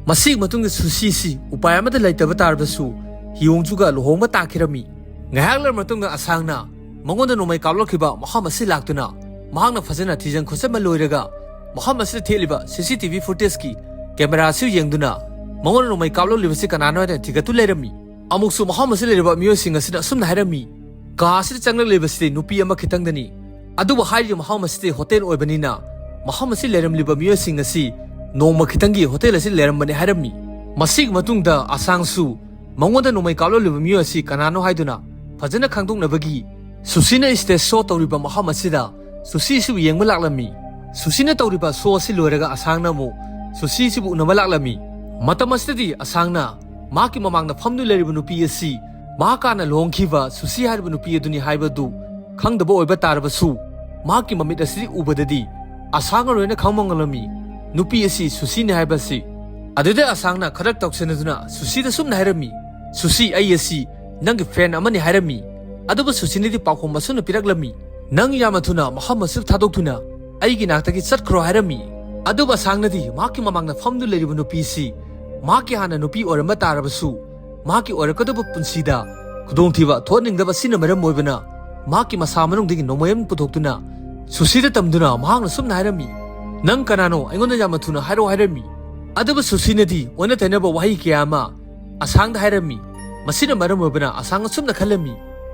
ꯃꯁꯤꯒꯤ ꯃꯇꯨꯡꯗ ꯁꯨꯁꯤꯁꯤ ꯎꯄꯥꯏ ꯑꯃꯠꯇ ꯂꯩꯇꯕ ꯇꯥꯔꯕꯁꯨ ꯍꯤꯌꯣꯡꯖꯨꯒ ꯂꯨꯍꯣꯡꯕ ꯇꯥꯈꯤꯔꯝꯃꯤ꯫ ꯉꯥꯏꯍꯥꯛ ꯂꯩꯔꯕ ꯃꯇꯨꯡꯗ ꯑꯁꯥꯡꯅ ꯃꯉꯣꯟꯗ ꯅꯣꯡꯃꯩ ꯀꯥꯞꯂꯛꯈꯤꯕ ꯃꯐꯝ ꯑꯁꯤ ꯂꯥꯛꯇꯨꯅ ꯃꯍꯥꯛꯅ ꯐꯖꯅ ꯊꯤꯖꯤꯟ ꯈꯣꯠꯆꯟꯕ ꯂꯣꯏꯔꯒ ꯃꯐꯝ ꯑꯁꯤꯗ ꯊꯦꯠꯂꯤꯕ ꯁꯤ ꯁꯤ ꯇꯤ ꯚꯤ ꯐꯨꯇꯦꯖꯀꯤ ꯀꯦꯃꯦꯔꯥ ꯑꯁꯤ ꯌꯦꯡꯗꯨꯅ ꯃꯉꯣꯟꯗ ꯅꯣꯡꯃꯩ ꯀꯥꯞꯂꯛꯂꯤꯕꯁꯤ ꯀꯅꯥꯅꯣ ꯍꯥꯏꯅ ꯊꯤꯒꯠꯇꯨ ꯂꯩꯔꯝꯃꯤ꯫ ꯑꯃꯨꯛꯁꯨ ꯃꯐꯝ ꯑꯁꯤꯗ ꯂꯩꯔꯤꯕ ꯃꯤꯑꯣꯏꯁꯤꯡ ꯑꯁꯤꯅ ꯑꯁꯨꯝꯅ ꯍꯥꯏꯔꯝꯃꯤ, "ꯀꯥ ꯑꯁꯤꯗ ꯆꯪꯂꯛꯂꯤꯕꯁꯤꯗꯤ ꯅꯨꯄꯤ ꯑꯃ ꯈꯤꯇꯪꯗꯅꯤ꯫ ꯑꯗꯨꯕꯨ ꯍꯥꯏꯔꯤꯕ ꯃꯐꯝ ꯑꯁꯤꯗꯤ ꯍꯣꯇꯦꯜ ꯑꯣꯏꯕꯅꯤꯅ ꯃꯐꯝ ꯑꯁꯤ ꯂꯩꯔꯝꯂꯤꯕ ꯃꯤꯑꯣꯏꯁꯤꯡ ꯑꯁꯤ ꯅꯣꯡꯃ ꯈꯤꯇꯪꯒꯤ ꯍꯣꯇꯦꯜ ꯑꯁꯤ ꯂꯩꯔꯝꯕꯅꯤ" ꯍꯥꯏꯔꯝꯃꯤ꯫ ꯃꯁꯤꯒꯤ ꯃꯇꯨꯡꯗ ꯑꯁꯥꯡꯁꯨ ꯃꯉꯣꯟꯗ ꯅꯣꯡꯃꯩ ꯀꯥꯞꯂꯛꯂꯤꯕ ꯃꯤꯑꯣꯏ ꯑꯁꯤ ꯀꯅꯥꯅꯣ ꯍꯥꯏꯗꯨꯅ ꯐꯖꯅ ꯈꯪꯗꯣꯛꯅꯕꯒꯤ ꯁꯨꯁꯤꯅ stage show ꯇꯧꯔꯤꯕ ꯃꯐꯝ ꯑꯁꯤꯗ ꯁꯨꯁꯤꯁꯤꯕꯨ ꯌꯦꯡꯕ ꯂꯥꯛꯂꯝꯃꯤ꯫ ꯁꯨꯁꯤꯅ ꯇꯧꯔꯤꯕ show ꯑꯁꯤ ꯂꯣꯏꯔꯒ ꯑꯁꯥꯡꯅ ꯑꯃꯨꯛ ꯁꯨꯁꯤꯁꯤꯕꯨ ꯎꯅꯕ ꯂꯥꯛꯂꯝꯃꯤ꯫ ꯃꯇꯝ ꯑꯁꯤꯗꯗꯤ ꯑꯁꯥꯡꯅ ꯃꯍꯥꯛꯀꯤ ꯃꯃꯥꯡꯗ ꯐꯝꯗꯨꯅ ꯂꯩꯔꯤꯕ ꯅꯨꯄꯤ ꯑꯁꯤ ꯃꯍꯥꯛ ꯍꯥꯟꯅ ꯂꯨꯍꯣꯡꯈꯤꯕ ꯁꯨꯁꯤ ꯍꯥꯏꯔꯤꯕ ꯅꯨꯄꯤ ꯑꯗꯨꯅꯤ ꯍꯥꯏꯕꯗꯨ ꯈꯪꯗꯕ ꯑꯣꯏꯕ ꯇꯥꯔꯕꯁꯨ, ꯃꯍꯥꯛꯀꯤ ꯃꯃꯤꯠ ꯑꯁꯤꯗꯤ ꯎꯕꯗꯗꯤ ꯑꯁꯥꯡꯅ ꯂꯣꯏꯅ ꯈꯪꯕ ꯉꯝꯂꯝꯃꯤ ꯅꯨꯄꯤ ꯑꯁꯤ ꯁꯨꯁꯤꯅꯤ ꯍꯥꯏꯕ ꯑꯁꯤ꯫ ꯑꯗꯨꯗ ꯑꯁꯥꯡꯅ ꯈꯔ ꯇꯧꯁꯤꯟꯅꯗꯨꯅ ꯁꯨꯁꯤꯗ ꯁꯨꯝꯅ ꯍꯥꯏꯔꯝꯃꯤ, "ꯁꯨꯁꯤ, ꯑꯩ ꯑꯁꯤ ꯅꯪꯒꯤ fan ꯑꯃꯅꯤ" ꯍꯥꯏꯔꯝꯃꯤ꯫ ꯑꯗꯨꯕꯨ ꯁꯨꯁꯤꯅꯗꯤ ꯄꯥꯎꯈꯨꯝ ꯑꯁꯨꯝꯅ ꯄꯤꯔꯛꯂꯝꯃꯤ, "ꯅꯪ ꯌꯥꯝꯅ ꯊꯨꯅ ꯃꯐꯝ ꯑꯁꯤꯗ ꯊꯥꯗꯣꯛꯇꯨꯅ ꯑꯩꯒꯤ ꯅꯥꯛꯇꯒꯤ ꯆꯠꯈ꯭ꯔꯣ" ꯍꯥꯏꯔꯝꯃꯤ꯫ ꯑꯗꯨꯕꯨ ꯑꯁꯥꯡꯅꯗꯤ ꯃꯍꯥꯛꯀꯤ ꯃꯃꯥꯡꯗ ꯐꯝꯗꯨꯅ ꯂꯩꯔꯤꯕ ꯅꯨꯄꯤꯁꯤ ꯃꯍꯥꯛꯀꯤ ꯍꯥꯟꯅ ꯅꯨꯄꯤ ꯑꯣꯏꯔꯝꯕ ꯇꯥꯔꯕꯁꯨ, ꯃꯍꯥꯛꯀꯤ ꯑꯣꯏꯔꯛꯀꯗꯕ ꯄꯨꯟꯁꯤꯗ ꯈꯨꯗꯣꯡꯊꯤꯕ ꯊꯣꯛꯍꯟꯅꯤꯡꯗꯕ ꯑꯁꯤꯅ ꯃꯔꯝ ꯑꯣꯏꯕꯅ, ꯃꯍꯥꯛꯀꯤ ꯃꯁꯥ ꯃꯅꯨꯡꯗꯒꯤ ꯅꯣꯡꯃꯩ ꯑꯃ ꯄꯨꯊꯣꯛꯇꯨꯅ ꯁꯨꯁꯤꯗ ꯇꯝꯗꯨꯅ ꯃꯍꯥꯛꯅ ꯁꯨꯝꯅ ꯍꯥꯏꯔꯝꯃꯤ, "ꯅꯪ ꯀꯅꯥꯅꯣ? ꯑꯩꯉꯣꯟꯗ ꯌꯥꯝꯅ ꯊꯨꯅ ꯍꯥꯏꯔꯛꯑꯣ" ꯍꯥꯏꯔꯝꯃꯤ꯫ ꯑꯗꯨꯕꯨ ꯁꯨꯁꯤꯅꯗꯤ ꯑꯣꯟꯅ ꯇꯩꯅꯕ ꯋꯥꯍꯩ ꯀꯌꯥ ꯑꯃ ꯑꯁꯥꯡꯗ ꯍꯥꯏꯔꯝꯃꯤ꯫ ꯃꯁꯤꯅ ꯃꯔꯝ ꯑꯣꯏꯕꯅ ꯑꯁꯥꯡ ꯑꯁꯨꯝꯅ ꯈꯜꯂꯝꯃꯤ,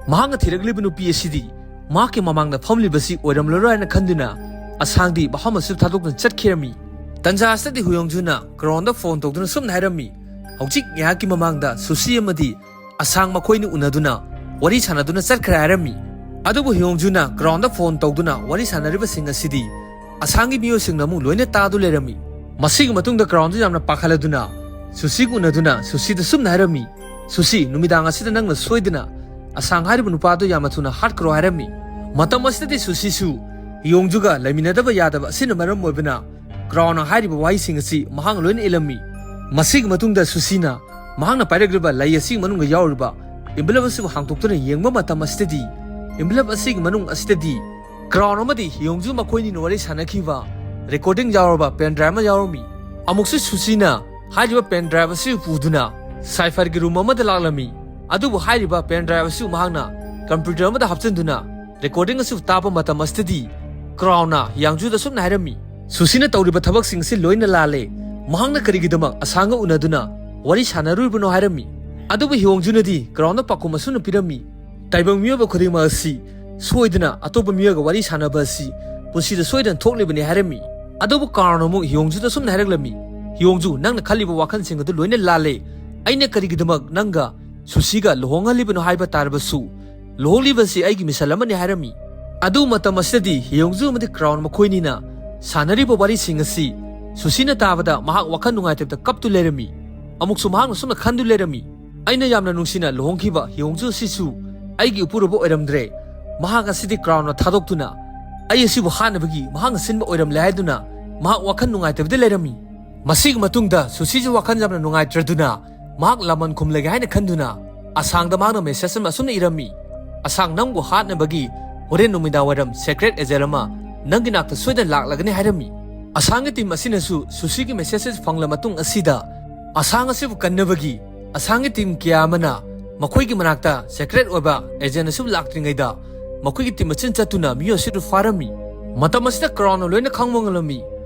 ꯃꯍꯥꯛꯅ ꯊꯤꯔꯛꯂꯤꯕ ꯅꯨꯄꯤ ꯑꯁꯤꯗꯤ ꯃꯍꯥꯛꯀꯤ ꯃꯃꯥꯡꯗ ꯐꯝꯂꯤꯕꯁꯤ ꯑꯣꯏꯔꯝꯂꯔꯣꯏ ꯍꯥꯏꯅ ꯈꯟꯗꯨꯅ, ꯑꯁꯥꯡꯗꯤ ꯃꯐꯝ ꯑꯁꯤꯗ ꯊꯥꯗꯣꯛꯇꯨꯅ ꯆꯠꯈꯤꯔꯝꯃꯤ꯫ ꯇꯟꯖꯥ ꯑꯁꯤꯗꯗꯤ ꯍꯨꯌꯣꯡꯖꯨꯅ ꯀ꯭ꯔꯥꯎꯟꯗ ꯐꯣꯟ ꯇꯧꯗꯨꯅ ꯁꯨꯝꯅ ꯍꯥꯏꯔꯝꯃꯤ, "ꯍꯧꯖꯤꯛ ꯉꯥꯏꯍꯥꯛꯀꯤ ꯃꯃꯥꯡꯗ ꯁꯨꯁꯤ ꯑꯃꯗꯤ ꯑꯁꯥꯡ ꯃꯈꯣꯏꯅꯤ ꯎꯅꯗꯨꯅ ꯋꯥꯔꯤ ꯁꯥꯟꯅꯗꯨꯅ ꯆꯠꯈ꯭ꯔꯦ" ꯍꯥꯏꯔꯝꯃꯤ꯫ ꯑꯗꯨꯕꯨ ꯍꯨꯌꯣꯡꯖꯨꯅ ꯀ꯭ꯔꯥꯎꯟꯗ ꯐꯣꯟ ꯇꯧꯗꯨꯅ ꯋꯥꯔꯤ ꯁꯥꯟꯅꯔꯤꯕꯁꯤꯡ ꯑꯁꯤꯗꯤ ꯑꯁꯥꯡꯒꯤ ꯃꯤꯑꯣꯏꯁꯤꯡꯅ ꯑꯃꯨꯛ ꯂꯣꯏꯅ ꯇꯥꯗꯨ ꯂꯩꯔꯝꯃꯤ꯫ ꯃꯁꯤꯒꯤ ꯃꯇꯨꯡꯗ ꯀ꯭ꯔꯥꯎꯟꯗ ꯌꯥꯝꯅ ꯄꯥꯈꯠꯂꯗꯨꯅ ꯁꯨꯁꯤꯒ ꯎꯅꯗꯨꯅ ꯁꯨꯁꯤꯗ ꯁꯨꯝꯅ ꯍꯥꯏꯔꯝꯃꯤ, "ꯁꯨꯁꯤ, ꯅꯨꯃꯤꯗꯥꯡ ꯑꯁꯤꯗ ꯅꯪꯅ ꯁꯣꯏꯗꯅ ꯑꯁꯥꯡ ꯍꯥꯏꯔꯤꯕ ꯅꯨꯄꯥꯗꯨ ꯌꯥꯝꯅ ꯊꯨꯅ ꯍꯥꯠꯈ꯭ꯔꯣ" ꯍꯥꯏꯔꯝꯃꯤ꯫ ꯃꯇꯝ ꯑꯁꯤꯗꯗꯤ ꯁꯨꯁꯤꯁꯨ ꯍꯤꯌꯣꯡꯖꯨꯒ ꯂꯩꯃꯤꯟꯅꯗꯕ ꯌꯥꯗꯕ ꯑꯁꯤꯅ ꯃꯔꯝ ꯑꯣꯏꯕꯅ ꯀ꯭ꯔꯥꯎꯟꯅ ꯍꯥꯏꯔꯤꯕ ꯋꯥꯍꯩꯁꯤꯡ ꯑꯁꯤ ꯃꯍꯥꯛꯅ ꯂꯣꯏꯅ ꯏꯜꯂꯝꯃꯤ꯫ ꯃꯁꯤꯒꯤ ꯃꯇꯨꯡꯗ ꯁꯨꯁꯤꯅ ꯃꯍꯥꯛꯅ ꯄꯥꯏꯔꯛꯂꯤꯕ ꯂꯩ ꯑꯁꯤꯒꯤ ꯃꯅꯨꯡꯗ ꯌꯥꯎꯔꯤꯕ envelope ꯑꯁꯤꯕꯨ ꯍꯥꯡꯗꯣꯛꯇꯨꯅ ꯌꯦꯡꯕ ꯃꯇꯝ ꯑꯁꯤꯗꯗꯤ, envelope ꯑꯁꯤꯒꯤ ꯃꯅꯨꯡ ꯑꯁꯤꯗꯗꯤ ꯀ꯭ꯔꯥꯎꯟ ꯑꯃꯗꯤ ꯍꯤꯌꯣꯡꯖꯨ ꯃꯈꯣꯏꯅꯤꯅ ꯋꯥꯔꯤ ꯁꯥꯟꯅꯈꯤꯕ recording ꯌꯥꯎꯔꯕ pen drive ꯑꯃ ꯌꯥꯎꯔꯝꯃꯤ꯫ ꯑꯃꯨꯛꯁꯨ ꯁꯨꯁꯤꯅ ꯍꯥꯏꯔꯤꯕ pen drive ꯑꯁꯤ ꯄꯨꯗꯨꯅ ꯁꯥꯏꯐꯔꯒꯤ room ꯑꯃꯗ ꯂꯥꯛꯂꯝꯃꯤ꯫ ꯑꯗꯨꯕꯨ ꯍꯥꯏꯔꯤꯕ pen drive ꯑꯁꯤ ꯃꯍꯥꯛꯅ computer ꯑꯃꯗ ꯍꯥꯞꯆꯤꯟꯗꯨꯅ recording ꯑꯁꯤ ꯇꯥꯕ ꯃꯇꯝ ꯑꯁꯤꯗꯗꯤ ꯀ꯭ꯔꯥꯎꯟꯅ ꯍꯤꯌꯥꯡꯖꯨꯗ ꯁꯨꯝꯅ ꯍꯥꯏꯔꯝꯃꯤ, "ꯁꯨꯁꯤꯅ ꯇꯧꯔꯤꯕ ꯊꯕꯛꯁꯤꯡ ꯑꯁꯤ ꯂꯣꯏꯅ ꯂꯥꯜꯂꯦ꯫ ꯃꯍꯥꯛꯅ ꯀꯔꯤꯒꯤꯗꯃꯛ ꯑꯁꯥꯡꯒ ꯎꯅꯗꯨꯅ ꯋꯥꯔꯤ ꯁꯥꯟꯅꯔꯨꯔꯤꯕꯅꯣ?" ꯍꯥꯏꯔꯝꯃꯤ꯫ ꯑꯗꯨꯕꯨ ꯍꯤꯌꯣꯡꯖꯨꯅꯗꯤ ꯀ꯭ꯔꯥꯎꯟꯗ ꯄꯥꯎꯈꯨꯝ ꯑꯁꯨꯝꯅ ꯄꯤꯔꯝꯃꯤ, "ꯇꯥꯏꯕꯪ ꯃꯤꯑꯣꯏꯕ ꯈꯨꯗꯤꯡꯃꯛ ꯑꯁꯤ ꯁꯣꯏꯗꯅ ꯑꯇꯣꯞꯄ ꯃꯤꯑꯣꯏꯒ ꯋꯥꯔꯤ ꯁꯥꯟꯅꯕ ꯑꯁꯤ ꯄꯨꯟꯁꯤꯗ ꯁꯣꯏꯗꯅ ꯊꯣꯛꯂꯤꯕꯅꯤ" ꯍꯥꯏꯔꯝꯃꯤ꯫ ꯑꯗꯨꯕꯨ ꯀ꯭ꯔꯥꯎꯟ ꯑꯃꯨꯛ ꯍꯤꯌꯣꯡꯖꯨꯗ ꯁꯨꯝꯅ ꯍꯥꯏꯔꯛꯂꯝꯃꯤ, ꯍꯤꯌꯣꯡꯖꯨ, ꯅꯪꯅ ꯈꯜꯂꯤꯕ ꯋꯥꯈꯜꯁꯤꯡ ꯑꯗꯨ ꯂꯣꯏꯅ ꯂꯥꯜꯂꯦ꯫ ꯑꯩꯅ ꯀꯔꯤꯒꯤꯗꯃꯛ ꯅꯪꯒ ꯁꯨꯁꯤꯒ ꯂꯨꯍꯣꯡꯍꯜꯂꯤꯕꯅꯣ ꯍꯥꯏꯕ ꯇꯥꯔꯕꯁꯨ, ꯂꯨꯍꯣꯡꯂꯤꯕꯁꯤ ꯑꯩꯒꯤ ꯃꯤꯁꯟ ꯑꯃꯅꯤ ꯍꯥꯏꯔꯝꯃꯤ꯫ ꯑꯗꯨ ꯃꯇꯝ ꯑꯁꯤꯗꯗꯤ ꯍꯤꯌꯣꯡꯖꯨ ꯑꯃꯗꯤ ꯀ꯭ꯔꯥꯎꯟ ꯃꯈꯣꯏꯅꯤꯅ ꯁꯥꯟꯅꯔꯤꯕ ꯋꯥꯔꯤꯁꯤꯡ ꯑꯁꯤ ꯁꯨꯁꯤꯅ ꯇꯥꯕꯗ ꯃꯍꯥꯛ ꯋꯥꯈꯜ ꯅꯨꯡꯉꯥꯏꯇꯕꯗ ꯀꯞꯇꯨ ꯂꯩꯔꯝꯃꯤ꯫ ꯑꯃꯨꯛꯁꯨ ꯃꯍꯥꯛꯅ ꯁꯨꯝꯅ ꯈꯟꯗꯨ ꯂꯩꯔꯝꯃꯤ, "ꯑꯩꯅ ꯌꯥꯝꯅ ꯅꯨꯡꯁꯤꯅ ꯂꯨꯍꯣꯡꯈꯤꯕ ꯍꯤꯌꯣꯡꯖꯨ ꯑꯁꯤꯁꯨ ꯑꯩꯒꯤ ꯏꯄꯨꯔꯣꯏꯕ ꯑꯣꯏꯔꯝꯗ꯭ꯔꯦ꯫ ꯃꯍꯥꯛ ꯑꯁꯤꯗꯤ ꯀ꯭ꯔꯥꯎꯟꯅ ꯊꯥꯗꯣꯛꯇꯨꯅ ꯑꯩ ꯑꯁꯤꯕꯨ ꯍꯥꯠꯅꯕꯒꯤ ꯃꯍꯥꯛꯅ ꯁꯤꯟꯕ ꯑꯣꯏꯔꯝꯂꯦ" ꯍꯥꯏꯗꯨꯅ ꯃꯍꯥꯛ ꯋꯥꯈꯜ ꯅꯨꯡꯉꯥꯏꯇꯕꯗ ꯂꯩꯔꯝꯃꯤ꯫ ꯃꯁꯤꯒꯤ ꯃꯇꯨꯡꯗ ꯁꯨꯁꯤꯁꯨ ꯋꯥꯈꯜ ꯌꯥꯝꯅ ꯅꯨꯡꯉꯥꯏꯇ꯭ꯔꯗꯨꯅ ꯃꯍꯥꯛ ꯂꯃꯟ ꯈꯨꯝꯂꯒꯦ ꯍꯥꯏꯅ ꯈꯟꯗꯨꯅ ꯑꯁꯥꯡꯗ ꯃꯍꯥꯛꯅ ꯃꯦꯁꯦꯖ ꯑꯃ ꯑꯁꯨꯝꯅ ꯏꯔꯝꯃꯤ, "ꯑꯁꯥꯡ, ꯅꯪꯕꯨ ꯍꯥꯠꯅꯕꯒꯤ ꯍꯣꯔꯦꯟ ꯅꯨꯃꯤꯗꯥꯡ ꯋꯥꯏꯔꯝ ꯁꯦꯀ꯭ꯔꯦꯠ ꯑꯦꯖꯦꯟ ꯑꯃ ꯅꯪꯒꯤ ꯅꯥꯛꯇ ꯁꯣꯏꯗꯅ ꯂꯥꯛꯂꯒꯅꯤ" ꯍꯥꯏꯔꯝꯃꯤ꯫ ꯑꯁꯥꯡꯒꯤ ꯇꯤꯝ ꯑꯁꯤꯅꯁꯨ ꯁꯨꯁꯤꯒꯤ ꯃꯦꯁꯦꯖ ꯑꯁꯤ ꯐꯪꯂ ꯃꯇꯨꯡ ꯑꯁꯤꯗ ꯑꯁꯥꯡ ꯑꯁꯤꯕꯨ ꯀꯟꯅꯕꯒꯤ ꯑꯁꯥꯡꯒꯤ ꯇꯤꯝ ꯀꯌꯥ ꯑꯃꯅ ꯃꯈꯣꯏꯒꯤ ꯃꯅꯥꯛꯇ ꯁꯦꯀ꯭ꯔꯦꯠ ꯑꯣꯏꯕ ꯑꯦꯖꯦꯟ ꯑꯁꯤꯕꯨ ꯂꯥꯛꯇ꯭ꯔꯤꯉꯩꯗ ꯃꯈꯣꯏꯒꯤ ꯇꯤꯝ ꯑꯁꯤꯅ ꯆꯠꯇꯨꯅ ꯃꯤꯑꯣꯏ ꯑꯁꯤꯕꯨ ꯐꯥꯔꯝꯃꯤ꯫ ꯃꯇꯝ ꯑꯁꯤꯗ ꯀ꯭ꯔꯥꯎꯟꯅ ꯂꯣꯏꯅ ꯈꯪꯕ ꯉꯝꯂꯝꯃꯤ꯫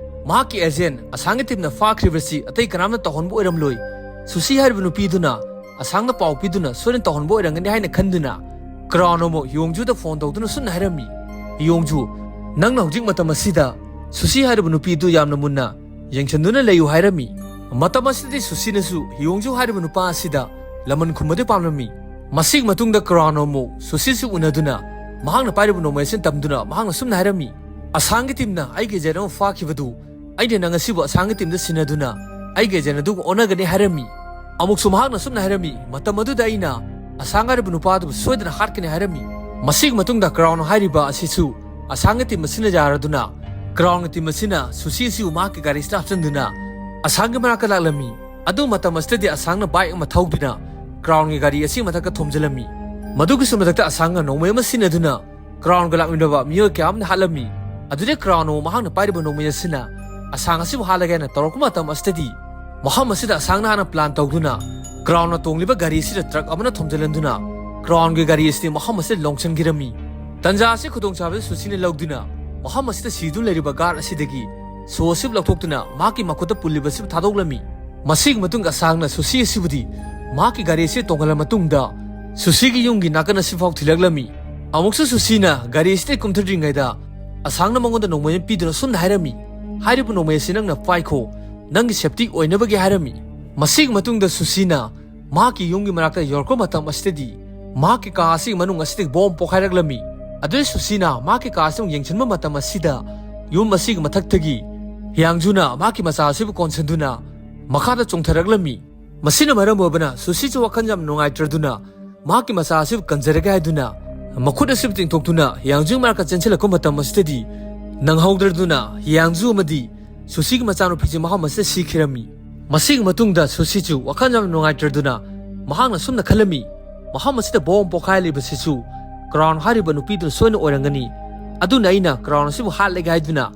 ꯃꯍꯥꯛꯀꯤ ꯑꯦꯖꯦꯟ ꯑꯁꯥꯡꯒꯤ ꯇꯤꯝꯅ ꯐꯥꯈ꯭ꯔꯤꯕꯁꯤ ꯑꯇꯩ ꯀꯅꯥꯝꯅ ꯇꯧꯍꯟꯕ ꯑꯣꯏꯔꯝꯂꯣꯏ꯫ ꯁꯨꯁꯤ ꯍꯥꯏꯔꯤꯕ ꯅꯨꯄꯤꯗꯨꯅ ꯑꯁꯥꯡꯅ ꯄꯥꯎ ꯄꯤꯗꯨꯅ ꯁꯣꯏꯗꯅ ꯇꯧꯍꯟꯕ ꯑꯣꯏꯔꯝꯒꯅꯤ ꯍꯥꯏꯅ ꯈꯟꯗꯨꯅ ꯀ꯭ꯔꯥꯎꯟ ꯑꯃꯨꯛ ꯍꯤꯌꯣꯡꯖꯨꯗ ꯐꯣꯟ ꯇꯧꯗꯨꯅ ꯁꯨꯝꯅ ꯍꯥꯏꯔꯝꯃꯤ, "ꯍꯤꯌꯣꯡꯖꯨ, ꯅꯪꯅ ꯍꯧꯖꯤꯛ ꯃꯇꯝ ꯑꯁꯤꯗ ꯁꯨꯁꯤ ꯍꯥꯏꯔꯤꯕ ꯅꯨꯄꯤꯗꯨ ꯌꯥꯝꯅ ꯃꯨꯟꯅ ꯌꯦꯡꯁꯤꯟꯗꯨꯅ ꯂꯩꯌꯨ" ꯍꯥꯏꯔꯝꯃꯤ꯫ ꯃꯇꯝ ꯑꯁꯤꯗꯗꯤ ꯁꯨꯁꯤꯅꯁꯨ ꯍꯤꯌꯣꯡꯖꯨ ꯍꯥꯏꯔꯤꯕ ꯅꯨꯄꯥ ꯑꯁꯤꯗ ꯂꯃꯟ ꯈꯨꯝꯕꯗꯤ ꯄꯥꯝꯂꯝꯃꯤ꯫ ꯃꯁꯤꯒꯤ ꯃꯇꯨꯡꯗ ꯀ꯭ꯔꯥꯎꯟ ꯑꯃꯨꯛ ꯁꯨꯁꯤꯁꯨ ꯎꯅꯗꯨꯅ ꯃꯍꯥꯛꯅ ꯄꯥꯏꯔꯤꯕ ꯅꯣꯡꯃꯩ ꯑꯁꯤꯅ ꯇꯝꯗꯨꯅ ꯃꯍꯥꯛꯅ ꯁꯨꯝꯅ ꯍꯥꯏꯔꯝꯃꯤ, "ꯑꯁꯥꯡꯒꯤ ꯇꯤꯝꯅ ꯑꯩꯒꯤ ꯑꯦꯖꯦꯟ ꯑꯃ ꯐꯥꯈꯤꯕꯗꯨ ꯑꯩꯅ ꯅꯪ ꯑꯁꯤꯕꯨ ꯑꯁꯥꯡꯒꯤ ꯇꯤꯝꯗ ꯁꯤꯟꯅꯗꯨꯅ ꯑꯩꯒꯤ ꯑꯦꯖꯦꯟ ꯑꯗꯨꯒ ꯑꯣꯟꯅꯒꯅꯤ" ꯍꯥꯏꯔꯝꯃꯤ꯫ ꯑꯃꯨꯛꯁꯨ ꯃꯍꯥꯛꯅ ꯁꯨꯝꯅ ꯍꯥꯏꯔꯝꯃꯤ, "ꯃꯇꯝ ꯑꯗꯨꯗ ꯑꯩꯅ ꯑꯁꯥꯡ ꯍꯥꯏꯔꯤꯕ ꯅꯨꯄꯥ ꯑꯗꯨꯕꯨ ꯁꯣꯏꯗꯅ ꯍꯥꯠꯀꯅꯤ" ꯍꯥꯏꯔꯝꯃꯤ꯫ ꯃꯁꯤꯒꯤ ꯃꯇꯨꯡꯗ ꯀ꯭ꯔꯥꯎꯟ ꯍꯥꯏꯔꯤꯕ ꯑꯁꯤꯁꯨ ꯑꯁꯥꯡꯒꯤ ꯇꯤꯝ ꯑꯁꯤꯅ ꯌꯥꯔꯗꯨꯅ ꯀ꯭ꯔꯥꯎꯟꯒꯤ ꯇꯤꯝ ꯑꯁꯤꯅ ꯁꯨꯁꯤ ꯑꯁꯤꯕꯨ ꯃꯍꯥꯛꯀꯤ ꯒꯥꯔꯤ ꯑꯁꯤꯗ ꯍꯥꯞꯆꯤꯟꯗꯨꯅ ꯑꯁꯥꯡꯒꯤ ꯃꯅꯥꯛꯇ ꯂꯥꯛꯂꯝꯃꯤ꯫ ꯑꯗꯨ ꯃꯇꯝ ꯑꯁꯤꯗꯗꯤ ꯑꯁꯥꯡꯅ ꯕꯥꯏꯛ ꯑꯃ ꯊꯧꯗꯨꯅ ꯀ꯭ꯔꯥꯎꯟꯒꯤ ꯒꯥꯔꯤ ꯑꯁꯤꯒꯤ ꯃꯊꯛꯇ ꯊꯣꯝꯖꯤꯜꯂꯝꯃꯤ꯫ ꯃꯗꯨꯒꯤꯁꯨ ꯃꯊꯛꯇ ꯑꯁꯥꯡꯅ ꯅꯣꯡꯃꯩ ꯑꯃ ꯁꯤꯖꯤꯟꯅꯗꯨꯅ ꯀ꯭ꯔꯥꯎꯟꯒ ꯂꯥꯛꯃꯤꯟꯅꯕ ꯃꯤꯑꯣꯏ ꯀꯌꯥ ꯑꯃꯅ ꯍꯥꯠꯂꯝꯃꯤ꯫ ꯑꯗꯨꯗꯩ ꯀ꯭ꯔꯥꯎꯟ ꯑꯃꯨꯛ ꯃꯍꯥꯛꯅ ꯄꯥꯏꯔꯤꯕ ꯅꯣꯡꯃꯩ ꯑꯁꯤꯅ ꯑꯁꯥꯡ ꯑꯁꯤꯕꯨ ꯍꯥꯠꯂꯒꯦ ꯍꯥꯏꯅ ꯇꯧꯔꯛꯄ ꯃꯇꯝ ꯑꯁꯤꯗꯗꯤ ꯃꯐꯝ ꯑꯁꯤꯗ ꯑꯁꯥꯡꯅ ꯍꯥꯟꯅ ꯄ꯭ꯂꯥꯟ ꯇꯧꯗꯨꯅ ꯀ꯭ꯔꯥꯎꯟꯅ ꯇꯣꯡꯂꯤꯕ ꯒꯥꯔꯤ ꯑꯁꯤꯗ ꯇ꯭ꯔꯛ ꯑꯃꯅ ꯊꯣꯝꯖꯤꯜꯍꯟꯗꯨꯅ ꯀ꯭ꯔꯥꯎꯟꯒꯤ ꯒꯥꯔꯤ ꯑꯁꯤꯗꯤ ꯃꯐꯝ ꯑꯁꯤꯗ ꯂꯣꯡꯁꯤꯟꯈꯤꯔꯝꯃꯤ꯫ ꯇꯟꯖꯥ ꯑꯁꯤ ꯈꯨꯗꯣꯡꯆꯥꯕꯗ ꯁꯨꯁꯤꯅ ꯂꯧꯗꯨꯅ ꯃꯐꯝ ꯑꯁꯤꯗ ꯁꯤꯗꯨꯅ ꯂꯩꯔꯤꯕ ꯒꯥꯔꯗ ꯑꯁꯤꯗꯒꯤ ꯁꯣ ꯑꯁꯤꯕꯨ ꯂꯧꯊꯣꯛꯇꯨꯅ ꯃꯍꯥꯛꯀꯤ ꯃꯈꯨꯠꯇ ꯄꯨꯜꯂꯤꯕ ꯑꯁꯤꯕꯨ ꯊꯥꯗꯣꯛꯂꯝꯃꯤ꯫ ꯃꯁꯤꯒꯤ ꯃꯇꯨꯡꯗ ꯑꯁꯥꯡꯅ ꯁꯨꯁꯤ ꯑꯁꯤꯕꯨꯗꯤ ꯃꯍꯥꯛꯀꯤ ꯒꯥꯔꯤ ꯑꯁꯤ ꯇꯣꯡꯍꯜꯂ ꯃꯇꯨꯡꯗ ꯁꯨꯁꯤꯒꯤ ꯌꯨꯝꯒꯤ ꯅꯥꯀꯟ ꯑꯁꯤꯐꯥꯎ ꯊꯤꯜꯂꯛꯂꯝꯃꯤ꯫ ꯑꯃꯨꯛꯁꯨ ꯁꯨꯁꯤꯅ ꯒꯥꯔꯤ ꯑꯁꯤꯗꯒꯤ ꯀꯨꯝꯊꯗ꯭ꯔꯤꯉꯩꯗ ꯑꯁꯥꯡꯅ ꯃꯉꯣꯟꯗ ꯅꯣꯡꯃꯩ ꯑꯃ ꯄꯤꯗꯨꯅ ꯁꯨꯝꯅ ꯍꯥꯏꯔꯝꯃꯤ, "ꯍꯥꯏꯔꯤꯕ ꯅꯣꯡꯃꯩ ꯑꯁꯤ ꯅꯪꯅ ꯄꯥꯏꯈꯣ꯫ ꯅꯪꯒꯤ ꯁꯦꯐꯇꯤ ꯑꯣꯏꯅꯕꯒꯤ ꯍꯥꯏꯔꯝꯃꯤ꯫ ꯃꯁꯤꯒꯤ ꯃꯇꯨꯡꯗ ꯁꯨꯁꯤꯅ ꯃꯍꯥꯛꯀꯤ ꯌꯨꯝꯒꯤ ꯃꯅꯥꯛꯇ ꯌꯧꯔꯛꯄ ꯃꯇꯝ ꯑꯁꯤꯗꯗꯤ ꯃꯍꯥꯛꯀꯤ ꯀꯥ ꯑꯁꯤꯒꯤ ꯃꯅꯨꯡ ꯑꯁꯤꯗꯒꯤ ꯕꯣꯝ ꯄꯣꯈꯥꯏꯔꯛꯂꯝꯃꯤ꯫ ꯑꯗꯨꯗꯩ ꯁꯨꯁꯤꯅ ꯃꯍꯥꯛꯀꯤ ꯀꯥ ꯑꯁꯤꯕꯨ ꯌꯦꯡꯁꯤꯟꯕ ꯃꯇꯝ ꯑꯁꯤꯗ ꯌꯨꯝ ꯑꯁꯤꯒꯤ ꯃꯊꯛꯇꯒꯤ ꯍꯤꯌꯥꯡꯖꯨꯅ ꯃꯍꯥꯛꯀꯤ ꯃꯆꯥ ꯑꯁꯤꯕꯨ ꯀꯣꯟꯁꯤꯟꯗꯨꯅ ꯃꯈꯥꯗ ꯆꯣꯡꯊꯔꯛꯂꯝꯃꯤ꯫ ꯃꯁꯤꯅ ꯃꯔꯝ ꯑꯣꯏꯕꯅ ꯁꯨꯁꯤꯁꯨ ꯋꯥꯈꯜ ꯌꯥꯝ ꯅꯨꯡꯉꯥꯏꯇ꯭ꯔꯗꯨꯅ ꯃꯍꯥꯛꯀꯤ ꯃꯆꯥ ꯑꯁꯤꯕꯨ ꯀꯟꯖꯔꯒꯦ ꯍꯥꯏꯗꯨꯅ ꯃꯈꯨꯠ ꯑꯁꯤꯕꯨ ꯇꯤꯡꯊꯣꯛꯇꯨꯅ ꯍꯤꯌꯥꯡꯖꯨꯒꯤ ꯃꯅꯥꯛꯇ ꯆꯦꯟꯁꯤꯜꯂꯛꯄ ꯃꯇꯝ ꯑꯁꯤꯗꯗꯤ ꯅꯪꯍꯧꯗ꯭ꯔꯗꯨꯅ ꯍꯤꯌꯥꯡꯖꯨ ꯑꯃꯗꯤ ꯁꯨꯁꯤꯒꯤ ꯃꯆꯥꯅꯨꯄꯤꯁꯤ ꯃꯐꯝ ꯑꯁꯤꯗ ꯁꯤꯈꯤꯔꯝꯃꯤ꯫ ꯃꯁꯤꯒꯤ ꯃꯇꯨꯡꯗ ꯁꯨꯁꯤꯁꯨ ꯋꯥꯈꯜ ꯌꯥꯝ ꯅꯨꯡꯉꯥꯏꯇ꯭ꯔꯗꯨꯅ ꯃꯍꯥꯛꯅ ꯁꯨꯝꯅ ꯈꯜꯂꯝꯃꯤ, ꯃꯐꯝ ꯑꯁꯤꯗ ꯕꯣꯝ ꯄꯣꯈꯥꯏꯂꯤꯕꯁꯤꯁꯨ ꯀ꯭ꯔꯥꯎꯟ ꯍꯥꯏꯔꯤꯕ ꯅꯨꯄꯤꯗꯨꯅ ꯁꯣꯏꯅ ꯑꯣꯏꯔꯝꯒꯅꯤ꯫ ꯑꯗꯨꯅ ꯑꯩꯅ ꯀ꯭ꯔꯥꯎꯟ ꯑꯁꯤꯕꯨ ꯍꯥꯠꯂꯒꯦ ꯍꯥꯏꯗꯨꯅ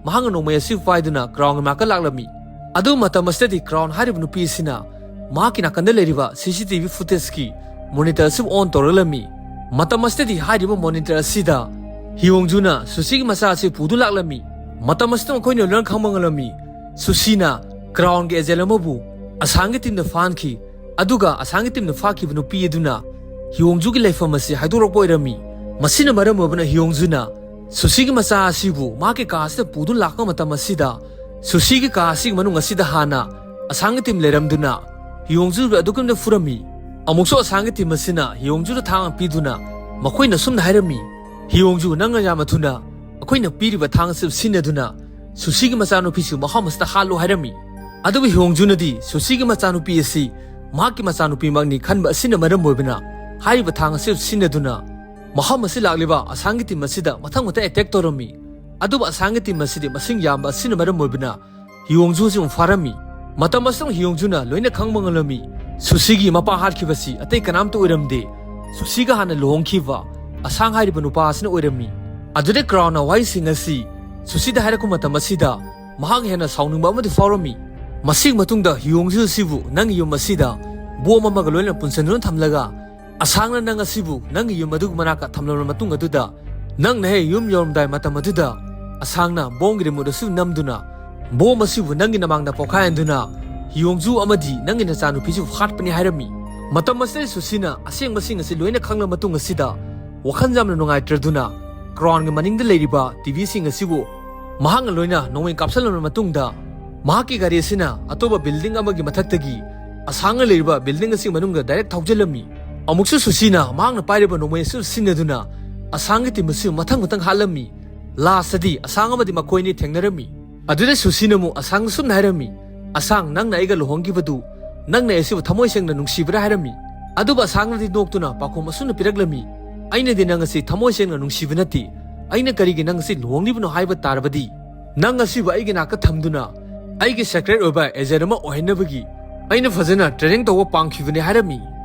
ꯃꯍꯥꯛꯅ ꯅꯣꯡꯃꯩ ꯑꯁꯤ ꯄꯥꯏꯗꯨꯅ ꯀ꯭ꯔꯥꯎꯟꯒꯤ ꯃꯅꯥꯛꯇ ꯂꯥꯛꯂꯝꯃꯤ꯫ ꯑꯗꯨ ꯃꯇꯝ ꯑꯁꯤꯗꯗꯤ ꯀ꯭ꯔꯥꯎꯟ ꯍꯥꯏꯔꯤꯕ ꯅꯨꯄꯤ ꯑꯁꯤꯅ ꯃꯍꯥꯛꯀꯤ ꯅꯥꯀꯟꯗ ꯂꯩꯔꯤꯕ ꯁꯤ ꯁꯤ ꯇꯤ ꯚꯤ ꯐꯨꯇꯦꯖꯀꯤ ꯃꯣꯅꯤꯇꯔ ꯑꯁꯤꯕꯨ ꯑꯣꯟ ꯇꯧꯔꯛꯂꯝꯃꯤ꯫ ꯃꯇꯝ ꯑꯁꯤꯗꯗꯤ ꯍꯥꯏꯔꯤꯕ ꯃꯣꯅꯤꯇꯔ ꯑꯁꯤꯗ ꯍꯤꯌꯣꯡꯖꯨꯅ ꯁꯨꯁꯤꯒꯤ ꯃꯆꯥ ꯑꯁꯤ ꯄꯨꯗꯨꯅ ꯂꯥꯛꯂꯝꯃꯤ꯫ ꯃꯇꯝ ꯑꯁꯤꯗ ꯃꯈꯣꯏꯅ ꯂꯣꯏꯅ ꯈꯪꯕ ꯉꯝꯂꯝꯃꯤ꯫ ꯁꯨꯁꯤꯅ ꯀ꯭ꯔꯥꯎꯟꯒꯤ ꯑꯦꯖꯦꯟ ꯑꯃꯕꯨ ꯑꯁꯥꯡꯒꯤ ꯇꯤꯝꯅ ꯐꯥꯍꯟꯈꯤ꯫ ꯑꯗꯨꯒ ꯑꯁꯥꯡꯒꯤ ꯇꯤꯝꯅ ꯐꯥꯈꯤꯕ ꯅꯨꯄꯤ ꯑꯗꯨꯅ ꯍꯤꯌꯣꯡꯖꯨꯒꯤ ꯂꯩꯐꯝ ꯑꯁꯤ ꯍꯥꯏꯗꯣꯔꯛꯄ ꯑꯣꯏꯔꯝꯃꯤ꯫ ꯃꯁꯤꯅ ꯃꯔꯝ ꯑꯣꯏꯕꯅ ꯍꯤꯌꯣꯡꯖꯨꯅ ꯁꯨꯁꯤꯒꯤ ꯃꯆꯥ ꯑꯁꯤꯕꯨ ꯃꯍꯥꯛꯀꯤ ꯀꯥ ꯑꯁꯤꯗ ꯄꯨꯗꯨꯅ ꯂꯥꯛꯄ ꯃꯇꯝ ꯑꯁꯤꯗ ꯁꯨꯁꯤꯒꯤ ꯀꯥ ꯑꯁꯤꯒꯤ ꯃꯅꯨꯡ ꯑꯁꯤꯗ ꯍꯥꯟꯅ ꯑꯁꯥꯡꯒꯤ ꯇꯤꯝ ꯂꯩꯔꯝꯗꯨꯅ ꯍꯤꯌꯣꯡꯖꯨꯕꯨ ꯑꯗꯨꯛꯀꯤ ꯃꯇꯤꯛ ꯐꯨꯔꯝꯃꯤ꯫ ꯑꯃꯨꯛꯁꯨ ꯑꯁꯥꯡꯒꯤ ꯇꯤꯝ ꯑꯁꯤꯅ ꯍꯤꯌꯣꯡꯖꯨꯗ ꯊꯥꯡ ꯑꯃ ꯄꯤꯗꯨꯅ ꯃꯈꯣꯏꯅ ꯑꯁꯨꯝꯅ ꯍꯥꯏꯔꯝꯃꯤ, "ꯍꯤꯌꯣꯡꯖꯨ, ꯅꯪꯅ ꯌꯥꯝꯅ ꯊꯨꯅ ꯑꯩꯈꯣꯏꯅ ꯄꯤꯔꯤꯕ ꯊꯥꯡ ꯑꯁꯤ ꯁꯤꯖꯤꯟꯅꯗꯨꯅ ꯁꯨꯁꯤꯒꯤ ꯃꯆꯥꯅꯨꯄꯤꯁꯨ ꯃꯐꯝ ꯑꯁꯤꯗ ꯍꯥꯠꯂꯨ" ꯍꯥꯏꯔꯝꯃꯤ꯫ ꯑꯗꯨꯕꯨ ꯍꯤꯌꯣꯡꯖꯨꯅꯗꯤ ꯁꯨꯁꯤꯒꯤ ꯃꯆꯥꯅꯨꯄꯤ ꯑꯁꯤ ꯃꯍꯥꯛꯀꯤ ꯃꯆꯥꯅꯨꯄꯤꯃꯛꯅꯤ ꯈꯟꯕ ꯑꯁꯤꯅ ꯃꯔꯝ ꯑꯣꯏꯕꯅ ꯍꯥꯏꯔꯤꯕ ꯊꯥꯡ ꯑꯁꯤ ꯁꯤꯖꯤꯟꯅꯗꯨꯅ ꯃꯐꯝ ꯑꯁꯤ ꯂꯥꯛꯂꯤꯕ ꯑꯁꯥꯡꯒꯤ ꯇꯤꯝ ꯑꯁꯤꯗ ꯃꯊꯪ ꯃꯊꯪ ꯑꯦꯇꯦꯛ ꯇꯧꯔꯝꯃꯤ꯫ ꯑꯗꯨꯕꯨ ꯑꯁꯥꯡꯒꯤ ꯇꯤꯝ ꯑꯁꯤꯗꯤ ꯃꯁꯤꯡ ꯌꯥꯝꯕ ꯑꯁꯤꯅ ꯃꯔꯝ ꯑꯣꯏꯕꯅ ꯍꯤꯌꯣꯡꯖꯨ ꯑꯁꯤ ꯑꯃꯨꯛ ꯐꯥꯔꯝꯃꯤ꯫ ꯃꯇꯝ ꯑꯁꯤꯗ ꯍꯤꯌꯣꯡꯖꯨꯅ ꯂꯣꯏꯅ ꯈꯪꯕ ꯉꯝꯂꯝꯃꯤ꯫ ꯁꯨꯁꯤꯒꯤ ꯃꯄꯥ ꯍꯥꯠꯈꯤꯕꯁꯤ ꯑꯇꯩ ꯀꯅꯥꯝꯇ ꯑꯣꯏꯔꯝꯗꯦ꯫ ꯁꯨꯁꯤꯒ ꯍꯥꯟꯅ ꯂꯨꯍꯣꯡꯈꯤꯕ ꯑꯁꯥꯡ ꯍꯥꯏꯔꯤꯕ ꯅꯨꯄꯥ ꯑꯁꯤꯅ ꯑꯣꯏꯔꯝꯃꯤ꯫ ꯑꯗꯨꯗꯩ ꯀ꯭ꯔꯥꯎꯟꯅ ꯋꯥꯍꯩꯁꯤꯡ ꯑꯁꯤ ꯁꯨꯁꯤꯗ ꯍꯥꯏꯔꯛꯄ ꯃꯇꯝ ꯑꯁꯤꯗ ꯃꯍꯥꯛ ꯍꯦꯟꯅ ꯁꯥꯎꯅꯤꯡꯕ ꯑꯃꯗꯤ ꯐꯥꯎꯔꯝꯃꯤ꯫ ꯃꯁꯤꯒꯤ ꯃꯇꯨꯡꯗ ꯍꯤꯌꯣꯡꯖꯨ ꯑꯁꯤꯕꯨ ꯅꯪꯒꯤ ꯌꯨꯝ ꯑꯁꯤꯗ ꯕꯣꯝ ꯑꯃꯒ ꯂꯣꯏꯅꯅ ꯄꯨꯟꯁꯤꯟꯗꯨꯅ ꯊꯝꯂꯒ ꯑꯁꯥꯡꯅ ꯅꯪ ꯑꯁꯤꯕꯨ ꯅꯪꯒꯤ ꯌꯨꯝ ꯑꯗꯨꯒꯤ ꯃꯅꯥꯛꯇ ꯊꯝꯂꯕ ꯃꯇꯨꯡ ꯑꯗꯨꯗ ꯅꯪꯅ ꯍꯦꯛ ꯌꯨꯝ ꯌꯧꯔꯝꯗꯥꯏ ꯃꯇꯝ ꯑꯗꯨꯗ ꯑꯁꯥꯡꯅ ꯕꯣꯝꯒꯤ ꯔꯤꯃꯣꯠ ꯑꯁꯤꯕꯨ ꯅꯝꯗꯨꯅ ꯕꯣꯝ ꯑꯁꯤꯕꯨ ꯅꯪꯒꯤ ꯅꯃꯥꯡꯗ ꯄꯣꯈꯥꯏꯍꯟꯗꯨꯅ ꯍꯤꯌꯣꯡꯖꯨ ꯑꯃꯗꯤ ꯅꯪꯒꯤ ꯅꯆꯥꯅꯨꯄꯤꯁꯤꯕꯨ ꯍꯥꯠꯄꯅꯤ ꯍꯥꯏꯔꯝꯃꯤ꯫ ꯃꯇꯝ ꯑꯁꯤꯗ ꯁꯨꯁꯤꯅ ꯑꯁꯦꯡꯕꯁꯤꯡ ꯑꯁꯤ ꯂꯣꯏꯅ ꯈꯪꯂꯕ ꯃꯇꯨꯡ ꯑꯁꯤꯗ ꯋꯥꯈꯜ ꯌꯥꯝꯅ ꯅꯨꯡꯉꯥꯏꯇ꯭ꯔꯗꯨꯅ ꯀ꯭ꯔꯥꯎꯟꯒꯤ ꯃꯅꯤꯡꯗ ꯂꯩꯔꯤꯕ ꯇꯤ ꯚꯤꯁꯤꯡ ꯑꯁꯤꯕꯨ ꯃꯍꯥꯛꯅ ꯂꯣꯏꯅ ꯅꯣꯡꯃꯩ ꯀꯥꯞꯁꯤꯜꯂꯕ ꯃꯇꯨꯡꯗ ꯃꯍꯥꯛꯀꯤ ꯒꯥꯔꯤ ꯑꯁꯤꯅ ꯑꯇꯣꯞꯄ ꯕꯤꯜꯗꯤꯡ ꯑꯃꯒꯤ ꯃꯊꯛꯇꯒꯤ ꯑꯁꯥꯡꯅ ꯂꯩꯔꯤꯕ ꯕꯤꯜꯗꯤꯡ ꯑꯁꯤ ꯃꯅꯨꯡꯗ ꯗꯥꯏꯔꯦꯛ ꯊꯧꯖꯤꯜꯂꯝꯃꯤ꯫ ꯑꯃꯨꯛꯁꯨ ꯁꯨꯁꯤꯅ ꯃꯍꯥꯛꯅ ꯄꯥꯏꯔꯤꯕ ꯅꯣꯡꯃꯩ ꯑꯁꯤ ꯁꯤꯖꯤꯟꯅꯗꯨꯅ ꯑꯁꯥꯡꯒꯤ ꯇꯤꯝ ꯑꯁꯤ ꯃꯊꯪ ꯃꯊꯪ ꯍꯥꯠꯂꯝꯃꯤ꯫ ꯂꯥꯁꯇꯗꯤ ꯑꯁꯥꯡ ꯑꯃꯗꯤ ꯃꯈꯣꯏ ꯑꯅꯤ ꯊꯦꯡꯅꯔꯝꯃꯤ꯫ ꯑꯗꯨꯗ ꯁꯨꯁꯤꯅ ꯑꯃꯨꯛ ꯑꯁꯥꯡꯗ ꯁꯨꯝꯅ ꯍꯥꯏꯔꯝꯃꯤ, "ꯑꯁꯥꯡ, ꯅꯪꯅ ꯑꯩꯒ ꯂꯨꯍꯣꯡꯈꯤꯕꯗꯨ, ꯅꯪꯅ ꯑꯩ ꯑꯁꯤꯕꯨ ꯊꯃꯣꯏ ꯁꯦꯡꯅ ꯅꯨꯡꯁꯤꯕ꯭ꯔꯥ?" ꯍꯥꯏꯔꯝꯃꯤ꯫ ꯑꯗꯨꯕꯨ ꯑꯁꯥꯡꯅꯗꯤ ꯅꯣꯛꯇꯨꯅ ꯄꯥꯎꯈꯨꯝ ꯑꯁꯨꯝꯅ ꯄꯤꯔꯛꯂꯝꯃꯤ, "ꯑꯩꯅꯗꯤ ꯅꯪ ꯑꯁꯤ ꯊꯃꯣꯏ ꯁꯦꯡꯅ ꯅꯨꯡꯁꯤꯕ ꯅꯠꯇꯦ꯫ ꯑꯩꯅ ꯀꯔꯤꯒꯤ ꯅꯪ ꯑꯁꯤ ꯂꯨꯍꯣꯡꯂꯤꯕꯅꯣ ꯍꯥꯏꯕ ꯇꯥꯔꯕꯗꯤ, ꯅꯪ ꯑꯁꯤꯕꯨ ꯑꯩꯒꯤ ꯅꯥꯛꯇ ꯊꯝꯗꯨꯅ ꯑꯩꯒꯤ ꯁꯦꯀ꯭ꯔꯦꯠ ꯑꯣꯏꯕ ꯑꯦꯖꯦꯟ ꯑꯃ ꯑꯣꯏꯍꯟꯅꯕꯒꯤ ꯑꯩꯅ ꯐꯖꯅ ꯇ꯭ꯔꯦꯅꯤꯡ ꯇꯧꯕ ꯄꯥꯝꯈꯤꯕꯅꯤ" ꯍꯥꯏꯔꯝꯃꯤ꯫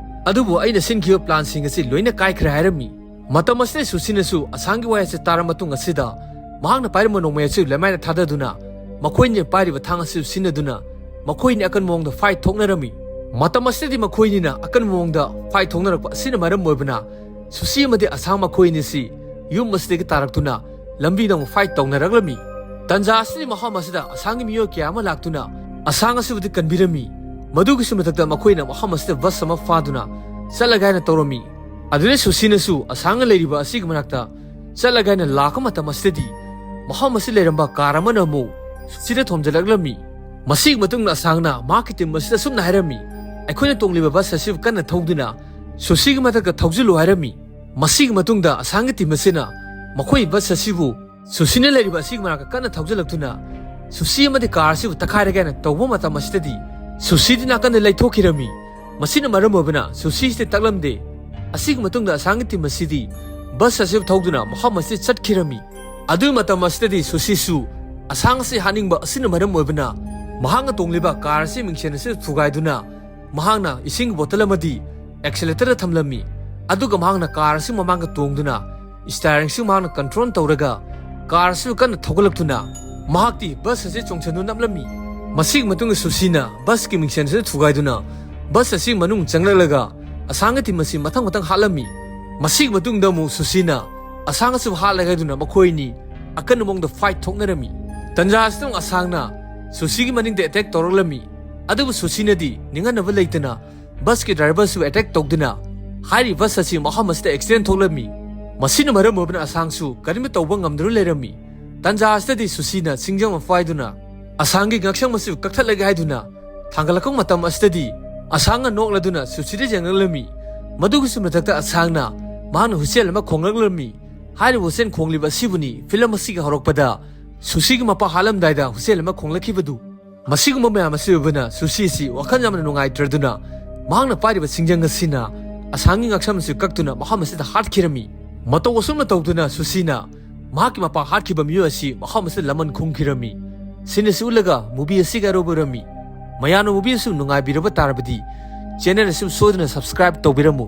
ꯑꯗꯨꯕꯨ ꯑꯩꯅ ꯁꯤꯟꯈꯤꯕ ꯄ꯭ꯂꯥꯟꯁꯤꯡ ꯑꯁꯤ ꯂꯣꯏꯅ ꯀꯥꯏꯈ꯭ꯔꯦ ꯍꯥꯏꯔꯝꯃꯤ꯫ ꯃꯇꯝ ꯑꯁꯤꯗ ꯁꯨꯁꯤꯅꯁꯨ ꯑꯁꯥꯡꯒꯤ ꯋꯥꯍꯩ ꯑꯁꯤ ꯇꯥꯔꯕ ꯃꯇꯨꯡ ꯑꯁꯤꯗ ꯃꯍꯥꯛꯅ ꯄꯥꯏꯔꯝꯕ ꯅꯣꯡꯃꯩ ꯑꯁꯤ ꯂꯩꯃꯥꯏꯗ ꯊꯥꯗꯗꯨꯅ ꯃꯈꯣꯏꯅ ꯄꯥꯏꯔꯤꯕ ꯊꯥꯡ ꯑꯁꯤ ꯁꯤꯖꯤꯟꯅꯗꯨꯅ ꯃꯈꯣꯏꯅꯤ ꯑꯀꯟꯕ ꯃꯑꯣꯡꯗ ꯐꯥꯏꯠ ꯊꯣꯛꯅꯔꯝꯃꯤ꯫ ꯃꯇꯝ ꯑꯁꯤꯗꯗꯤ ꯃꯈꯣꯏꯅꯤꯅ ꯑꯀꯟꯕ ꯃꯑꯣꯡꯗ ꯐꯥꯏꯠ ꯊꯣꯛꯅꯔꯛꯄ ꯑꯁꯤꯅ ꯃꯔꯝ ꯑꯣꯏꯕꯅ ꯁꯨꯁꯤ ꯑꯃꯗꯤ ꯑꯁꯥꯡ ꯃꯈꯣꯏ ꯑꯅꯤꯁꯤ ꯌꯨꯝ ꯑꯁꯤꯗꯒꯤ ꯇꯥꯔꯛꯇꯨꯅ ꯂꯝꯕꯤꯗ ꯑꯃꯨꯛ ꯐꯥꯏꯠ ꯇꯧꯅꯔꯛꯂꯝꯃꯤ꯫ ꯇꯟꯖꯥ ꯑꯁꯤꯗꯤ ꯃꯐꯝ ꯑꯁꯤꯗ ꯑꯁꯥꯡꯒꯤ ꯃꯤꯑꯣꯏ ꯀꯌꯥ ꯑꯃ ꯂꯥꯛꯇꯨꯅ ꯑꯁꯥꯡ ꯑꯁꯤꯕꯨꯗꯤ ꯀꯟꯕꯤꯔꯝꯃꯤ꯫ ꯃꯗꯨꯒꯤꯁꯨ ꯃꯊꯛꯇ ꯃꯈꯣꯏꯅ ꯃꯐꯝ ꯑꯁꯤꯗ ꯕꯁ ꯑꯃ ꯐꯥꯗꯨꯅ ꯆꯠꯂꯒꯦ ꯍꯥꯏꯅ ꯇꯧꯔꯝꯃꯤ꯫ ꯑꯗꯨꯗ ꯁꯨꯁꯤꯅꯁꯨ ꯑꯁꯥꯡꯅ ꯂꯩꯔꯤꯕ ꯑꯁꯤꯒꯤ ꯃꯅꯥꯛꯇ ꯆꯠꯂꯒꯦ ꯍꯥꯏꯅ ꯂꯥꯛꯄ ꯃꯇꯝ ꯑꯁꯤꯗꯗꯤ ꯃꯐꯝ ꯑꯁꯤꯗ ꯂꯩꯔꯝꯕ ꯀꯥꯔ ꯑꯃꯅ ꯑꯃꯨꯛ ꯁꯨꯁꯤꯗ ꯊꯣꯝꯖꯤꯜꯂꯛꯂꯝꯃꯤ꯫ ꯃꯁꯤꯒꯤ ꯃꯇꯨꯡꯗ ꯑꯁꯥꯡꯅ ꯃꯍꯥꯛꯀꯤ ꯇꯤꯝ ꯑꯁꯤꯗ ꯑꯁꯨꯝꯅ ꯍꯥꯏꯔꯝꯃꯤ, "ꯑꯩꯈꯣꯏꯅ ꯇꯣꯡꯂꯤꯕ ꯕꯁ ꯑꯁꯤꯕꯨ ꯀꯟꯅ ꯊꯧꯗꯨꯅ ꯁꯨꯁꯤꯒꯤ ꯃꯊꯛꯇ ꯊꯧꯖꯤꯜꯂꯨ" ꯍꯥꯏꯔꯝꯃꯤ꯫ ꯃꯁꯤꯒꯤ ꯃꯇꯨꯡꯗ ꯑꯁꯥꯡꯒꯤ ꯇꯤꯝ ꯑꯁꯤꯅ ꯃꯈꯣꯏ ꯕꯁ ꯑꯁꯤꯕꯨ ꯁꯨꯁꯤꯅ ꯂꯩꯔꯤꯕ ꯑꯁꯤꯒꯤ ꯃꯅꯥꯛꯇ ꯀꯟꯅ ꯊꯧꯖꯤꯜꯂꯛꯇꯨꯅ ꯁꯨꯁꯤ ꯑꯃꯗꯤ ꯀꯥꯔ ꯑꯁꯤꯕꯨ ꯇꯛꯈꯥꯏꯔꯒꯦ ꯍꯥꯏꯅ ꯇꯧꯕ ꯃꯇꯝ ꯑꯁꯤꯗꯗꯤ ꯁꯨꯁꯤꯗꯤ ꯅꯥꯀꯟꯗ ꯂꯩꯊꯣꯛꯈꯤꯔꯝꯃꯤ꯫ ꯃꯁꯤꯅ ꯃꯔꯝ ꯑꯣꯏꯕꯅ ꯁꯨꯁꯤꯁꯤꯗꯤ ꯇꯛꯂꯝꯗꯦ꯫ ꯑꯁꯤꯒꯤ ꯃꯇꯨꯡꯗ ꯑꯁꯥꯡꯒꯤ ꯇꯤꯝ ꯑꯁꯤꯗꯤ ꯕꯁ ꯑꯁꯤꯕꯨ ꯊꯧꯗꯨꯅ ꯃꯐꯝ ꯑꯁꯤꯗ ꯆꯠꯈꯤꯔꯝꯃꯤ꯫ ꯑꯗꯨꯒꯤ ꯃꯇꯝ ꯑꯁꯤꯗꯗꯤ ꯁꯨꯁꯤꯁꯨ ꯑꯁꯥꯡ ꯑꯁꯤ ꯍꯥꯠꯅꯤꯡꯕ ꯑꯁꯤꯅ ꯃꯔꯝ ꯑꯣꯏꯕꯅ ꯃꯍꯥꯛꯅ ꯇꯣꯡꯂꯤꯕ ꯀꯥꯔ ꯑꯁꯤ ꯃꯤꯡꯁꯦꯟ ꯑꯁꯤꯗ ꯊꯨꯒꯥꯏꯗꯨꯅ ꯃꯍꯥꯛꯅ ꯏꯁꯤꯡꯒꯤ ꯕꯣꯇꯜ ꯑꯃꯗꯤ ꯑꯦꯛꯁꯤꯂꯦꯇꯔꯗ ꯊꯝꯂꯝꯃꯤ꯫ ꯑꯗꯨꯒ ꯃꯍꯥꯛꯅ ꯀꯥꯔ ꯑꯁꯤ ꯃꯃꯥꯡꯗ ꯇꯣꯡꯗꯨꯅ ꯁ꯭ꯇꯤꯌꯥꯔꯤꯡꯁꯨ ꯃꯍꯥꯛꯅ ꯀꯟꯇ꯭ꯔꯣꯜ ꯇꯧꯔꯒ ꯀꯥꯔ ꯑꯁꯤꯕꯨ ꯀꯟꯅ ꯊꯧꯒꯠꯂꯛꯇꯨꯅ ꯃꯍꯥꯛꯇꯤ ꯕꯁ ꯑꯁꯤ ꯆꯣꯡꯁꯤꯟꯗꯨꯅ ꯅꯞꯂꯝꯃꯤ꯫ ꯃꯁꯤꯒꯤ ꯃꯇꯨꯡꯗ ꯁꯨꯁꯤꯅ ꯕꯁꯀꯤ ꯃꯤꯡꯁꯦꯟ ꯑꯁꯤꯗ ꯊꯨꯒꯥꯏꯗꯨꯅ ꯕꯁ ꯑꯁꯤ ꯃꯅꯨꯡ ꯆꯪꯂꯛꯂꯒ ꯑꯁꯥꯡꯒꯤ ꯇꯤꯝ ꯑꯁꯤ ꯃꯊꯪ ꯃꯊꯪ ꯍꯥꯠꯂꯝꯃꯤ꯫ ꯃꯁꯤꯒꯤ ꯃꯇꯨꯡꯗ ꯑꯃꯨꯛ ꯁꯨꯁꯤꯅ ꯑꯁꯥꯡ ꯑꯁꯤꯕꯨ ꯍꯥꯠꯂꯒꯦ ꯍꯥꯏꯗꯨꯅ ꯃꯈꯣꯏ ꯑꯅꯤ ꯑꯀꯟꯕ ꯃꯑꯣꯡꯗ ꯐꯥꯏꯠ ꯊꯣꯛꯅꯔꯝꯃꯤ꯫ ꯇꯟꯖꯥ ꯑꯁꯤꯗ ꯑꯃꯨꯛ ꯑꯁꯥꯡꯅ ꯁꯨꯁꯤꯒꯤ ꯃꯅꯤꯡꯗ ꯑꯦꯇꯦꯛ ꯇꯧꯔꯛꯂꯝꯃꯤ꯫ ꯑꯗꯨꯕꯨ ꯁꯨꯁꯤꯅꯗꯤ ꯅꯤꯡꯍꯟꯅꯕ ꯂꯩꯇꯅ ꯕꯁꯀꯤ ꯗ꯭ꯔꯥꯏꯚꯔꯁꯨ ꯑꯦꯇꯦꯛ ꯇꯧꯗꯨꯅ ꯍꯥꯏꯔꯤꯕ ꯕꯁ ꯑꯁꯤ ꯃꯐꯝ ꯑꯁꯤꯗ ꯑꯦꯛꯁꯤꯗꯦꯟ ꯊꯣꯛꯂꯝꯃꯤ꯫ ꯃꯁꯤꯅ ꯃꯔꯝ ꯑꯣꯏꯕꯅ ꯑꯁꯥꯡꯁꯨ ꯀꯔꯤꯝꯇ ꯇꯧꯕ ꯉꯝꯗꯨꯅ ꯂꯩꯔꯝꯃꯤ꯫ ꯇꯟꯖꯥ ꯑꯁꯤꯗꯗꯤ ꯁꯨꯁꯤꯅ ꯁꯤꯡꯖꯪ ꯑꯃ ꯄꯥꯏꯗꯨꯅ ꯑꯁꯥꯡꯒꯤ ꯉꯛꯁꯝ ꯑꯁꯤ ꯀꯛꯊꯠꯂꯒꯦ ꯍꯥꯏꯗꯨꯅ ꯊꯥꯡꯒꯠꯂꯛꯄ ꯃꯇꯝ ꯑꯁꯤꯗꯗꯤ ꯑꯁꯥꯡꯅ ꯅꯣꯛꯂꯗꯨꯅ ꯁꯨꯁꯤꯗ ꯌꯦꯡꯂꯛꯂꯝꯃꯤ꯫ ꯃꯗꯨꯒꯤꯁꯨ ꯃꯊꯛꯇ ꯑꯁꯥꯡꯅ ꯃꯍꯥꯛꯅ ꯍꯨꯏꯁꯦꯜ ꯑꯃ ꯈꯣꯡꯂꯛꯂꯝꯃꯤ꯫ ꯍꯥꯏꯔꯤꯕ ꯍꯨꯏꯁꯦꯜ ꯈꯣꯡꯂꯤꯕ ꯑꯁꯤꯕꯨꯅꯤ ꯐꯤꯂꯝ ꯑꯁꯤꯒꯤ ꯍꯧꯔꯛꯄꯗ ꯁꯨꯁꯤꯒꯤ ꯃꯄꯥ ꯍꯥꯠꯂꯝꯗꯥꯏꯗ ꯍꯨꯏꯁꯦꯜ ꯑꯃ ꯈꯣꯡꯂꯛꯈꯤꯕꯗꯨ꯫ ꯃꯁꯤꯒꯨꯝꯕ ꯃꯌꯥꯝ ꯑꯁꯤ ꯑꯣꯏꯕꯅ ꯁꯨꯁꯤ ꯑꯁꯤ ꯋꯥꯈꯜ ꯌꯥꯝꯅ ꯅꯨꯡꯉꯥꯏꯇ꯭ꯔꯗꯨꯅ ꯃꯍꯥꯛꯅ ꯄꯥꯏꯔꯤꯕ ꯁꯤꯡꯖꯪ ꯑꯁꯤꯅ ꯑꯁꯥꯡꯒꯤ ꯉꯛꯁꯝ ꯑꯁꯤ ꯀꯛꯇꯨꯅ ꯃꯐꯝ ꯑꯁꯤꯗ ꯍꯥꯠꯈꯤꯔꯝꯃꯤ꯫ ꯃꯇꯧ ꯑꯁꯨꯝꯅ ꯇꯧꯗꯨꯅ ꯁꯨꯁꯤꯅ ꯃꯍꯥꯛꯀꯤ ꯃꯄꯥ ꯍꯥꯠꯈꯤꯕ ꯃꯤꯑꯣꯏ ꯑꯁꯤ ꯃꯐꯝ ꯑꯁꯤꯗ ꯂꯃꯟ ꯈꯨꯝꯈꯤꯔꯝꯃꯤ꯫ ꯁꯤꯅ ꯑꯁꯤ ꯎꯠꯂꯒ ꯃꯨꯚꯤ ꯑꯁꯤꯒꯤ ꯑꯔꯣꯏꯕ ꯑꯣꯏꯔꯝꯃꯤ꯫ ꯃꯌꯥꯝꯅ ꯃꯨꯚꯤ ꯑꯁꯤ ꯅꯨꯡꯉꯥꯏꯕꯤꯔꯕ ꯇꯥꯔꯕꯗꯤ ꯆꯦꯅꯦꯜ ꯑꯁꯤ ꯁꯣꯏꯗꯅ ꯁꯕꯁꯀ꯭ꯔꯥꯏꯕ ꯇꯧꯕꯤꯔꯝꯃꯨ꯫